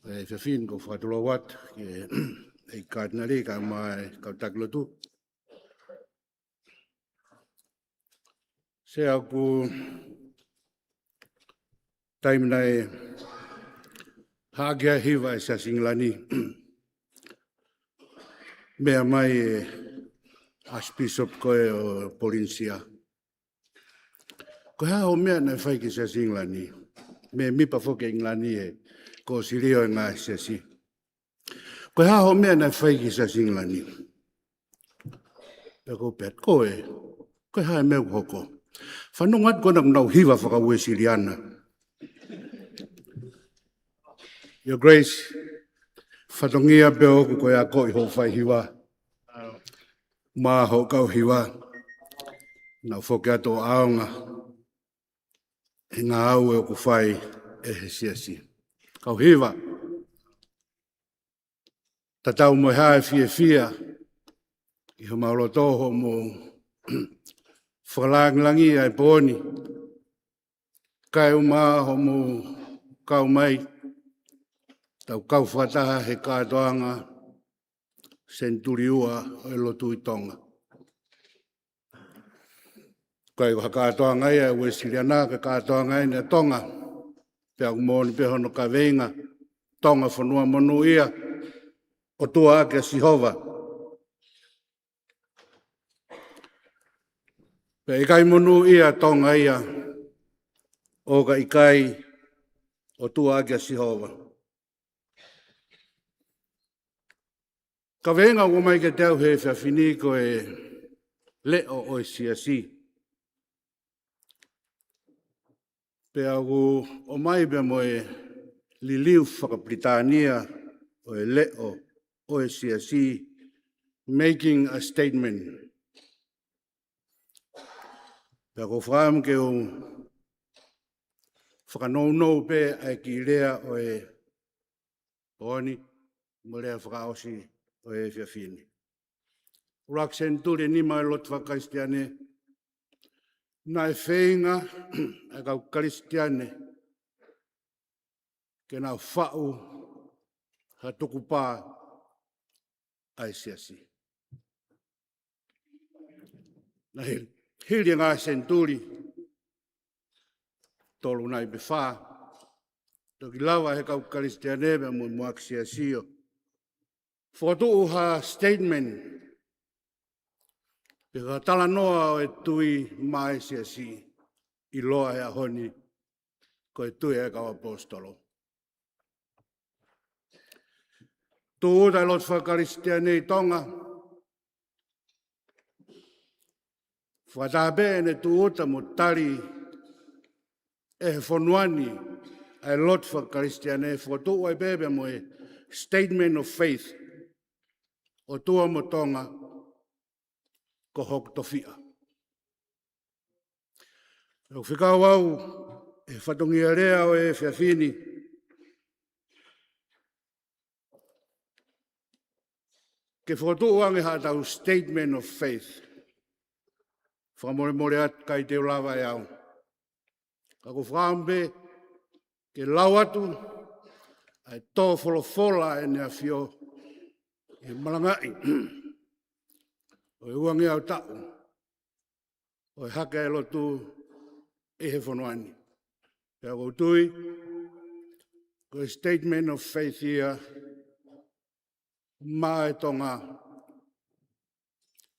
ʻa e efiafi ni, ko e fakatulou atu ki he ʻEiki Katinale kae ʻumaʻā e kau taki lotu. Sea, ʻoku taimi naʻe haʻaki ʻa e hiva ʻa e Siasi ʻIngilani, meʻa mai e Archbishop ko ē ʻo Polinisia: Ko e hā hoʻo meʻa naʻe fai ki he Siasi ʻIngilani? Mēmipa foki ʻa ʻIngilani he Kōsilio ʻo e Ngaahi Siasi. Ko e hā hoʻo meʻa naʻe fai ki he Siasi ʻIngilani? Pea ʻoku ou pehē atu, ko e, ko e hā e meʻa ʻoku hoko? Fanongo atu, ko ena ʻoku nau hiva faka-Uēsiliana. Your Grace, fatongia pē ʻoku ko e ako ʻi hoʻo fai hiva, mo hoʻo kau hiva, nau foki atu ʻo ʻaonga he ngāue ʻoku fai ʻe he Siasi. Kau hiva, tatau mo e hā e fiefia ʻi homau loto hoʻomou fakalāngilangiʻi ʻa e pō ni, kae ʻumaʻā hoʻomou kau mai, tau kau fakataha he kātoanga senituli ua ʻo e lotu ʻi Tonga. ʻIkai ko ha kātoanga ia ʻa e Uēsiliana, ko e kātoanga eni ʻa Tonga. Pea ʻoku moʻoni pē hono kaveinga: Tonga fonua monūʻia, ʻOtua ʻaki ʻa Sihova. Pea ʻikai monūʻia ʻa Tonga ia ʻo ka ʻikai ʻOtua ʻaki ʻa Sihova. Kaveinga ʻoku ʻomai kiate au he efiafi ni ko e Leʻo ʻo e Siasi. Pea ʻoku ʻomai pea mo e liliu faka-Pilitānia ʻo e Leʻo ʻo e Siasi, Making a Statement. Pea ʻoku ou fakaʻamu ke u fakanounou pē ʻa e kiʻi lea ʻo e pō ni mo e lea fakaʻosi ʻo e efiafi ni. ʻUluaki senituli ʻe nima ʻo e lotu faka-Kalisitiane, naʻe feinga ʻa e kau Kalisitiane ke nau faʻu ha tukupā ʻa e Siasi. Naʻe hili, hili e ngaahi senituli, tolu nai pe fā, toki lava he kau Kalisitiane pea mo e muʻaki siasi ʻo fokotuʻu ha statement pe ko ha talanoa ʻo e tui maʻa e Siasi, ʻiloa he ʻaho ni ko e Tui ʻa e Kau ʻAposetolo. Tūʻuta e lotu faka-Kalisitiane ʻi Tonga, fakataha pē ʻene tūʻuta mo tali ʻe he fonua ni ʻa e lotu faka-Kalisitiane, fokotuʻu ai pē pea mo e Statement of Faith, ʻOtua mo Tonga ko hoku tofiʻa. ʻOku fekau au ʻe he fatongia lea ʻo e efiafi ni ke fokotuʻu ange haʻatau Statement of Faith. Fakamolemole atu, ʻikai te u lava ʻe au. Ka ʻoku ou fakaʻamu pē ke lau atu ʻa e tō folofola ʻa ʻEne ʻAfio ʻi he malangaʻi ʻo e uangeau taʻu ʻo e hake ʻa e lotu ʻi he fonua ni. Pea ʻoku ou tui ko e Statement of Faith ia maʻa e Tonga,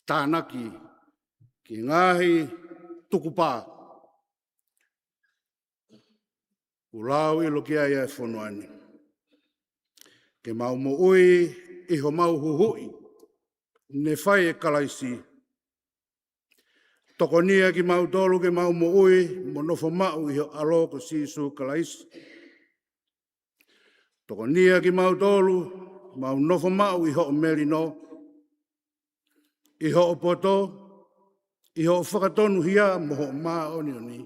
tānaki ki he ngaahi tukupā kuo lau ʻilo ki ai ʻa e fonua ni, ke mau moʻui ʻi homau huhuʻi ne fai ʻe Kalaisi. Tokonia kimautolu ke mau moʻui mo nofo maʻu ʻi ho ʻAlo ko Sīsū Kalaisi. Tokonia kimautolu mau nofo maʻu ʻi hoʻo melino, ʻi hoʻo poto, ʻi hoʻo fakatonuhia mo hoʻo māʻoniʻoni,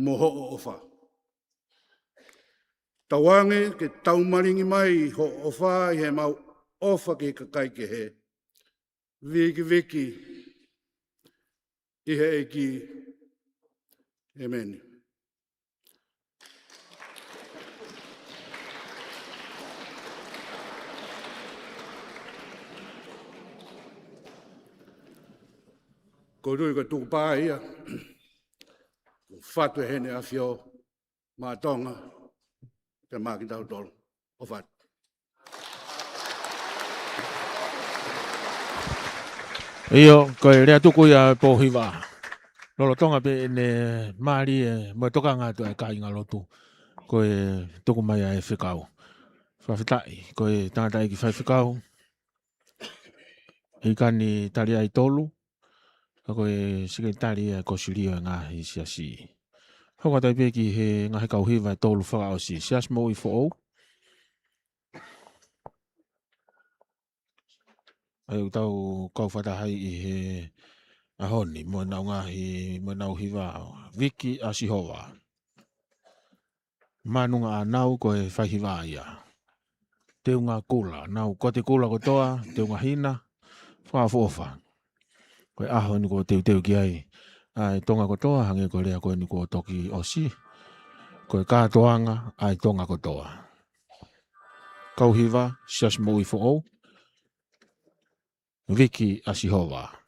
mo hoʻo ʻofa. Tauange ke taumalingi mai hoʻo ʻofa ʻi heʻemau ʻofa ki he kakai kehe, vikiviki ʻi he ʻEiki ʻEmeni. Ko e tui ko e tukupā ia, ʻoku fatu ʻe Heʻene ʻAfio, maʻa Tonga, pea maʻa kitautolu. ʻOfa atu. ʻIo, ko e lea tuku ia ʻa e pō hiva. Lolotonga pē ʻene mālie mo e tokanga atu ʻa e kāingalotu, ko e tuku mai ʻa e fekau. Fakafetaʻi, ko e tangataʻeiki faifekau, ʻikai ke tali ʻa e tolu, ka ko e sekelitali ʻa e kōsilio ʻa e ngaahi siasi. Hoko atu ai pē ki he ngaahi kau hiva ʻe tolu fakaʻosi. Siasi Moʻui Foʻou. ʻA ia ʻoku tau kau fakataha ai ʻi he ʻaho ni mo ʻenau ngaahi, mo ʻenau hiva, Viki ʻa Sihova. Manunga ʻa Nau, ko e faihiva ia. Teunga Kula, Nau ko e Kula kotoa, Teunga Hina, fakaʻofoʻofa. Ko e ʻaho eni kuo teuteu ki ai ʻa e Tonga kotoa, hangē ko e lea ko eni kuo toki ʻosi. Ko e kātoanga ʻa e Tonga kotoa. Kau hiva, Siasi Moʻui Foʻou, Viki ʻa Sihova.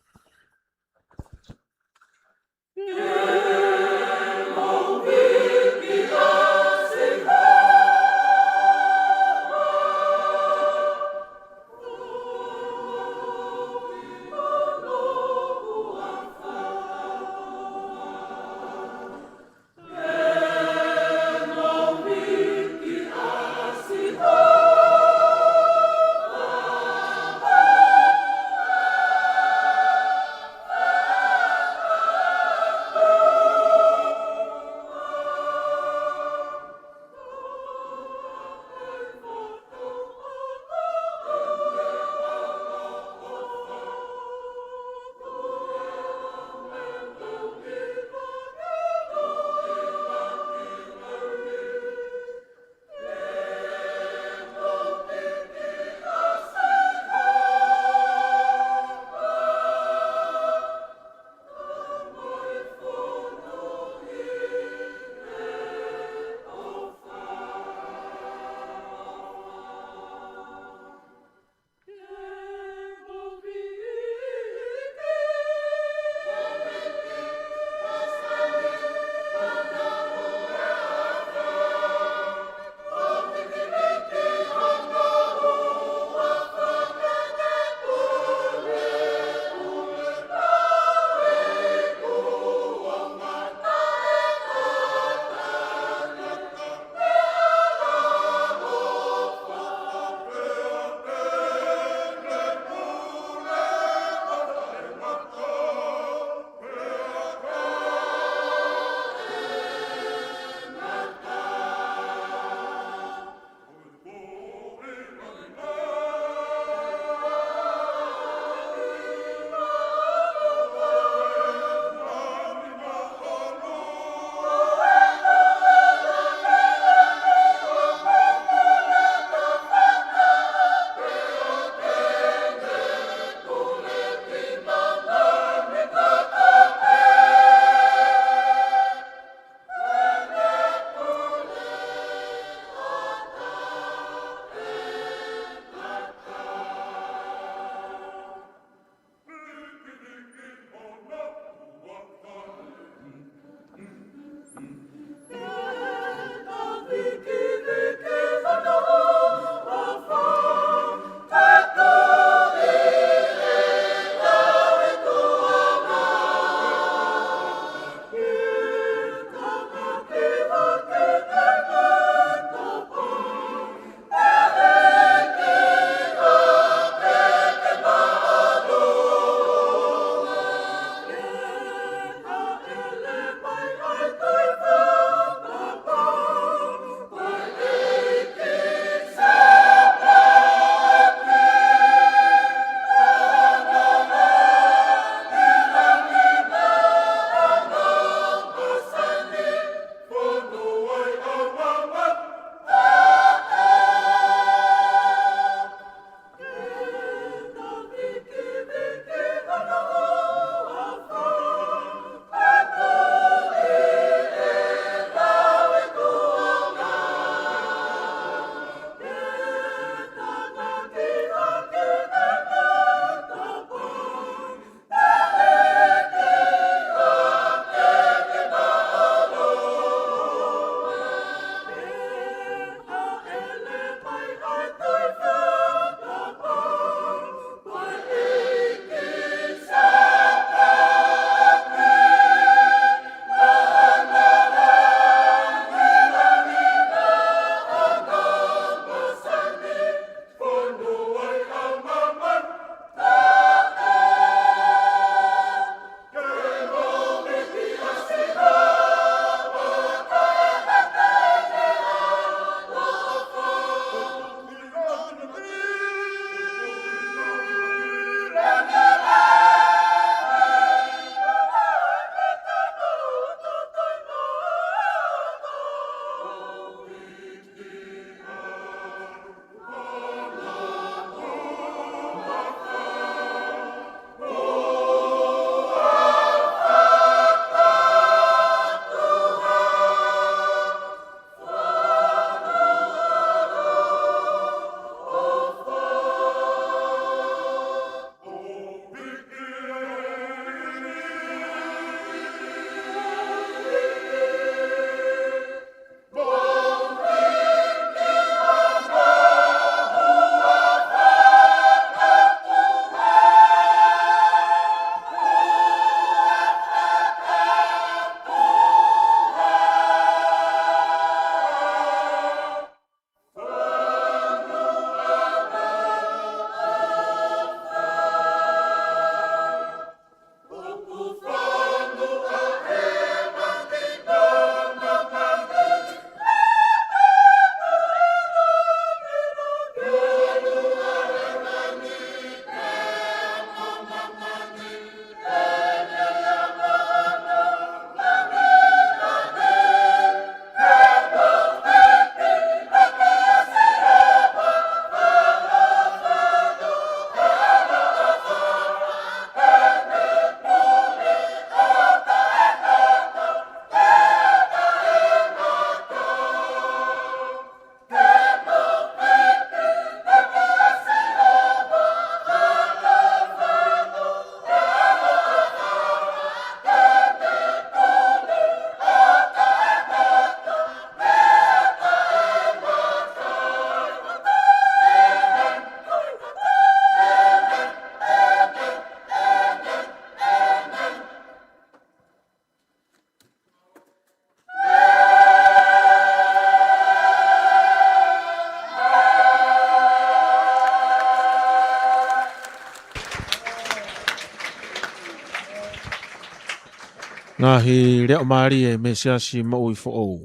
Ngaahi leʻo mālie mei he Siasi Moʻui Foʻou.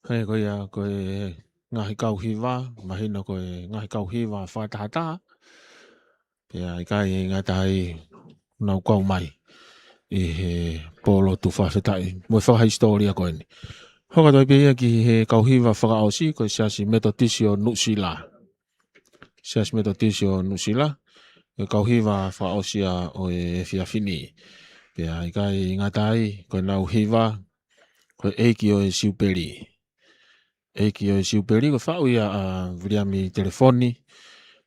He ko ia ko e ngaahi kau hiva, mahino ko e ngaahi kau hiva fakatahataha. Pea ʻikai ngata ai, nau kau mai ʻi he pō lotu fakafetaʻi mo e fakahisitōlia ko eni. Hoko atu ai pē ia ki he kau hiva fakaʻosi, ko e Siasi Metotisi ʻo Nuʻusila. Siasi Metotisi ʻo Nuʻusila, ko e kau hiva fakaʻosi ia ʻo e efiafi ni. Pea ʻikai ngata ai, ko ʻenau hiva, ko e ʻEiki ʻo e Siupeli. ʻEiki ʻo e Siupeli, ko e faʻu ia ʻa Viliami Telefoni,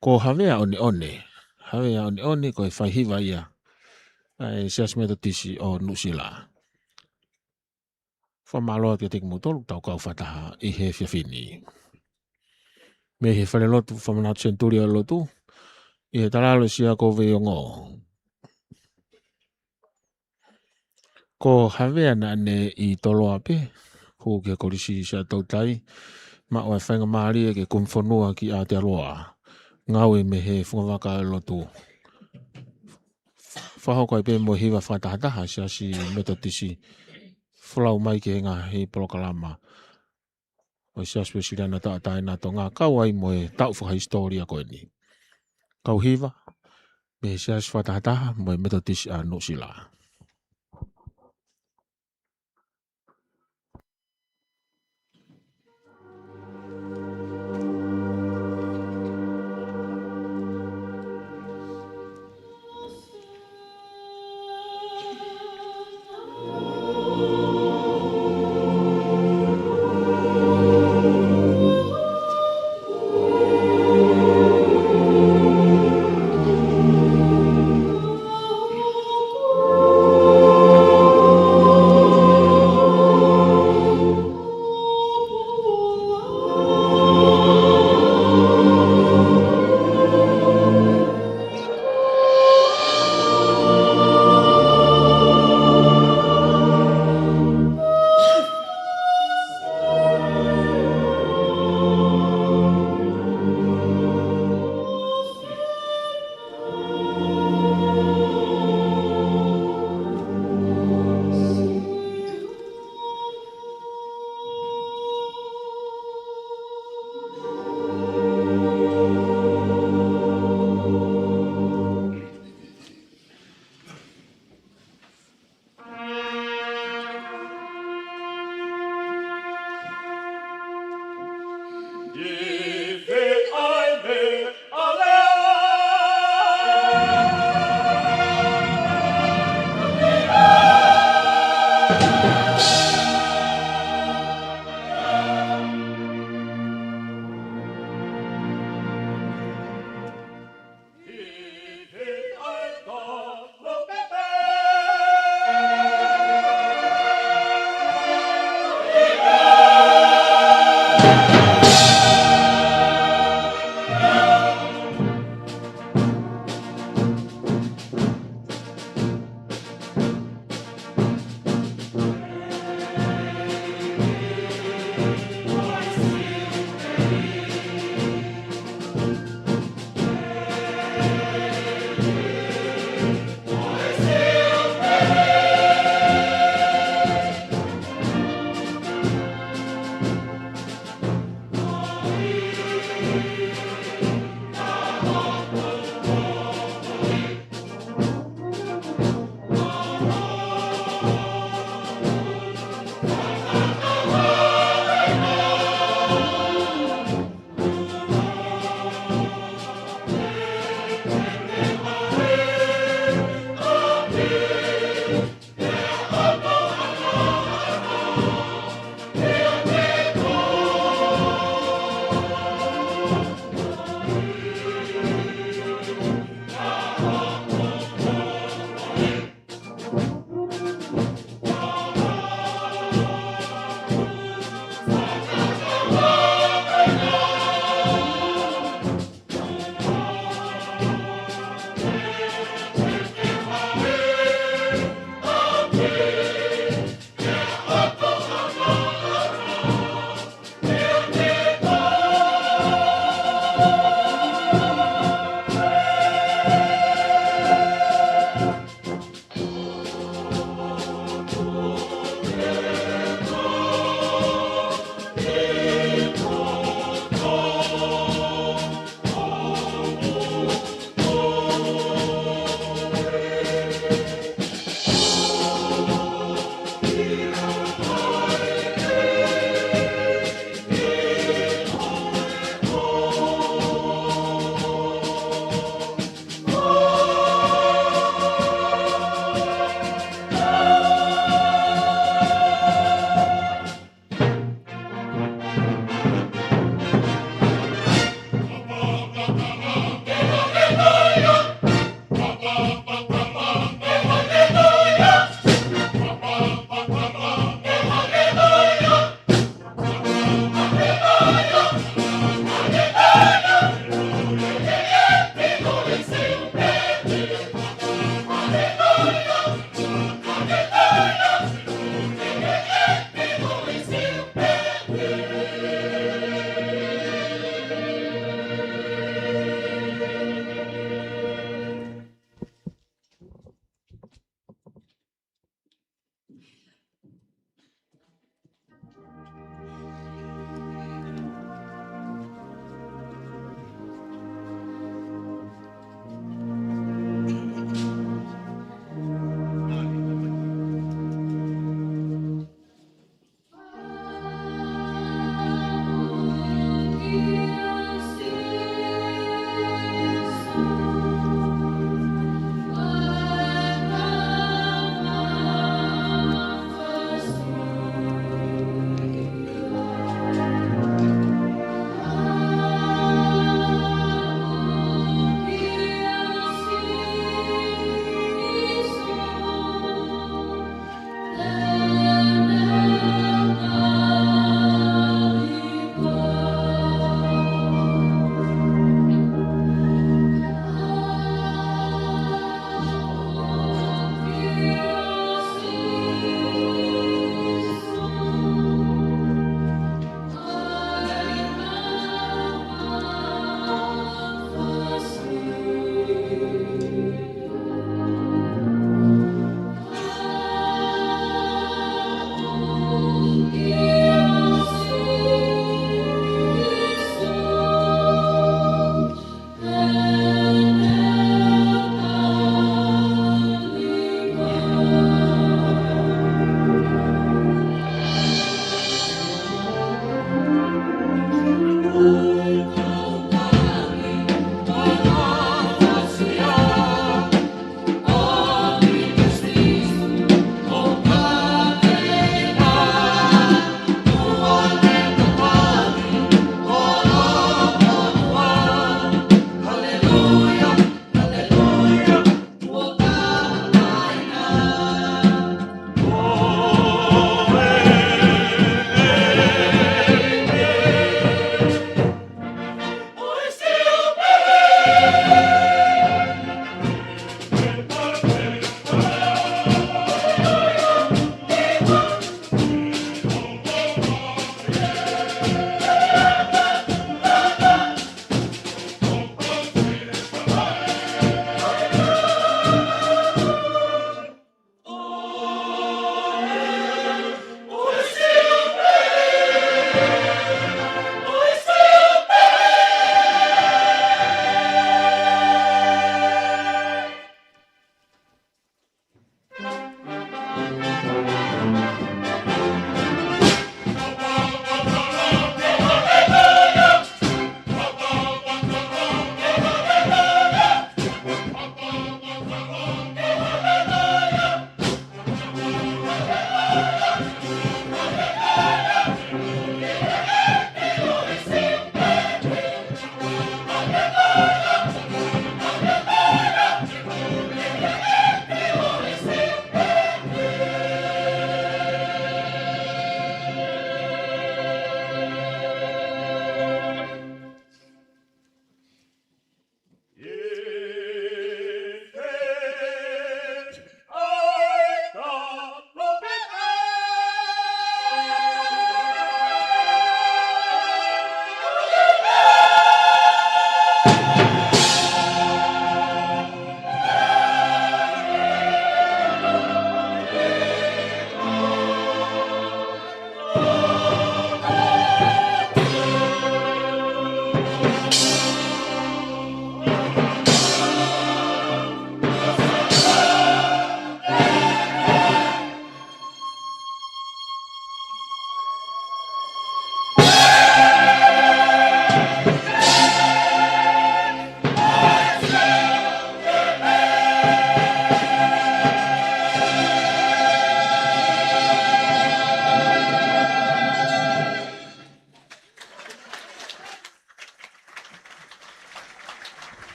ko Havea ʻOneʻone. Havea ʻOneʻone, ko e faihiva ia ʻa e Siasi Metotisi ʻo Nuʻusila. Fakamālō atu kiate kimoutolu ʻoku tau kau fakataha ʻi he efiafi ni. Mei he falelotu Fakamanatu Senituli ʻo e Lotu, ʻi he Talalosia ko Veiongo. Ko Havea naʻa ne ʻi Toloa pē, hū ki he Kolisi Siaʻatoutai, maʻu e faingamālie ke kumifonua ki Aotearoa, ngāue mei he fungavaka ʻo e lotu. Fakahoko ai pē mo e hiva fakatahataha Siasi Metotisi, folau mai ki he ngaahi polokalama ʻo e Siasi Uēsiliana Tauʻatāina ʻo Tonga, kau ai mo e taʻu fakahisitōlia ko eni. Kau hiva mei he Siasi fakatahataha mo e Metotisi ʻa Nuʻusila.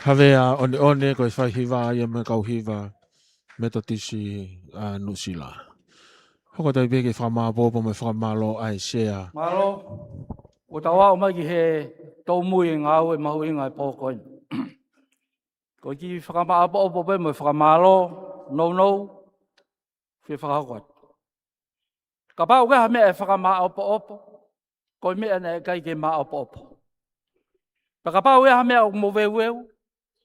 Havea ʻOneʻone, ko e faihiva ia mei he kau hiva Metotisi ʻa Nuʻusila. Hoko atu pē ke fakamāʻopoʻopo mo e fakamālō ʻa e Sea. Mālō, ʻoku tau aʻu mai ki he tōmui e ngāue mahuʻinga e pō ko eni. Ko e kiʻi fakamāʻopoʻopo pē mo e fakamālō nounou, fie fakahoko atu. Kapau ʻoku ʻi ai ha meʻa ʻe fakamāʻopoʻopo, ko e meʻa naʻe ʻikai ke māʻopoʻopo. Pea kapau ʻoku ʻi ai ha meʻa ʻoku moveuveu,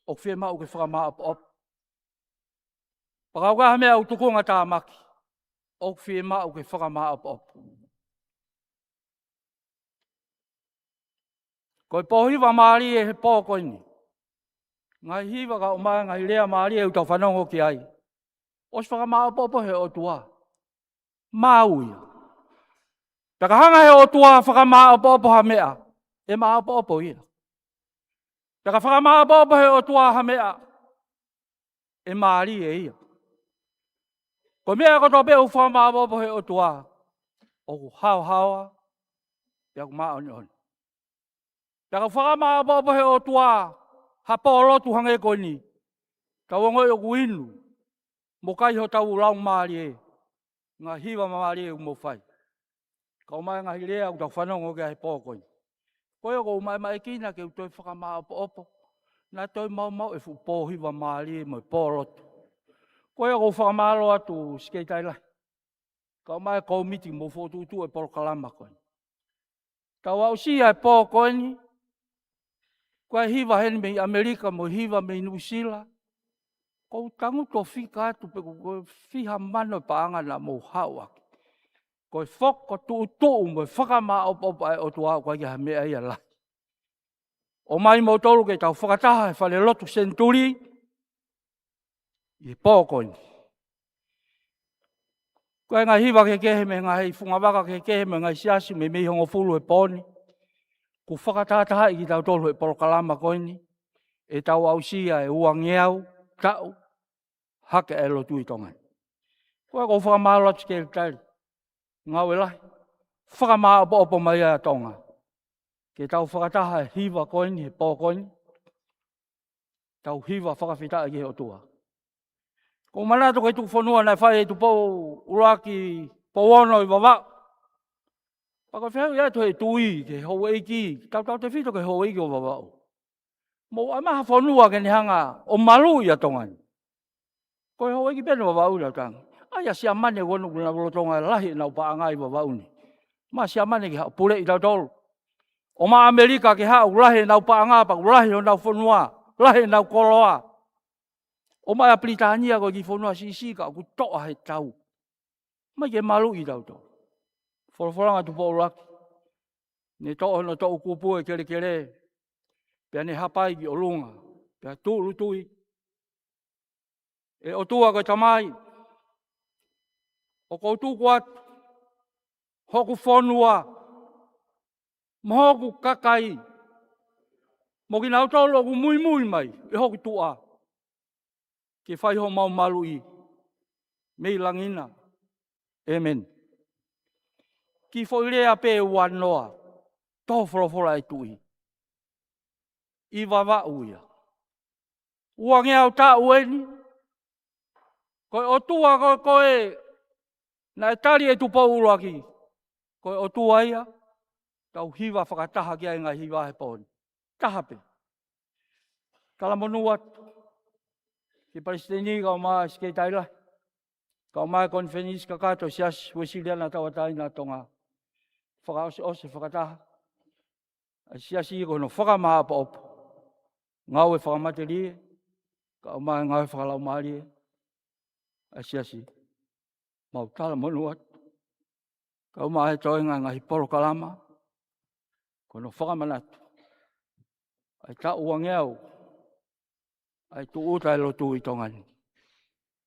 ʻoku fiemaʻu ke fakamāʻopoʻopo. Pea kapau ʻoku ʻi ai ha meʻa ʻoku tukunga tāmaki, ʻoku fiemaʻu ke fakamāʻopoʻopo. Ko e pō hiva mālie he pō ko eni. Ngaahi hiva kae ʻumaʻā e ngaahi lea mālie ʻoku tau fanongo ki ai, ʻosi fakamāʻopoʻopo he ʻOtua. Maʻu ia. Pea ka hanga he ʻOtua ʻo fakamāʻopoʻopo ha meʻa, ʻe māʻopoʻopo ia. Pea ka fakamāʻopoʻopo he ʻOtua ha meʻa, ʻe mālie ia. Ko e meʻa kotoa pē ʻoku fakamāʻopoʻopo he ʻOtua, ʻoku haohaoa, pea ʻoku māʻoniʻoni. Pea ka fakamāʻopoʻopo he ʻOtua ha pō lotu hangē ko eni, tau ongoʻi ʻoku inu mo kai hotau laumālie, ngaahi hiva mālie ʻoku mou fai, kae ʻumaʻā e ngaahi lea ʻoku tau fanongo ki ai he pō ko eni. Ko ia ʻoku ou maʻemaʻekina ke u toe fakamāʻopoʻopo, naʻa toe maumau e fuʻu pō hiva mālie mo e pō lotu. Ko ia ʻoku ou fakamālō atu Sekelitali Lahi, kae ʻumaʻā e kōmiti ʻoku mou fokotuʻutuʻu e polokalama ko eni. Tau aʻusia e pō ko eni, ko e hiva heni mei ʻAmelika mo e hiva mei Nuʻusila, ʻoku ou tangutu ʻo fika atu pe ko e fiha mano e paʻanga naʻa mou haʻu ʻaki. Ko e fokotuʻutuʻu mo e fakamāʻopoʻopo ʻa e ʻOtua, ʻoku ʻikai ha meʻa ia lahi. ʻOmai moutolu ke tau fakataha he falelotu Senituli ʻi he pō ko eni. Ko e ngaahi hiva kehekehe mei he ngaahi fungavaka kehekehe mei he ngaahi siasi meimei hongofulu he pō ni, kuo fakatahatahaʻi kitautolu he polokalama ko eni, ʻetau aʻusia e uangeau taʻu hake ʻa e lotu ʻi Tonga ni. Ko ia ʻoku ou fakamālō atu Sekelitali, ngāue lahi, fakamāʻopoʻopo mai ʻa Tonga ke tau fakataha he hiva ko eni, he pō ko eni, tau hiva fakafetaʻi ki he ʻOtua. ʻOku ou manatu ko e tuku fonua naʻe fai ʻe Tupou ʻUluaki Pouono ʻi Vavaʻu. Pea ko e fehuʻi atu ʻe he tuʻi ki he houʻeiki, tautautefito ki he houʻeiki ʻo Vavaʻu, mou ʻai mai ha fonua ke ne hanga ʻo maluʻi ʻa Tonga ni. Ko e houʻeiki pē ʻo Vavaʻu ʻi Lautanga. ʻAi ʻa Siamane, ʻoku ʻi ai ʻenau lotolotonga lahi ʻenau paʻanga ʻi Vavaʻu ni. ʻOmai ʻa Siamane ke haʻu ʻo puleʻi tautolu. ʻOmai ʻa ʻAmelika ke haʻu, lahi ʻenau paʻanga, pea ʻoku lahi honau fonua, lahi ʻenau koloa. ʻOmai ʻa Pilitānia, ko e kiʻi fonua siʻisiʻi ka ʻoku toʻa he tau. Mai ke maluʻi tautolu. Folofola ʻa Tupou ʻUluaki, ne toʻo hono toʻukupu e kelekele, pea ne hapai ki ʻolunga, pea tūʻulutui: ʻE ʻOtua ko e Tamai, ʻOku ou tuku atu hoku fonua, mo hoku kakai, mo kinautolu ʻoku muimui mai ʻi hoku tuʻa, ke fai homau maluʻi mei langi na. ʻĒmeni. Kiʻi foʻi lea pē ua noa, tō folofola ʻa e Tuʻi. ʻI Vavaʻu ia. Uangeau taʻu eni, ko e ʻOtua ko ē, ko ē naʻe tali ʻe Tupou ʻUluaki, ko e ʻOtua ia ʻoku tau hiva fakataha ki ai he ngaahi hiva he pō ni. Taha pē. Talamonū atu ki he Palesiteni kae ʻumaʻā e Sekelitali Lahi, kae ʻumaʻā e Konifelenisi Kakato Siasi Uēsiliana Tauʻatāina ʻa Tonga. Fakaʻosiʻosi fakataha ʻa e Siasi ko hono fakamāʻopoʻopo ngāue fakamatelie, kae ʻumaʻā e ngāue fakalaumālie ʻa e Siasi. Mau talamonū atu, kae ʻumaʻā e toenga e ngaahi polokalama, ko hono fakamanatu ʻa e taʻu uangeau ʻa e tūʻuta e lotu ʻi Tonga ni.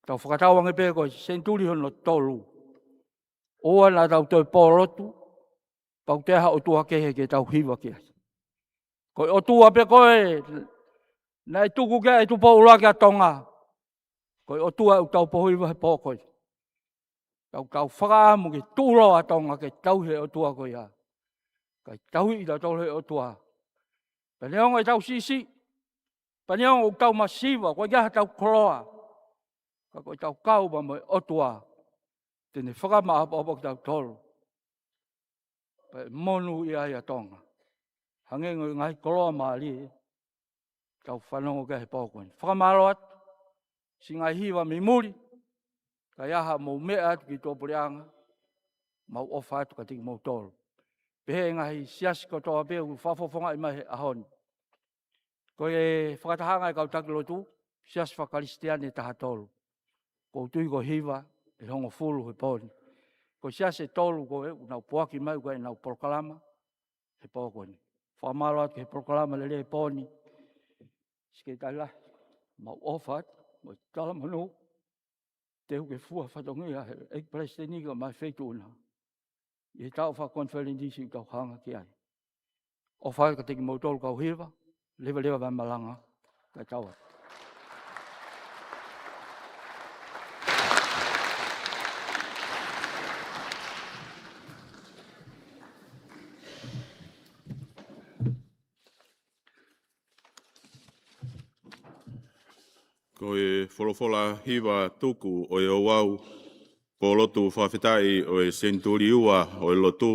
Tau fakatauange pē ko e senituli hono tolu, ʻoua naʻa tau toe pōlotu, pea ʻoku toe ʻi ai ha ʻotua kehe ke tau hiva ki ai. Ko e ʻOtua pē ko ē naʻe tuku ki ai ʻe Tupou ʻUluaki ʻa Tonga, ko e ʻOtua ʻoku tau pohiva he pō ko ē. Tau, tau fakaʻamu ke tuʻuloa ʻa Tonga ke tauhi e ʻOtua ko ia. Kae tauhi kitautolu ʻe he ʻOtua. Pea neongo ʻetau siʻisiʻi, pea neongo ʻoku tau masiva, ʻoku ʻikai ha tau koloa, ka ko ʻetau kau pē mo e ʻOtua, te ne fakamāʻopoʻopo kitautolu. Pea ʻe monūʻia ai ʻa Tonga. Hangē ko e ngaahi koloa mālie ʻoku tau fanongo ki ai he pō ko eni. Fakamālō atu siʻi ngaahi hiva mei muli, kae ʻi ai haʻamou meʻa atu ki tuʻapuleʻanga, mau ʻofa atu kiate kimoutolu. Pehē ʻe he ngaahi siasi kotoa pē ʻoku fakafofongaʻi mai he ʻaho ni. Ko e fakatahaʻanga e kau taki lotu, Siasi Fakakalisitiane ʻe taha tolu. ʻOku ou tui ko e hiva ʻe hongofulu he pō ni. Ko e siasi ʻe tolu ko ē ʻoku nau puaki mai ko ē ʻenau polokalama he pō ko eni. Fakamālō atu ki he polokalama lelei he pō ni. Sekelitali Lahi, mau ʻofa atu, mau talamonū, teu ke fua fatongia he ʻEiki Palesiteni kae ʻumaʻā e Feituʻu na ʻi he taʻu fakakonifelenisi ʻoku tau hanga ki ai. ʻOfa atu kiate kimoutolu kau hiva, leveleva mai e malanga, kae tau atu. Ko e folofola hiva tuku ʻo e ouau pōlotu fakafetaʻi ʻo e senituli ua ʻo e lotu,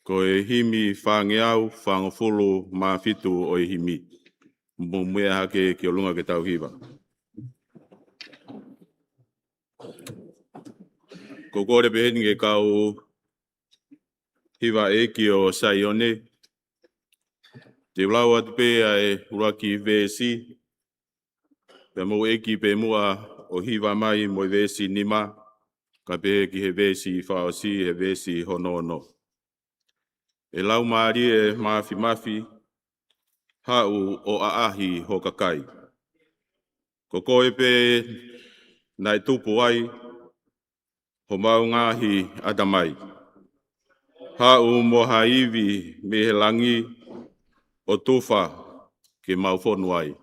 ko e himi fāngeau fāngofulu mā fitu ʻo e himi. Mou meʻa hake ki ʻolunga ke tau hiva. ʻOku ou kole pē heni ki he kau hiva ʻeiki ʻo Saione, te u lau atu pē ʻa e ʻuluaki veesi, pea mou ʻeiki pē muʻa ʻo hiva mai mo e veesi nima, kae pehē ki he veesi fakaʻosi, he veesi hono ono. ʻE Laumālie Māfimafi, haʻu ʻo ʻaʻahi ho kakai. Ko koe pē naʻe tupu ai homau ngaahi ʻatamai. Haʻu mo ha ivi mei he langi ʻo tufa ke mau fonu ai.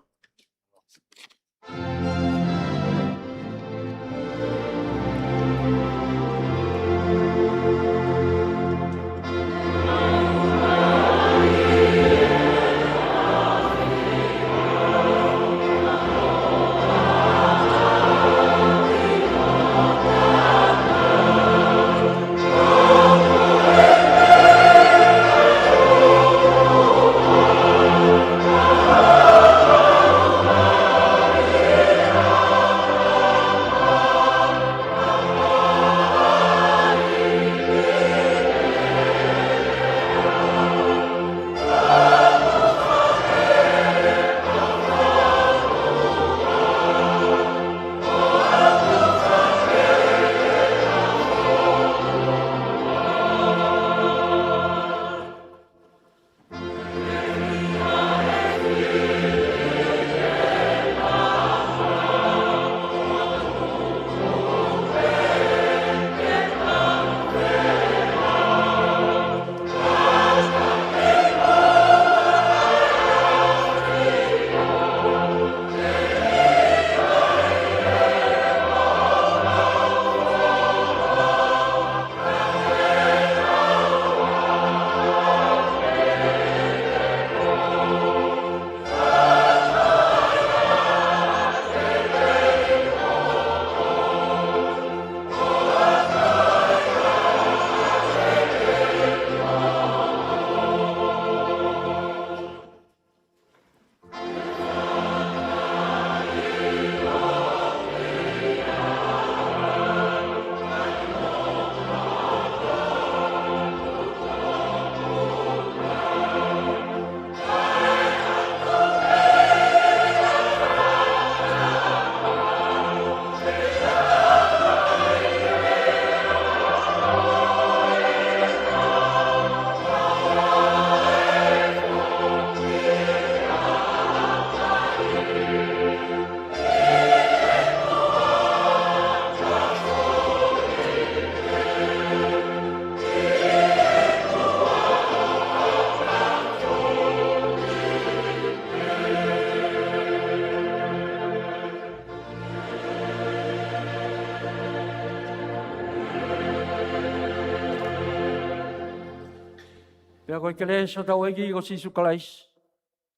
Pea ko e kelesi ʻa hotau ʻEiki ko Sīsū Kalaisi,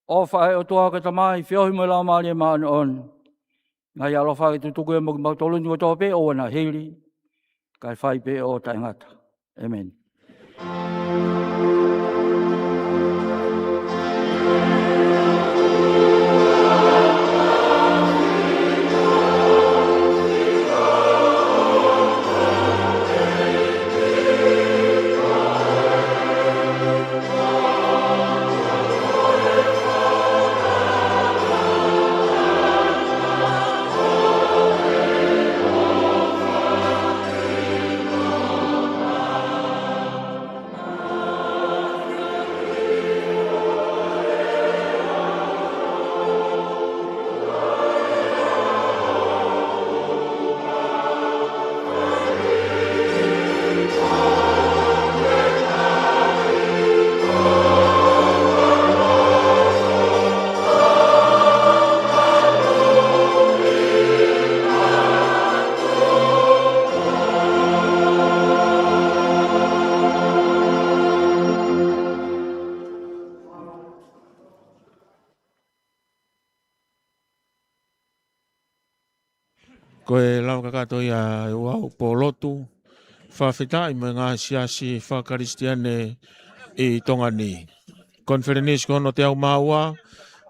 ʻofa ʻa e ʻOtua ko e Tamai, feohi mo e Laumālie Māʻoniʻoni, ngaahi ʻaloʻofa ke tutuku ia mo kimautolu ni kotoa pē ʻo ʻoua naʻa hili, kae fai pē ʻo taʻengata. ʻĒmeni. Ko e lava kakato ia ʻe ʻoua ʻo pōlotu, fakafetaʻi mo e ngaahi siasi fakakalisitiane ʻi Tonga ni. Konifelenisi ko hono teau mā ua,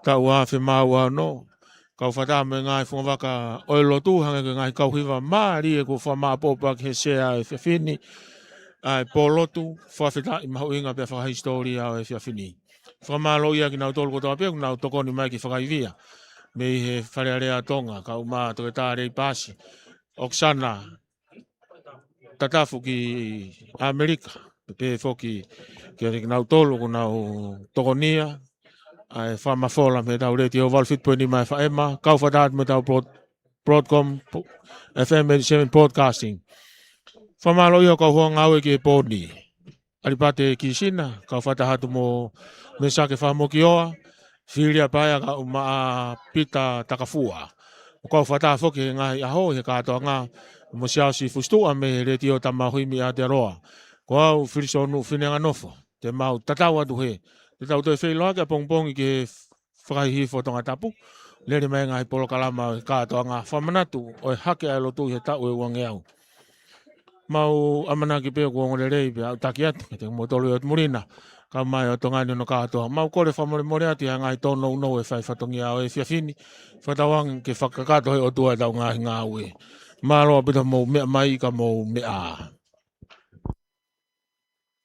taʻu ua afe mā ua ono, kau fakataha mo e ngaahi fungavaka ʻo e lotu, hangē ko e ngaahi kau hiva mālie kuo fakamāʻopoʻopo ʻaki he sea ʻo e efiafi ni, ʻa e pōlotu, fakafetaʻi mahuʻinga pea fakahisitōlia ʻo e efiafi ni. Fakamālō ia kinautolu kotoa pē kuo nau tokoni mai ki he fakaivia. Mei he Fale Alea Tonga, kau mai Toketā Lei Paasi, ʻOkesana Tatafu ki ʻAmelika, pea pehē foki kia kinautolu kuo nau tokonia ʻa e fakamafola mei heʻetau Letiō valu fitu poini nima F M, kau fakataha mo ʻetau Broad-, Broadcom, F M eighty-seven Broadcasting. Fakamālō ia kau hoa ngāue ki he pō ni. ʻAlipate Kisina, kau fakataha atu mo Mesake Fakamokioa, Filia Paea, kau mai Pita Takafua. ʻO kau fakataha foki he ngaahi ʻaho he kātoanga mo Siaosi Fusituʻa mei he Letiō Tama Himi ʻi Aotearoa. Ko au Filisonu Fineanganofo, te mau tatau atu he te tau toe feʻiloaki ʻapongipongi ki he fakahihifo Tongatapu, lele mai e ngaahi polokalama ʻo e kātoanga, fakamanatu ʻo e hake ʻa e lotu ʻi he taʻu ʻe uangeau. Mau ʻamanaki pē kuo ongo lelei pea ʻoku taki atu kiate kimoutolu ʻi ʻOtu Muli na, kau mai ʻo Tonga ni hono kātoa. Mau kole fakamolemole atu ʻi he ngaahi tōnounou ʻe fai fatongia ʻo e efiafi ni, fakatauange ke fakakakato ʻe he ʻOtua ʻetau ngaahi ngāue. Mālō ʻaupito hoʻomou meʻa mai ka mou meʻa.